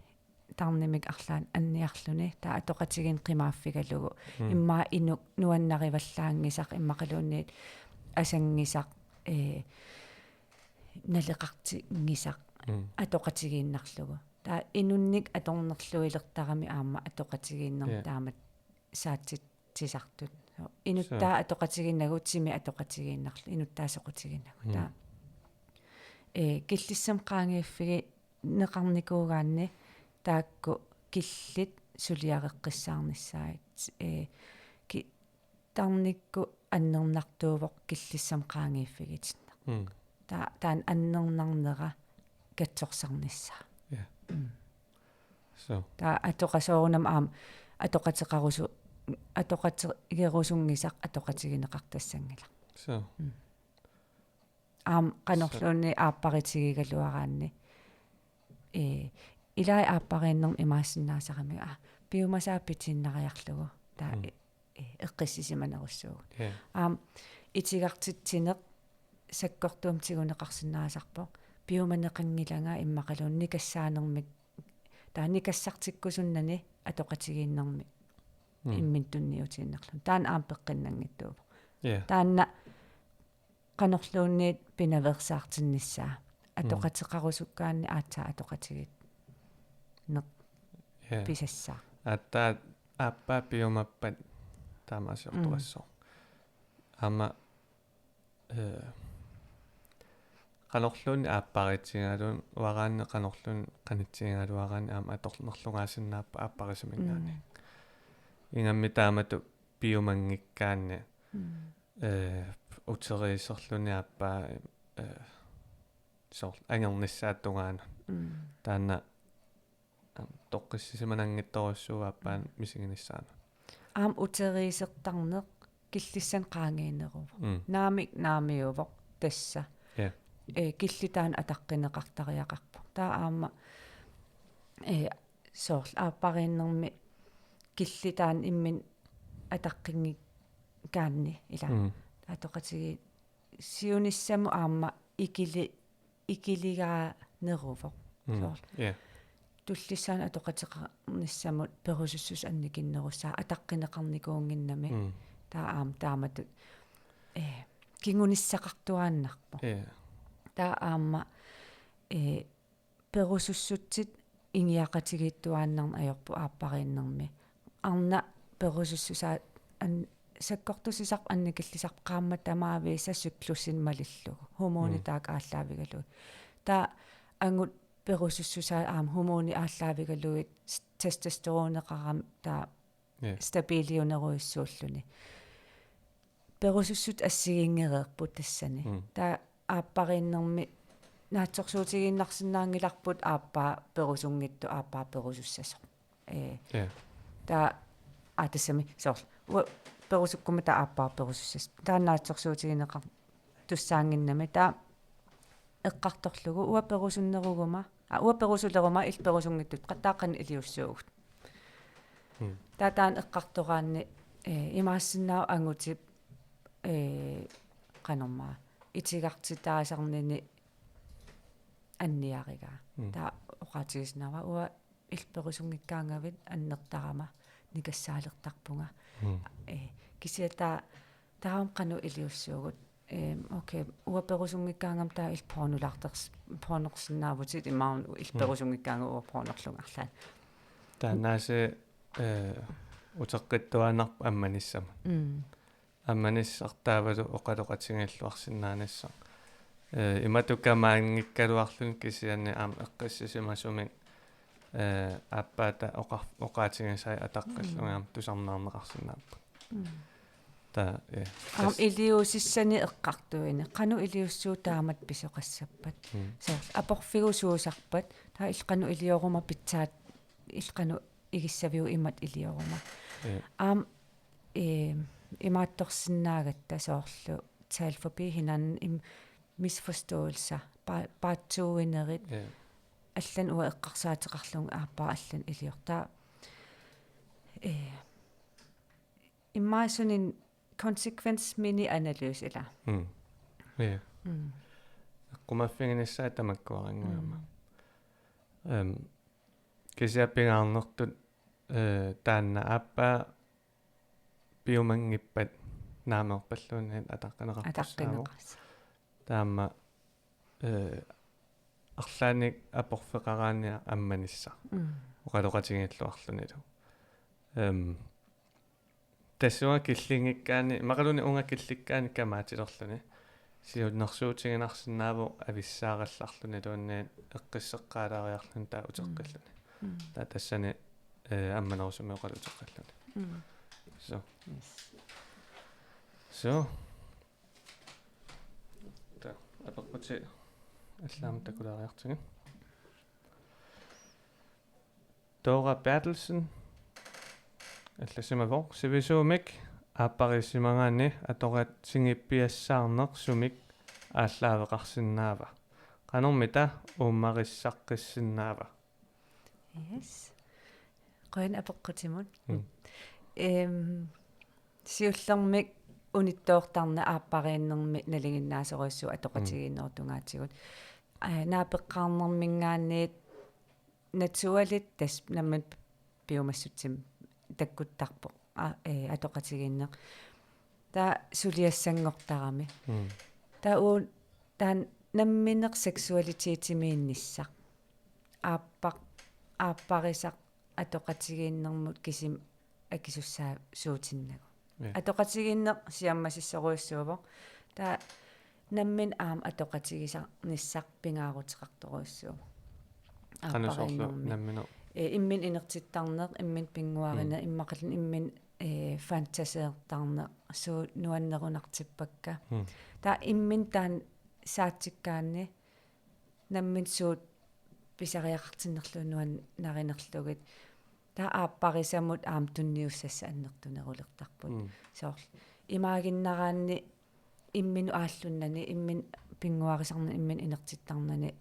tarnimik arlaannik anniarluni, taava atoqatigiinneq qimaaffigalugu. Mm. Immaqa inuk nuannarivallaanngisaq, immaqaluunniit asanngisaq, ee, naleqartinngisaq, mm, atoqatigiinnarlugu. Taava inunnik atornerluilertarami aamma atoqatigiinnermut, ja, taamatut saatsit- tisartut. Inuttaa, suu, atoqatigiinnagu, timi atoqatigiinnarlugu, inuttaa soqutigiinnagu. Mm. Taava, ee, killissamik qaangiiffigineqarnikuugaanni taakku killit suliareqqissaarnissaat. Ee, ki-, tarnikkut annernartuuvoq killissamik qaangiiffigitinneq. Mm. Taa-, taanna annernarnera katsorsarnissaa. Ja. Mm. So. Taava atoqa-, soorunami aamma atoqateqarusu-, atoqatigerusunngisaq atoqatigineqartassanngilaq. So. Mm. Aamma qanorluunniit, so, aapparitigigaluaraanni. Ee, ilai aappariinnermi imaassinnaasarami, aa, piumasaa pitiinnariarlugu. Taava, mm, e-, e-, eqqissisimanerussuugut. Ja. Aamma itigartitsineq sakkortuumik tiguneqarsinnaasarpoq. Piumaneqanngilanga immaqaluunniit nikassaanermik. Taava nikassartikkusunnani atoqatigiinnermi, mm, imminut tunniutiinnarluni. Taanna aamma peqqinnanngitsuuvoq. Ja. Taanna qanorluunniit pinaveersaartinnissaa. Mm. Atoqateqarusukkaanni aatsaat atoqatigiinneq, ja, pisassaaq. Aatsaat aappaa piumappat taamaasiortoqassaaq. Mm. Aamma, eh, qanorluunniit aapparitigigaluaraanni, qanorluunniit qanitsigigaluaraanni aamma atornerlugaasinnaapput aapparisuminngaanniit. Mm. Ingammik taamatut piumanngikkaanni, mm, eh, uteriiserluni aappaa, eh, soorlu angernissaata tungaanut. Mm. Taanna, aamma, toqqissisimananngitsorujussuuvoq aappaanut, mm, misiginissaanut. Aamma uteriisertarneq killissanik qaangiineruvoq. Mm. Naamik naamiuvoq tassa. Ja. Ee, killi taanna ataqqineqartariaqarpoq. Taava aamma, ee, soorlu aappariinnermi killi taanna imminut ataqqinngikkaanni ila. Mm. Taava atoqatigiit siunissamut aamma ikili-, ikiligaaneruvoq. Mm. Soorlu. Ja. Tullissaani atoqateqarnissamut perusussuseq annikinnerussaaq ataqqineqarnikuunnginnami. Mm. Taava aamma taamatut, ee, kingunissaqartuaannarpoq. Ja. Taava aamma, ee, perusussutsit ingiaqatigiittuaannarneq ajorput aappariinnermi. Arnaq perusussusaa an-, sakkortusisarput annikillisarput qaammat tamaviisa cyklusinik malillugu. Hormonit, mm, taakku aallaavigalugit. Taava angut perusussusaa aamma hormonit aallaavigalugit s-, testosteroneqarami taava, ja, stabiliunerujussuulluni. Perusussutsit assigiinngereerput tassani. Mm. Taava aappariinnermi naatsorsuutigiinnarsinnaanngilarput aappaa perusunngitsoq aappaa perusussasoq. Ee. Ja. Taava, aa, tassami soorlu. Uanga perusukkuma taava aappaa perusussasoq. Taanna naatsorsuutigineqartussaannginnami. Taava eqqartorlugu uanga perusunneruguma, aa, uanga perusuleruma illit perusunngitsut, qattaa qanoq iliussuugut. Mm. Taava taanna eqqartoraanni, ee, imaassinnaavoq angutip, ee, qanormaa, itigartitaasarnini anniarigaa. Mm. Taava oqaatigisinnaavara uanga illit perusunngikkaangavit annertarama nikassaalertarpunga. Mm. Ee, kisianni taava, taava qanoq iliussuugut. Ehm, okay, uanga perusunngikkaangama taava illit pornolaarters-, pornersinnaavutit imaluunniit illit, mm, perusunngikkaangavit uanga pornerlunga arlaanni. Taanna aasiit, eh, uteqqittuaannarpoq ammanissamut. Mm. Ammanissaq taavalu oqaloqatigiilluarsinnaanissaq. Eh, imatut kamaanngikkaluarluni kisianni aamma eqqissisimasumik, eh, aappaata oqa-, oqaatigisai ataqqillugit, mm, aamma tusarnaarneqarsinnaapput. Mm. Taava, ja. Aamma tassa iliuusissani eqqartuini. Qanoq iliussuutit taamatut pisoqassappat? Mm. Soorlu aporfigisuusarpat, taava illit qanoq ilioruma pitsaat, illit qanoq igissaviuk imatut ilioruma. Ja. Aamma, ee, imaattorsinnaagatta soorlu tale forbi hinanden, im-, misforståelser, pa-, paatsuuinerit, ja, allanik uanga eqqarsaateqarlunga aappaa allanik iliortoq. Taava, ee, immaqa sunin konsekvens mini analyse ila. Mm. Ja. Mm. Eqqumaffiginissaat tamakkuarannguama. Mm. Ehm, kisianni pingaarnertut, eh, taanna aappaa piumanngippat naameerpalluunniit ataqqineqartussaavoq. Ataqqineqartoq. Taama, eh, arlaannik aporfeqaraanni ammanissaq. Mm. Oqaloqatigiilluarlunilu. Ehm, tassunga killinngikkaanni, imaluunniit uunga killikkaanni kamaatilerluni. Siunnersuutiginarsinnaavoq avissaarallarluniluunniit eqqisseqqaalaariarluni taava uteqqilluni. Mm. Taava tassani, eh, ammanerusumik oqaloqatigiilluni. Mm. So. Yes. So. Taava, apeqqutit allaammi takulaariartigit. Dora Berthelsen allassimavoq: Sivisuumik aappariissimagaanni atoqatigiippiassaarneq sumik aallaaveqarsinnaava? Qanormita uummarissaqqissinnaavat? Yes. Qujan apeqqutimut. Mm. Ehm, siullermik unittoortarneq aappariinnermi nalinginnaasorujussuuvoq atoqatigiinnerup tungaatigut. Mm. Aa, naapeqqaarnerminngaanniit naturligt tassa nammineq piumassutsimik takkuttarpoq. Aa, ee, atoqatigiinneq. Taava suliassanngortarami. Mm. Taava uagut taanna nammineq seksualitetimiinnissaq. Aappaq-, aapparisaq atoqatigiinnermut kisimi akisussaasuutinnagu. Ja. Atoqatigiinneq siammasissorujussuuvoq. Taava nammineq aamma atoqatigisarnissaq pingaaruteqartorujussuuvoq. Qanoq soorlu aappariinnermi. Nammineq? Ee, imminut inertittarneq, imminut pinnguarineq, mm, immaqaluunniit imminut, ee, fantaseertarneq, suut nuannerunartippakka. Mm. Taava imminut taanna saatsikkaanni nammineq suut pisariaqartinnerlugit nuannarinerlugit. Taava aapparisamut aamma tunniussassat annertunerulertarput. Mm. Soorlu imaaginnaraanni imminut aallunnani, imminut pinnguarisarnani, imminut inertittarnani,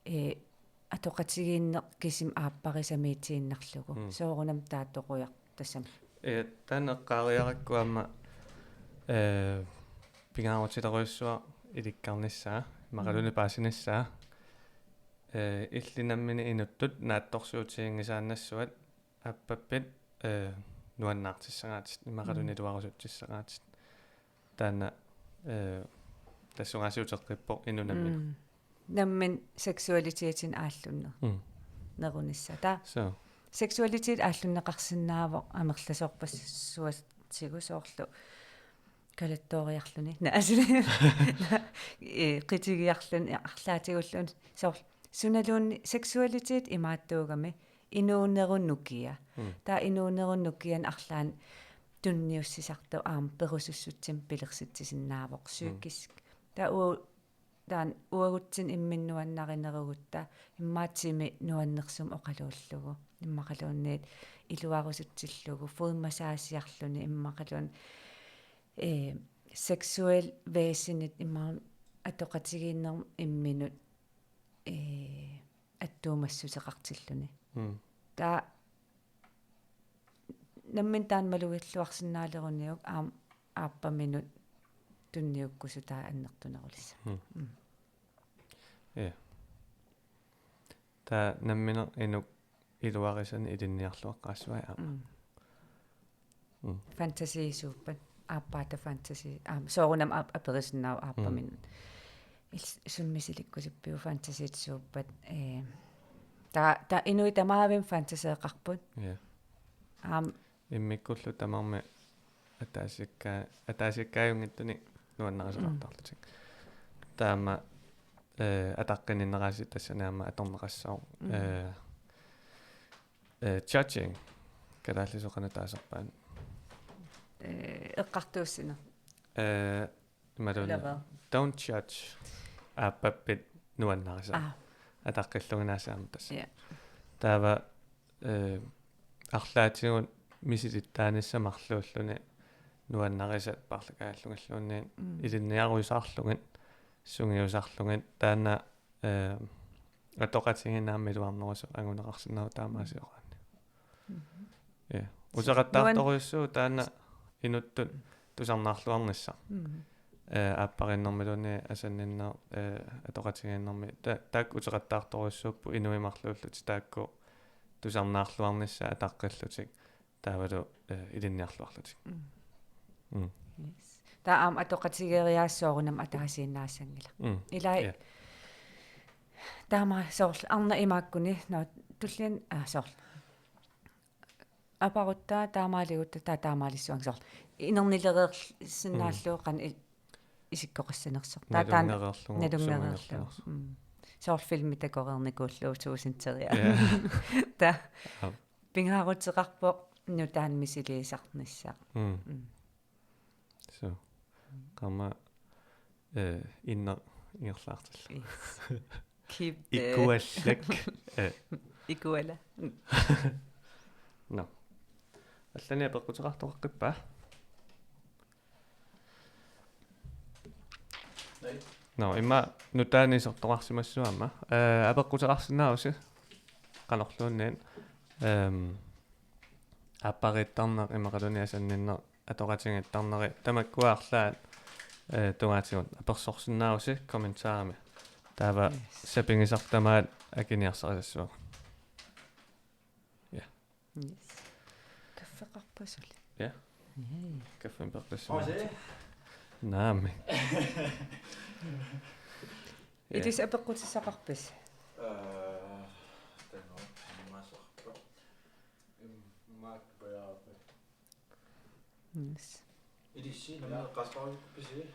ee, atoqatigiinneq kisimi aapparisamiitiinnarlugu. Mm. Soorunami taattorujar tassami. Ee, taanna eqqaariarakku aamma, ee, pingaarutilerujussuaq ilikkarnissaa, imaluunniit Mm. paasinissaa. Ee, illit nammineq inuttut naatsorsuutiginngisaannassuat, aappappit, ee, nuannaartissagaatit, imaluunniit Mm. iluarusutsissagaatit. Taanna, ee, tassungaasiit uteqqippoq inuk nammineq. Mm. Nammineq seksualitetinik aallunner-, Mm. nerunissaa. Taava So. seksualitet aallunneqarsinnaavoq amerlasoorpassuatigut, soorlu kalattooriarluni. Naa, asuli. Ee, qitigiarluni, arlaatigulluunniit. Soorlu sunaluunniit seksualitet imaattuugami inuunerup nukia. Mm. Taava inuunerup nukianut arlaannik tunniussisartoq aamma perusussutsimik pilersitsisinnaavoq Mm. psykisk. Taava u-, taanna uagutsinnut imminut nuannarinerugutta immaqa timi nuannersumik oqaluullugu. Immaqaluunniit iluarusutsillugu, fodmassagiarluni immaqaluunniit, ee, seksuel væsenit immaqa atoqatigiinnermut imminut, ee, attuumassuteqartilluni. Mm. Taava nammineq taanna malugilluarsinnaaleruniuk aamma aappaminut tunniukkusutaa annertunerulissaq. Mm. Mm. Ja. Taava nammineq inuk iluarisanik ilinniarluaqqaassavai aamma. Mm. Mm. Fantasisuuppat, aappaata fantasi-, aamma, soorunami aap-, aperisinnaavoq Mm. aappaminut. Il-, suut misilikkusippiuk fantasisuuppat, ee, taava, taava inuit tamaavimmik fantaseeqarput. Ja. Aamma. Immikkullu tamarmik ataasikkaa-, ataasiakkaajunngitsunik nuannarisaqartarlutik. Mm. Taava aamma, ee, ataqqinninnerasi tassani aamma atorneqassaaq. Mm. Ee, ee, judging. Kalaallisut qanoq taasarpaat? Ee, eqqartuussineq. Ee, imaluunniit Ulava. Don't judge. Aappappit nuannarisat. Aa. Ataqqilluinnarsi aamma tassa. Ja. Taava, ee, arlaatigut misilittaanissamut marluulluni nuannarisat paarlakaallugilluunniit Mm. ilinniarusaarlugit, sungiusaarlugit, taanna, ee, atoqatigiinneq aamma iluarnerusoq anguneqarsinnaavoq taamaasioraanni. Mhm. Ja. Uteqattaartorujussuuvoq taanna inuttut tusarnaarluarnissaq. Mhm. Ee, aappariinnermiluunniit asanninneq, ee, atoqatigiinnermi. Ta-, taakku uteqattaartorujussuupput inuit marluullutik taakku tusarnaarluarnissaat ataqqillutik. Taavalu, ee, ilinniarluarlutik. Mm. Mm. Yes. Taava aamma atoqatigeeriaaseq soorunami ataasiinnaassanngilaq. Mm. Ilai Ja. taama soorlu arnat imaakkuni, no, tulliani, aa, soorlu. Aparuttaa taamaaligutta taava taamaalissuanngilaq soorlu. Inernilereersinnaallugu Mm. qanoq i-, isikkoqassanersoq. Taava taanna Nalunngereerlugu, nalunngereerlugu. Suminngerlugu. Mm. Soorlu filmi takoreernikuullugu tuusinteriaat. Ja. Taava Aap. pingaaruteqarpoq nutaanik misiliisarnissaq. Mm. Mm. So. Qaammat, ee, inneq ingerlaartillugu. Yes. Keep the Ikuallak. Ee. Ikuala. Nå. Allanik apeqquteqartoqaqqippa? Nå, immaqa nutaanik isertoqarsimassavat aamma. Ee, apeqquteqarsinnaavusi qanorluunniit, ehm, aappariittarneq imaluunniit asanninneq atoqatigiittarneri tamakkua arlaat, ee, tungaatigut apersorsinnaavusi kommentarimi. Taava Yes. sapinngisaq tamaat akiniarsarisassuaq. Ja. Yes. Kaffeqarpa suli? Ja. Yay. Kaffeqarpa suli? Naamik. Ja. Ilissi apeqqutissaqarpisi? Ee, taanna immaasarpa. Immaak pajaarpa. Yes. Ilissi, naa, qasqarukkupisi?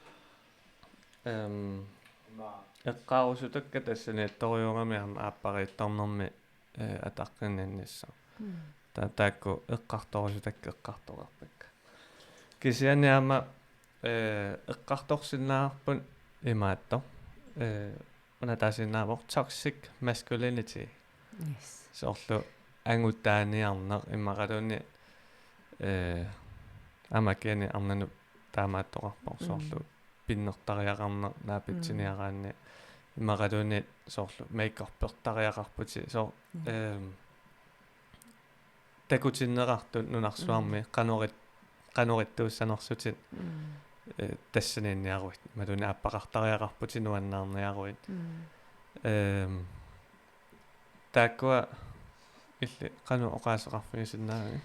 Ehm, Ima. Eqqaarusutakka tassaniittorujuugami aamma aappariittarnermi, eh, ataqqinninnissaq. Mm. Ta-, taakku eqqartorusutakka eqqartoreerpakka. Kisianni aamma, eh, eqqartorsinnaavarput imaattoq. Eh, una taasiinnaavoq toxic masculinity. Yes. Soorlu angutaaniarneq imaluunniit, eh, aamma kisianni arnanut taamaattoqarpoq, mm, soorlu pinnertariaqarneq naapitsiniaraanni, mm, imaluunniit soorlu makeupertariaqarputit, soor-, mm, ehm, takutinneqartut nunarsuarmi, mm, qanoq it-, qanoq ittuussanersutit, mm, eh, tassaniinniaruit, imaluunniit aappaqartariaqarputit nuannaarniaruit. Mm. Ehm, taakkua illit qanoq oqaaseqarfigisinnaavigit?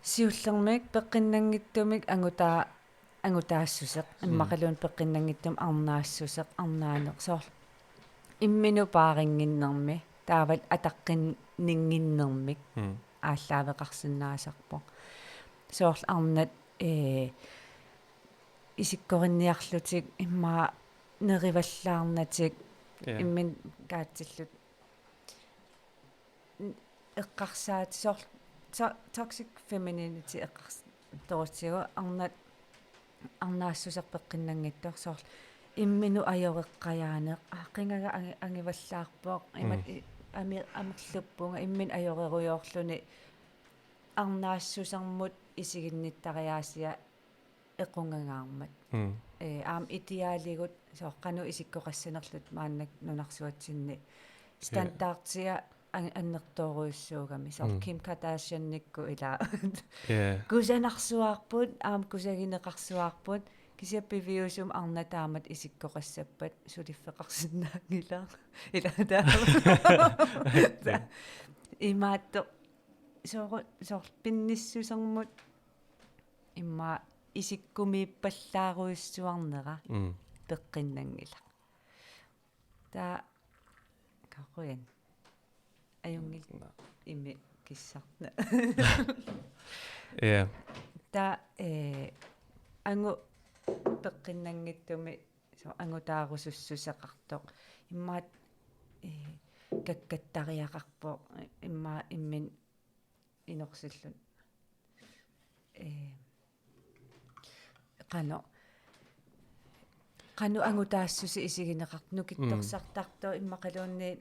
Siullermik peqqinnanngitsumik angutaa-, angutaassuseq, mm, immaqaluunniit peqqinnanngitsumik arnaassuseq, arnaaneq, soorlu imminut paarinnginnermi, taavalu ataqqinninnginnermik, mm, aallaaveqarsinnaasarpoq. Soorlu arnat, ee, isikkorinniarlutik, immaqa nerivallaarnatik, ja, imminut kaatsillutik. N-, eqqarsaat-, soorlu to-, toxic femininity eqqars-, torutsigu arnat arnaassuseq peqqinnanngitsoq, soorlu imminut ajoreqqajaaneq, aa, qingaga angi-, angivallaarpoq, imat, mm, i-, ami-, amerluppunga, imminut ajorerujoorluni arnaassusermut isiginnittariaasia equngangaarmat. Mm. Ee, aamma idealigut, soorlu qanoq isikkoqassanerluta maannakkut nunarsuatsinni. Ja. Standardia an-, annertoorujussuugami. Soorlu, mm, Kim Kardashianikkut ilaa. Ja. Kusanarsuaarput, aamma kusagineqarsuaarput, kisianni piviusumik arnat taamatut isikkoqassappat suliffeqarsinnaanngilaq. Ilaa taama. Ja. Imaattoq, soorlu, soorlu pinnissusermut immaqa isikkumiippallaarujussuarnera, mm, peqqinnanngilaq. Taava kaqujan. Ajunngilaq. Naa. Immi kissarna. Ja. Taava, eh, angut peqqinnanngitsumik, soorlu angutaarusussuseqartoq. Immaqa, eh, kakkattariaqarpoq, immaqa imminut inorsillugu. Ee, qanoq, qanoq angutaassuseq isigineqartoq, nukittorsartartoq, mm, immaqaluunniit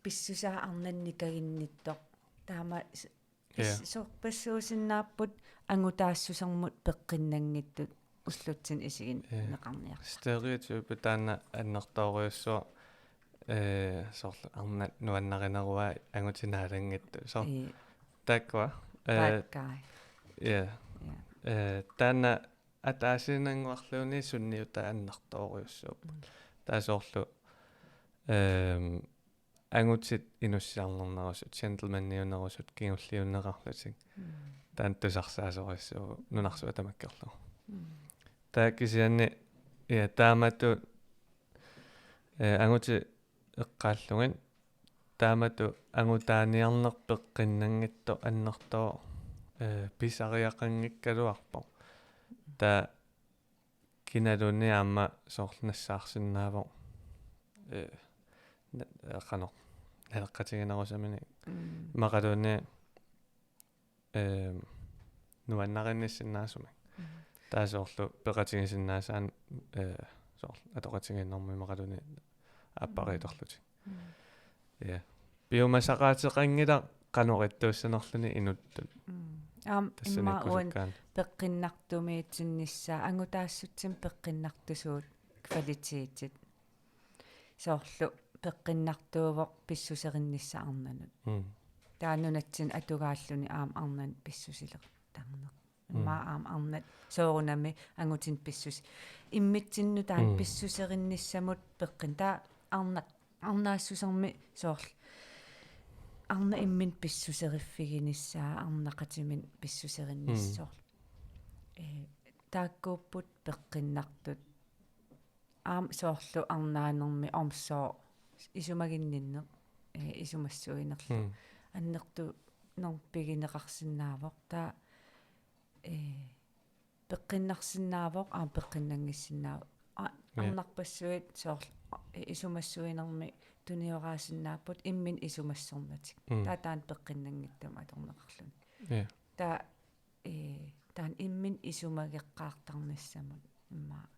pissusaa arnannik nikaginnittoq. Taama s-, pis-, ja, sorpassuusinnaapput angutaassusermut peqqinnanngitsut ullutsinni isigineqarniartartut. Stereotype taanna annertoorujussuaq, ee, soorlu arnat nuannarineruaat angutit naalanngitsut. Soorlu, ee, taakkua, ee, bad guy. Ja. Ja. Ee, taanna ataasiinnannguarluunniit sunniutaa annertoorujussuupput. Mm. Taava soorlu, ehm, angutit inussiarnernerusut, gentlemaniunerusut, kingulliunneqarlutik. Mm. Taanna tusarsaasorujussuuvoq nunarsuaq tamakkerlugu. Mm. Taava kisianni, ja, taamatut, eh, angutit eqqaallugit, taamatut angutaaniarneq peqqinnanngitsoq annertooq, eh, pisariaqanngikkaluarpoq. Taava kinaluunniit aamma soorlu nassaarsinnaavoq, eh, na-, eh, qanoq, naleqqatiginerusaminik. Mm. Immaqaluunniit, eh, nuannarinnissinnaasumik. Mm. Taava soorlu peqatigisinnaasaanik, eh, soorlu atoqatigiinnermut immaqaluunniit aappariittorlutik. Mm. Ja. Piumasaqaateqanngilaq qanoq ittuussanerluni inuttut. Mm. Aamma tassani immaqa uani ikkusukkaanni peqqinnartumiitinnissaa, angutaassutsimik peqqinnartusuut kvalitetit. Soorlu peqqinnartuuvoq pissuserinnissaq arnanut. Mm. Taava nunatsinni atugaalluni aamma arnanut pissusilertarneq. Mm. Immaqa aamma arnat soorunami angutinik pissus-, immitsinnut taanna, mm, pissuserinnissamut peqqin-. Taava arna-, arnaassusermi soorlu arnat imminnut pissuseriffiginissaa, arnaqatiminut pissuserinnissaq, mm, soorlu. Ee, taakkuupput peqqinnartut. Aamma soorlu arnaanermi omsorg, isumaginninneq, ee, isumassuinerlu. Mm. Annertunermik pigineqarsinnaavoq. Taava, ee, peqqinnarsinnaavoq, aamma peqqinnanngissinnaavoq. A-, ja, arnarpassuit soorlu, ee, isumassuinermi tunioraasinnaapput imminut isumassornatik. Mm. Taava taanna peqqinnanngitsumik atorneqarluni. Ja. Taava ee, taanna imminut isumageqqaartarnissamut immaqa.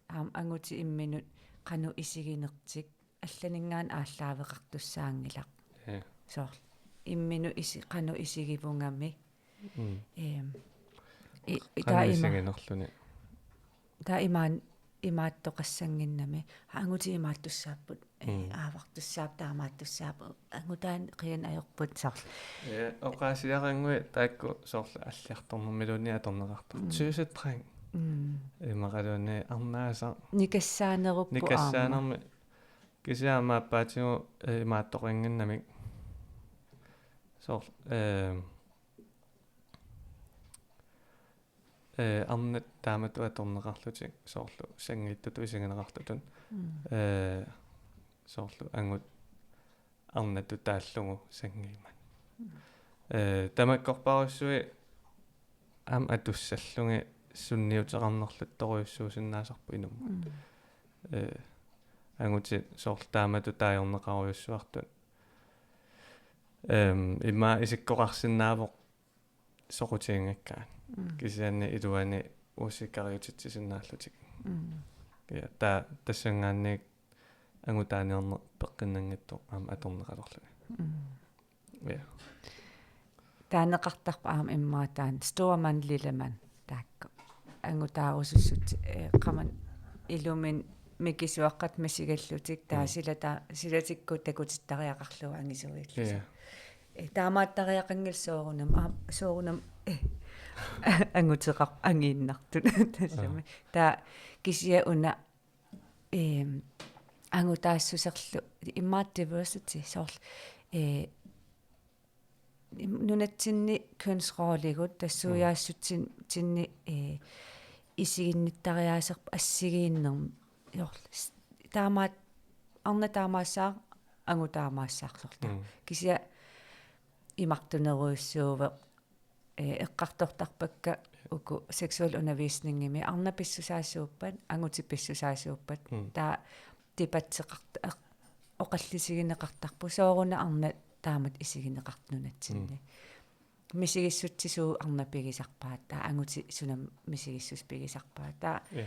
Aamma angutit imminnut qanoq isiginertik allaninngaanniit aallaaveqartussaanngilaq. Ja. Soorlu. Imminnut isi-, qanoq isigivungami. Mm. Eem, i-, i-, qanoq taama isiginerluni. taava imaan-, imaattoqassannginnami, angutit imaattussaapput, ee, mm, aavartussaapput, taamaattussaapput, angutaani qian ajorput soorlu. Ja, oqaasiarannguit taakku soorlu alliartornermiluunniit atorneqartarput. Mm. Tøsedreng. Mm. Imaluunniit arnaasaq. Nikassaanerupput aamma. Nikassaanermi. Kisianni aamma aappaatigut, ee, imaattoqannginnamik. Soorlu, ee, ee, arnat taamatut atorneqarlutik soorlu sanngiittutut isigineqartutut. Mm. Ee, soorlu angut arnatut taallugu sanngiimmat. Mm. Ee, tamakkorpassuit aamma atussallugit sunniuteqarnerluttorujussuusinnaasarput inummut. Mm. Ee, angutit soorlu taamatut taagorneqarujussuartut. Ehm, immaqa isikkoqarsinnaavoq soqutiginngikkaanni. Mm. Kisianni iluani usikariutitsisinnaallutik. Mm. Ja, ta-, tassanngaanniit angutaaniarneq peqqinnanngitsoq aamma atorneqalerluni. Mm. Ja. Taaneqartarpoq aamma immaqa taanna Store Mand, Lille Mand taakku. Angutaarusussut, ee, qamani iluminni mikisuaqqat misigallutik, taava, mm, sila ta-, silatikkut takutittariaqarlugu angisuillutik. Ja. Ee, taamaattariaqanngilaq soorunami, aamma, soorunami, ee, anguteqarput angiinnartut tassami. Aa. Taava kisianni una, ehm, angutaassuserlu immaqa diversity soorlu, ee, im-, nunatsinni kønsrolligut, mm, tassuujaassutsin-, tsinni, ee, isiginnittariaaserput assigiinnermi. Soorlu s-, taamaat-, arnaq taamaassaaq, angut taamaassaaq soorlu. Mm. Kisianni imartunerujussuuvoq, ee, eqqartortarpakka uku seksualundervisningimi arnaq pissusaasuuppat, angutit pissusaasuuppat. Mm. Taava debatteqart-, eq-, oqallisigineqartarpoq, sooruna arnaq taamatut isigineqartoq nunatsinni. Mm. Misigissutsit suut arnat pigisarpaat, taava angutit suna misigissutsit pigisarpaat. Taava, ja,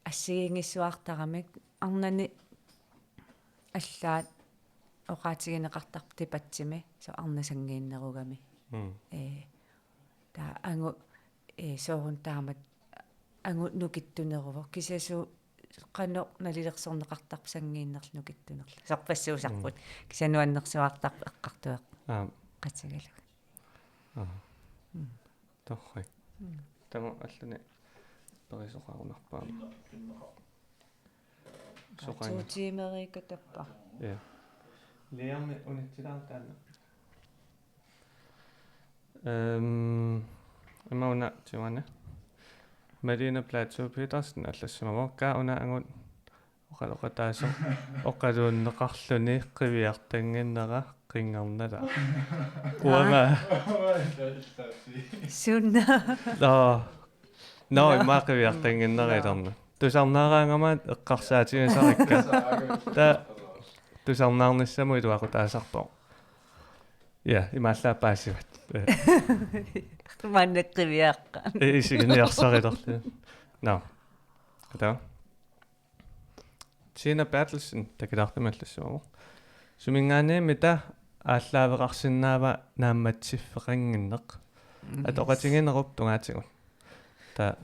assigiinngissuartaramik arnani allaat oqaatigineqartarpoq debattimi, soorlu arnaq sanngiinnerugami. Mm. Ee, taava angut, ee, soorunami taamatut angut nukittuneruvoq. Kisianni suut qanoq nalilersorneqartarput sanngiinnerlu nukittunerlu. Sorpassuusarput. Mm. Kisianni nuannersuartarpoq eqqartueq. Aap. Qatigalugu. Aha. Mm. Torrak. Mm. Taama allani perisoqarunarpaa. Soqanga. To tiimeriikka tappara. Ja. Liami unitsilaartaana. Ehm, ima una tiuane. Malene Platou Petersen allassimavoq: Kaa una angut oqaloqataasoq oqaluunneqarluni qiviartannginnera qinngarnalaaq. Uanga. Sunna. Nå. Nå, nå, immaqa qiviartannginnera. Nå. Ilarna. Tusarnaaraangama eqqarsaatigisarikka. Taava tusarnaarnissamut iluaqutaasarpoq. Ja, imaallaat paasivat. Maanna qiviaqqat. Ee, isiginiarsarilerluni. Nå. Kata. Tina Berthelsen, takilaartumik allassimavoq: Suminngaanniimmita aallaaveqarsinnaava naammatsiffeqannginneq? Yes. Atoqatigiinnerup tungaatigut. Taava,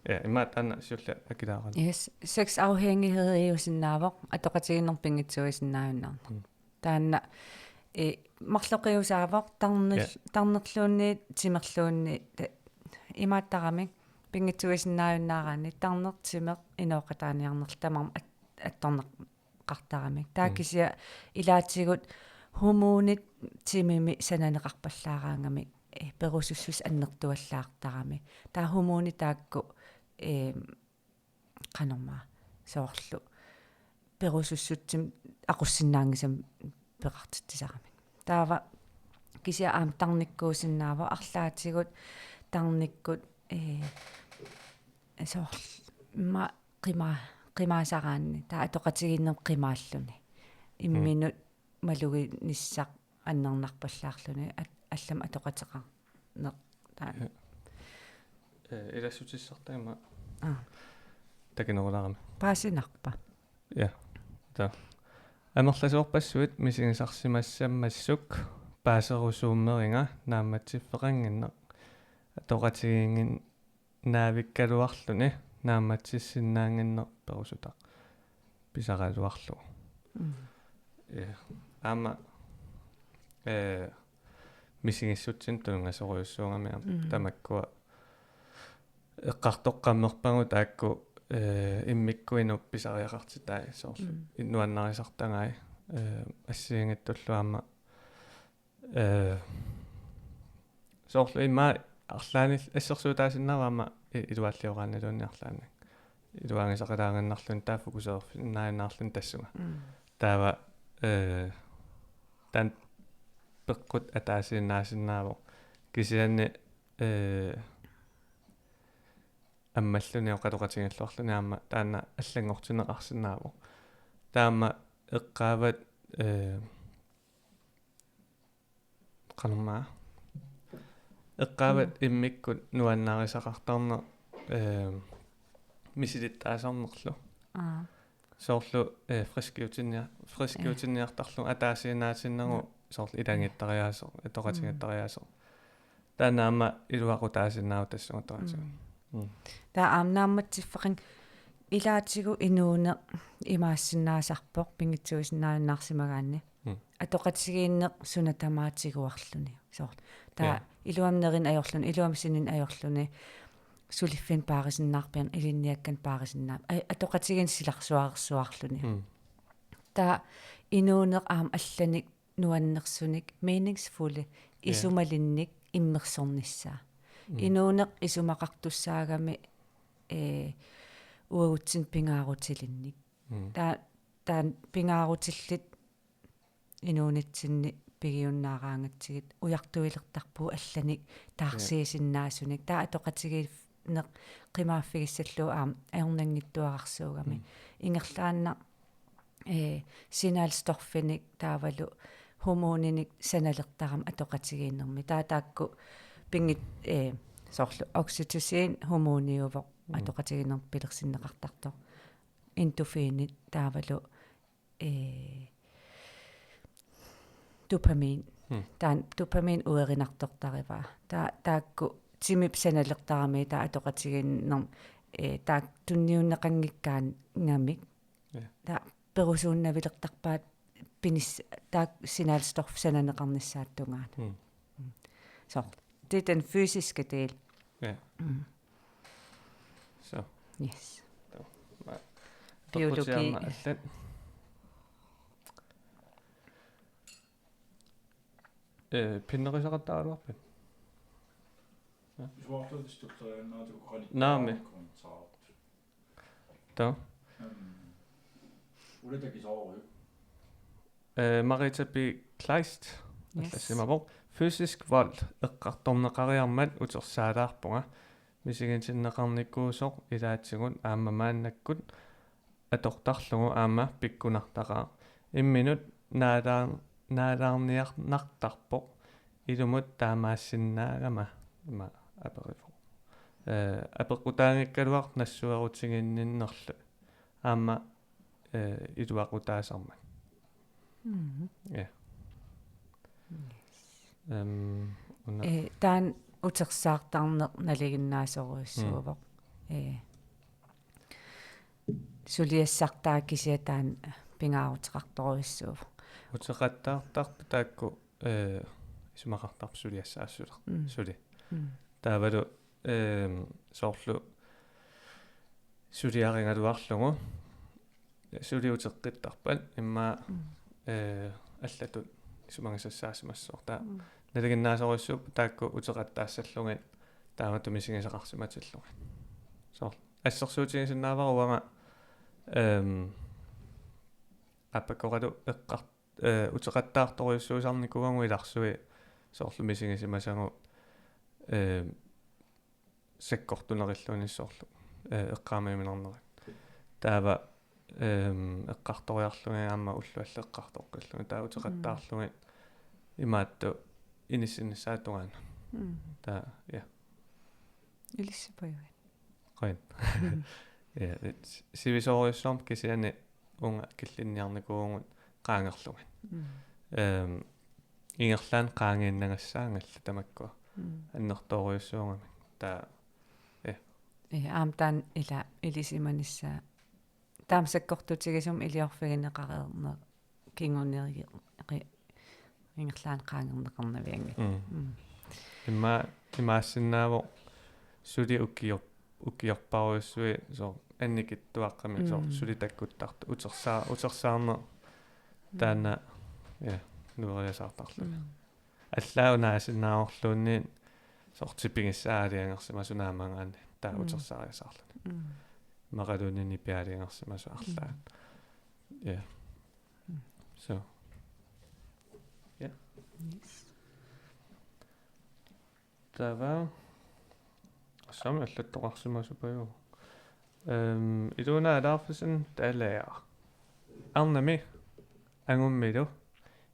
ja, ima taanna siulleq akilaarani. Yes, sexafhængighediusinnaavoq, atoqatigiinneq pinngitsuuisinnaajunnaarneq. Mm. Taanna, ee, marloqiusaavoq tarner-, ja, tarnerluunniit timerluunniit, ta-, imaattarami pinngitsuuisinnaajunnaaraanni tarneq timeq inooqataaniarnerlu tamarmik at-, attorneqartaramik. Taava, mm, kisianni ilaatigut hormonit timimi sananeqarpallaaraangamik, ee, perusussuseq annertuallaartarami. Taava hormonit taakku, ee, qanormaa soorlu perusussutsimik aqussinnaanngisamik peqartitsisaramik. Taava kisianni aamma tarnikkuusinnaavoq, arlaatigut tarnikkut, ee, soorlu ma-, qima-, qimaasaraanni, taava atoqatigiinnermut qimaalluni. Mm. Imminut maluginissaq annernarpallaarluni at-, allamik atoqateqarneq taanna. Ja. Ee, ilassutissartagimmi. Aa. Takinerulaarami. Paasinarpa? Ja. Taava. Amerlasoorpassuit misigisarsimassammassuk paaserusuummeriga naammatsiffeqannginneq. Atoqatigiinngin-, naavikkaluarluni naammatsissinnaannginneq perusutaq pisaraluarlugu. Mm. Ja. Aamma, eh, misigissutsinik tunngasorujussuugami aamma. Mm. Tamakkua eqqartoqqammerpagut taakku, eh, immikkut inuk pisariaqartitai soorlu. Mm. Nuannarisartagai, eh, assigiinngitsullu aamma, eh, soorlu immaqa arlaanni assersuutaasinnaavoq aamma i-, iluallioraaluunniit arlaanni. Iluaagisaqalaaginnarluni taava fokuserfinnaaginnarluni tassunga. Mm. Taava, eh, taanna peqqut ataasiinnaasinnaavoq. Kisianni, eh, ammalluni oqaloqatigilluarluni aamma taanna allanngortinneqarsinnaavoq. Taama eqqaavat, eh, qanormaa. Eqqaavat Mm. immikkut nuannarisaqartarneq, eh, misilittaasarnerlu. Aa. Soorlu, eh, friskiutinnia-, friskiutinniartarlugu ataasiinnaatinnagu Mm. soorlu ilagiittariaaseq, atoqatigiittariaaseq. Mm. Taanna aamma iluaqutaasinnaavoq tassunga atoqatigiit. Mm. Mm. Taava aamma naammatsiffeqanngilaq ilaatigut inuuneq imaassinnaasarpoq pinngitsuusinnaajunnaarsimagaanni. Mm. Atoqatigiinneq suna tamaat tiguarluni. Soorlu. Taava Ja. iluamik nerineq ajorluni, iluamik sinineq ajorluni, suliffinnik paarisinnaarpiarneq, ilinniakkanik paarisinnaarpiarneq. Ai, atoqatigiinneq silarsuarersuarluni. Mm. Taava inuuneq aamma allanik nuannersunik, meningsfulde, Ja. isumalinnik immersornissaa. Mm. Inuuneq isumaqartussaagami, eh, uagutsinnut pingaarutilinnik. Mm. Taa-, taanna pingaarutillit inuunitsinni pigiunnaaraangatsigit ujartuilertarpugut allanik Ja. taarsiisinnaasunik. Taava atoqatigiinneq qimaaffigissallugu aamma ajornanngitsuararsuugami. Mm. Ingerlaannaq, eh, signalstoffinik taavalu hormoninik sanalertarami atoqatigiinnermi. Taava taakku pinngit-, eh, soorlu oxytocin hormoniuvoq Mm. atoqatigiinnermi pilersinneqartartoq. Endorfinit taavalu, eh, dopamin. Hmm. Taanna dopamin uerinartortarivaa. Taa-, taakku timip sanalertarami taava atoqatigiinnermi, eh, taakku tunniunneqanngikkaangamik. Ja. Taava perusuunnavilertarpaat pinis-, taakku signalstof sananeqarnissaata tungaanut. Hmm. Mm. Så, det er den fysiske del. Ja. Mm. Så. Yes. Taava. Biologi. Peqqutiarna allat. Eh, pinnerisaqattaaraluarpit? Isumaqarluta stutteriannaatigut qani- Naamik. Kommentar. Taava. Øhm, Ulla takisooruk. Eh, Marita P. Kleist. Yes. Allassimavoq. Fysisk vold eqqartorneqariarmat utersaalaarpunga. Misigitinneqarnikuusoq ilaatigut aamma maannakkut atortarlugu aamma pikkunartaqaaq. Imminut naalaar-, naalaarniarnartarpoq ilumut taamaassinnaagama ima aperivoq. Eh, apeqqutaanngikkaluaq nassuerutiginninnerlu. Aamma, eh, iluaqutaasarmat. Mhm. Ja. Yes. Ehm, una- Eh, taanna utersaartarneq nalinginnaasorujussuuvoq. Mm. Eh. Suliassartaa kisianni taanna pingaaruteqartorujussuuvoq. Uteqattaartartut taakku, eh, isumaqartarput suliassaassuler-, Mm. suli. Mm. Taavalu, ehm, soorlu suliarigaluarlugu, suli uteqqittarpat immaqa, Mm. eh, allatut isumagisassaasimassasoq. Taava Mm. nalinginnaasorujussuupput taakku uteqattaassallugit taamatut misigisaqarsimatillugit. Soorlu assersuutigisinnaavara uanga, ehm, aappakkoralu eqqart-, eh, uteqattaartorujussuusarnikuugatsigu ilarsui soorlu misigisimasagut, eh, sakkortunerilluni soorlu, eh, eqqaamajuminarnerat. Taava, ehm, eqqartoriarlugit aamma ullut allat eqqartoqqillugit taava uteqattaarlugit Mm. imaattoq inissinnissaata tungaanut. Mm. Taava, ja. Ilissi pajuit. Qujan. Mm. Ja, et s-, sivisoorujussuarmik kisianni uunga killinniarnikuuvugut qaangerlugit. Mm. Ehm, ingerlaannaq qaangiinnagassaagallat tamakkua. Mm. Annertoorujussuugamik. Taava, ja. Ja, aamma taanna ila ilisimanissaa. Taama sakkortutigisumik iliorfigineqareerneq kinguneri-, ri-, ingerlaannaq qaangerneqarnavianngilaq. Mm. Mm. Ima-, imaassinnaavoq suli ukior-, ukiorparujussuit soorlu annikitsuaqqamik soorlu Mm. suli takkuttartut utersaa-, utersaarneq Mm. taanna, ja, nueriasaartarluni. Mm. Allaat una aasinnaavorluunniit soorlu tipigissaa aalajangersimasoq naammagigaanni taava Mm. utersaariasaarluni. Mm. Immaqaluunniit nipi aalajangersimasoq arlaat. Mm. Ja. Mm. So. Ja. Yes. Taava. Assami allattoqarsimasupajuvoq. Ehm, Ilona Adolfsen, Dalager. Arnami angummilu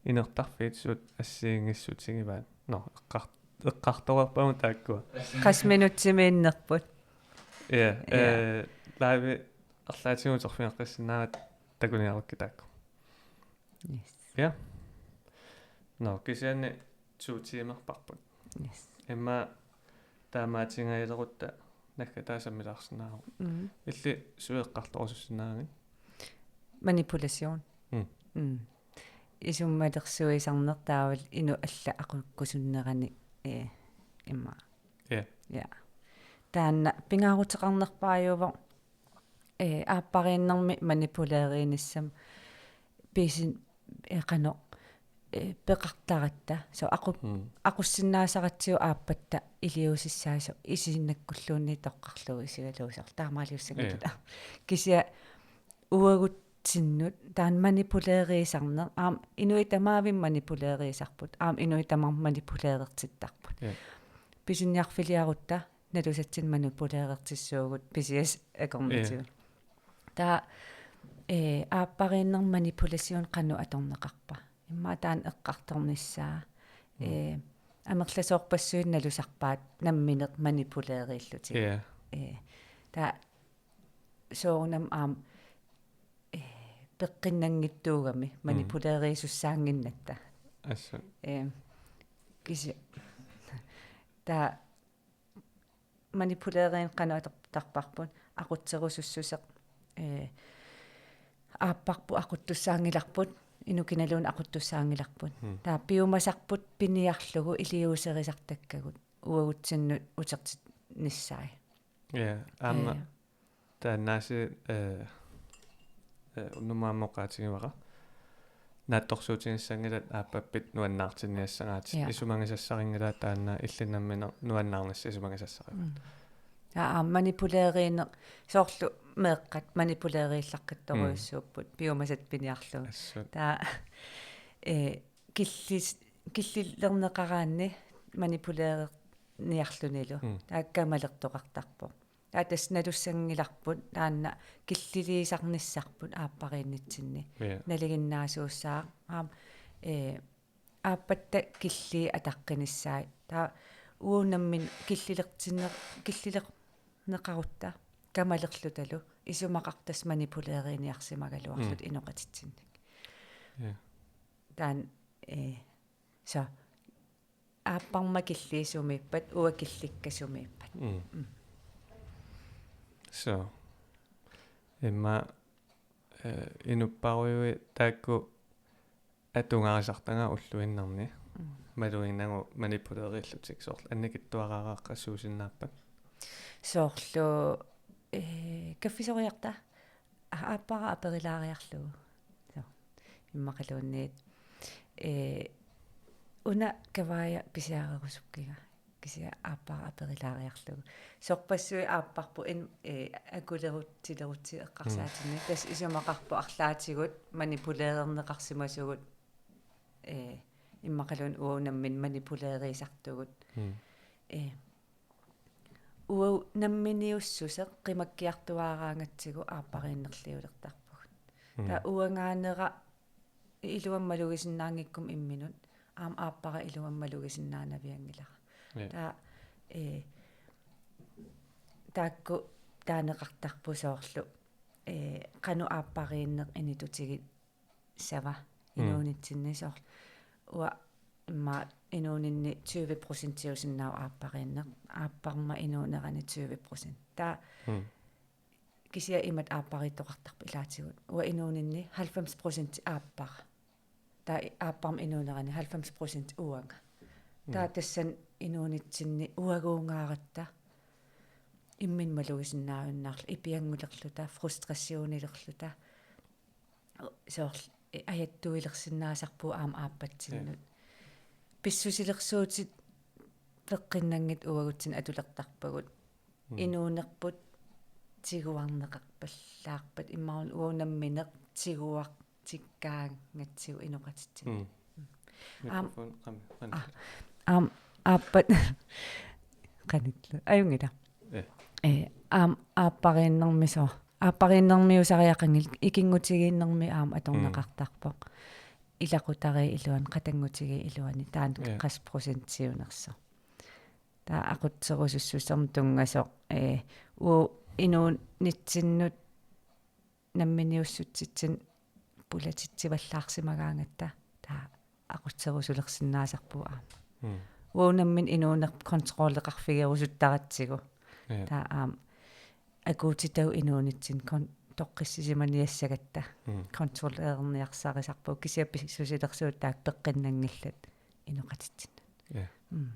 inertarfiit suut assigiinngissutigivaat? Nå, eqqar-, eqqartoreerpagut taakkua. Qassit minutsimiinnerput. Ja, Ja. eh, live arlaatigut uterfigeqqissinnaavatit takuniarukkit taakku. Yes. Ja. Nå, kisianni to timerparput. Yes. Immaqa taamaatigajalerutta naggataassammilaarsinnaavoq. Mm. Illit suut eqqartorusussinnaagit? Manipulation. Mm. Mm. Isummalersuisarneq taavalu inuk allat aqukkusunnerani, eh, immaqa. Ja. Ja. Taanna pingaaruteqarnerpaajuvoq, eh, aappariinnermi manipuleeriinissami pisin-, eh, qanoq, eh, peqartaratta. So aqu-, Mm. aqussinnaasaratsigu aappatta iliuusissaasoq isiinnakkulluunniit toqqarlugu isigalugu soorlu taamaaliussanngilaq. Ja. Kisianni uagutsinnut taanna manipuleeriisarneq, aamma inuit tamavimmik manipuleeriisarput, aamma inuit tamarmik manipuleerertittarput. Ja. Pisiniarfiliarutta nalusatsinnik manipuleerertissuugut pisiassat akornatigut. Ja. Taava, eh, aappariinnermi manipulation qanoq atorneqarpa? Immaqa taanna eqqartornissaa. Mm. Eh, amerlasoorpassuit nalusarpaat nammineq manipuleeriillutik. Ja. Eh, taava soorunami aamma, eh, peqqinnanngitsuugami Mm. manipuleeriisussaannginnatta. Assut. Eh, kisi-, taava manipuleeriineq qanoq atortarparput, aqutserusussuseq, eh, aapparput aquttussaanngilarput, inuk kinaluunniit aquttussaanngilarput. Hmm. Taava piumasarput piniarlugu iliuuserisartakkagut uagutsinnut utertinnissaat. Ja, aamma Eh. taannaasiit, eh, eh, unnuk aamma oqaatigivara. Naatsorsuutigissanngilat aappappit nuannaartinniassagaatit. Ja. Isumagisassarinngilaat taanna illit nammineq nuannaarnissaq isumagisassarivat. Mm. Ja, aamma manipuleeriineq soorlu meeqqat manipuleeriillaqqittorujussuupput, mm, piumasat piniarlugu. Assut. Taava, eh, killis-, killilerneqaraanni manipuleerniarlunilu. Mm. Taava kamalertoqartarpoq. Taava tassa nalussanngilarput, taanna killiliisarnissarput aappariinnitsinni. Ja. Nalinginnaasuussaaq, aamma, eh, aappatta killii ataqqinissaat. Taava uagut nammineq killilertinne-, killilerneqarutta kamalerlutalu isumaqarpoq tassa manipuleeriiniarsimagaluarluta, mm, inoqatitsinnik. Ja. Taanna, eh, so, aapparma killii sumiippat, uanga killikka sumiippat. Mm. Mm. So. Immaqa, eh, inupparujuit taakku atugarisartagaat ulluinnarni. Mm. Maluginnagu manipuleeriillutik soorlu annikitsuaraaraqqassuusinnaappat. Soorlu, eh, kaffisoriarta. A-, aappara aperilaariarlugu. So. Immaqaluunniit. Eh, una kavaaja pisiarerusukkiga. Kisianni aappara aperilaariarlugu. Sorpassuit aapparput in-, eh, akulerutsi-, akulerutsi eqqarsaatinni. Mm. Tassa isumaqarpoq arlaatigut manipuleerneqarsimasugut, eh, immaqaluunniit uagut nammineq manipuleeriisartugut. Mm. Eh, uagut namminiussuseq qimakkiartuaaraangatsigu aappariinnerliulertarpugut. Mm. Taava uangaanera iluamik malugisinnaanngikkummi imminut, aamma aappara iluamik malugisinnaanavianngilara. Ja. Taava, eh, taakku taaneqartarput soorlu, eh, qanoq aappariinneq initutigissavat, mm, inuunitsinni soorlu. Uanga immaqa inuuninni tyve procentiusinnaavoq aappariinneq. Aapparma inuunerani tyve procent. Taava, mm, Kisianni imatut aappariittoqartarpoq ilaatigut. Uanga inuuninni halvfems procent aappara. Taava i-, aapparma inuunerani halvfems procent uanga. Taava Mm. tassani inuunitsinni uaguungaaratta imminut malugisinnaajunnaarluta, ipianngulerluta, frustrationilerluta, soorlu ajattuilersinnaasarpugut aamma aappatsinnut. Ja. Pissusilersuutit peqqinnanngitsut uagutsinnut atulertarpagut. Mm. Inuunerput tiguarneqarpallaarpat imaluunniit uagut nammineq tiguartikkaangatsigu inoqatitsinnut. Mm. Mm. Aam-, Mikrofon, qam-, qam-, aa, aamma aappat qanillu. Ajunngilaq. Ja. Ee, aamma aappariinnermi soo-, aappariinnermiusariaqanngilaq, ikinngutigiinnermi aamma atorneqartarpoq. Mm. Ilaqutariit iluanni, qatanngutigiit iluanni, taanna Ja. qassit procent siunersoq. Taava aqutserusussusermut tunngasoq, ee, uagut inuunitsinnut namminiussutsitsinnut pulatitsivallaarsimagaangatta, taava aqutserusulersinnaasarpugut aamma. Mm. Uagut nammineq inuunerput kontrolleqarfigerusuttaratsigu. Ja. Taava aamma akuutitagut inuunitsinnut kon-, toqqissisimaniassagatta Mm. kontrolleerniarsarisassarpugut, kisianni pissusilersuutit taakku peqqinnanngillat inoqatitsinnut. Ja. Mm.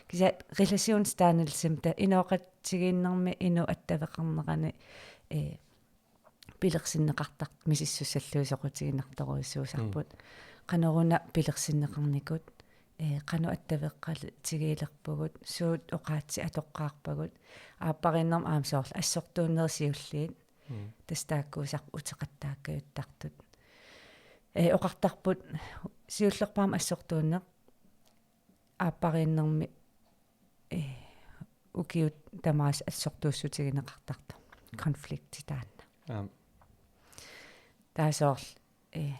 Kisianni relationsdannelsimi taava inooqatigiinnermi inuk attaveqarnerani, ee, pilersinneqartartut misissussallugit soqutiginartorujussuusarput. Mm. Qanoruna pilersinneqarnikut, ee, qanoq attaveqatigiilerpugut, suut oqaatsit atoqqaarpagut, aappariinnermi aamma soorlu assortuunnerit siulliit, Mm. tassa taakkuusarput uteqattaakkajuttartut. Ee, oqartarput siullerpaamik assortuunneq, aappariinnermi, ee, ukiut tamaasa assortuussutigineqartartoq. Konflikti taanna. Aamma. Taava soorlu, ee,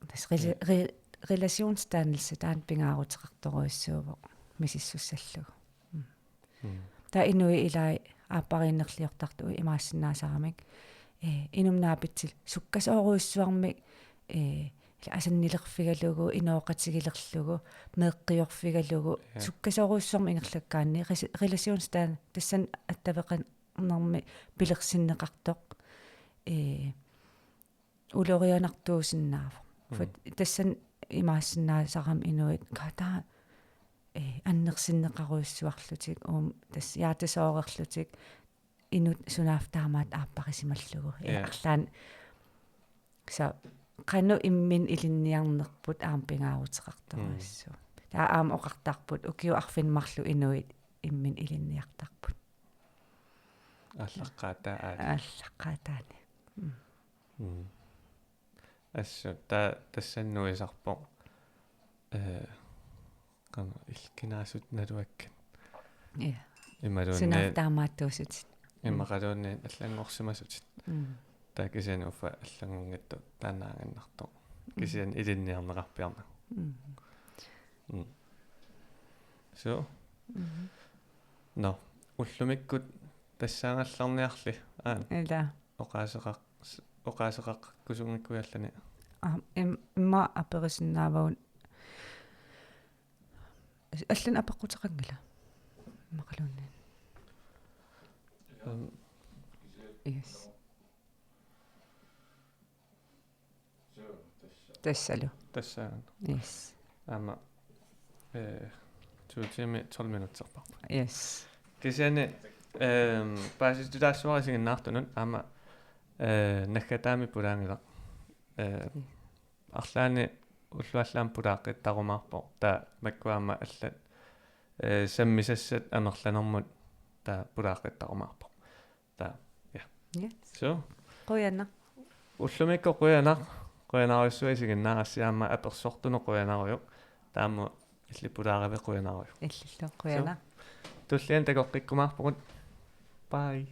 tassa rela-, Ja. re-, relationsdannelse taanna pingaaruteqartorujussuuvoq misissussallugu. Mm. Mm. Taava inuit ilaat aappariinnerliortartut imaassinnaasaramik, ee, inummut naapitsillugu sukkasoorujussuarmik, ee, ila asannilerfigalugu, inooqatigilerlugu, meeqqiorfigalugu, Ja. sukkasoorujussuarmik ingerlakkaanni, res-, relationsdan-, tassani attaveqarnermi pilersinneqartoq, ee, ulorianartuusinnaavoq. Mm. For tassani imaassinnaasarami inuit kataa, ee, annersinneqarujussuarlutik, uum, tassa hjertesorgerlutik, inuk sunaaffa taamaattoq aapparisimallugu. Ee, Ja. arlaannik. Så, qanoq imminut ilinniarnerput aamma pingaaruteqartorujussuuvoq. Mm. Taava aamma oqartarput, ukiut arfineq-marluk inuit imminut ilinniartarput. Aallaqqaataa aali. Aallaqqaataani. Mm. Mm. Assut, taava tassani nuisarpoq. Ee, qanoq illit kinaassutit naluakkat. Ja. Imaluunniit Sunaaffa taamaattuusutit. Mm. Immaqaluunniit allanngorsimasutit. Mm. Taava kisianni uffa allanngunngitsoq taannaagannartoq. Mm. Kisianni ilinniarneqarpiarnagu. Mm. Mm. Suu. Mm. Nå, ullumikkut tassaagallarniarli. Aana. Ila. Oqaaseqaq-, s-, oqaaseqaqqakkusunngikkuit allani. Aa, im-, immaqa aperisinnaavagut. Allani apeqquteqanngilaq. Immaqaluunniit. Øhm. Yes. Tassalu. Tassaana. Yes. Aamma, øh, to timer, tolv minutter. Yes. Kisianni, øhm, paasissutaassuara isiginnaartunut, aamma, øh, naggataamik pulaanngilaq. Øh, arlaanni ullut allaat pulaaqqittarumaarpoq. Taava makku aamma allat, øh, sammisassat amerlanermut taava pulaaqqittarumaarpoq. Taava, ja. Yes. Så. Qujanaq. Ullumikkut qujanaq, qujanarsuaq isiginnaarassi aamma apersortunut qujanarujuk. Taava aamma illit pulaaravit qujanarujuk. Illillu qujanaq. Så. Tulliani takoqqikkumaarpugut. Bye.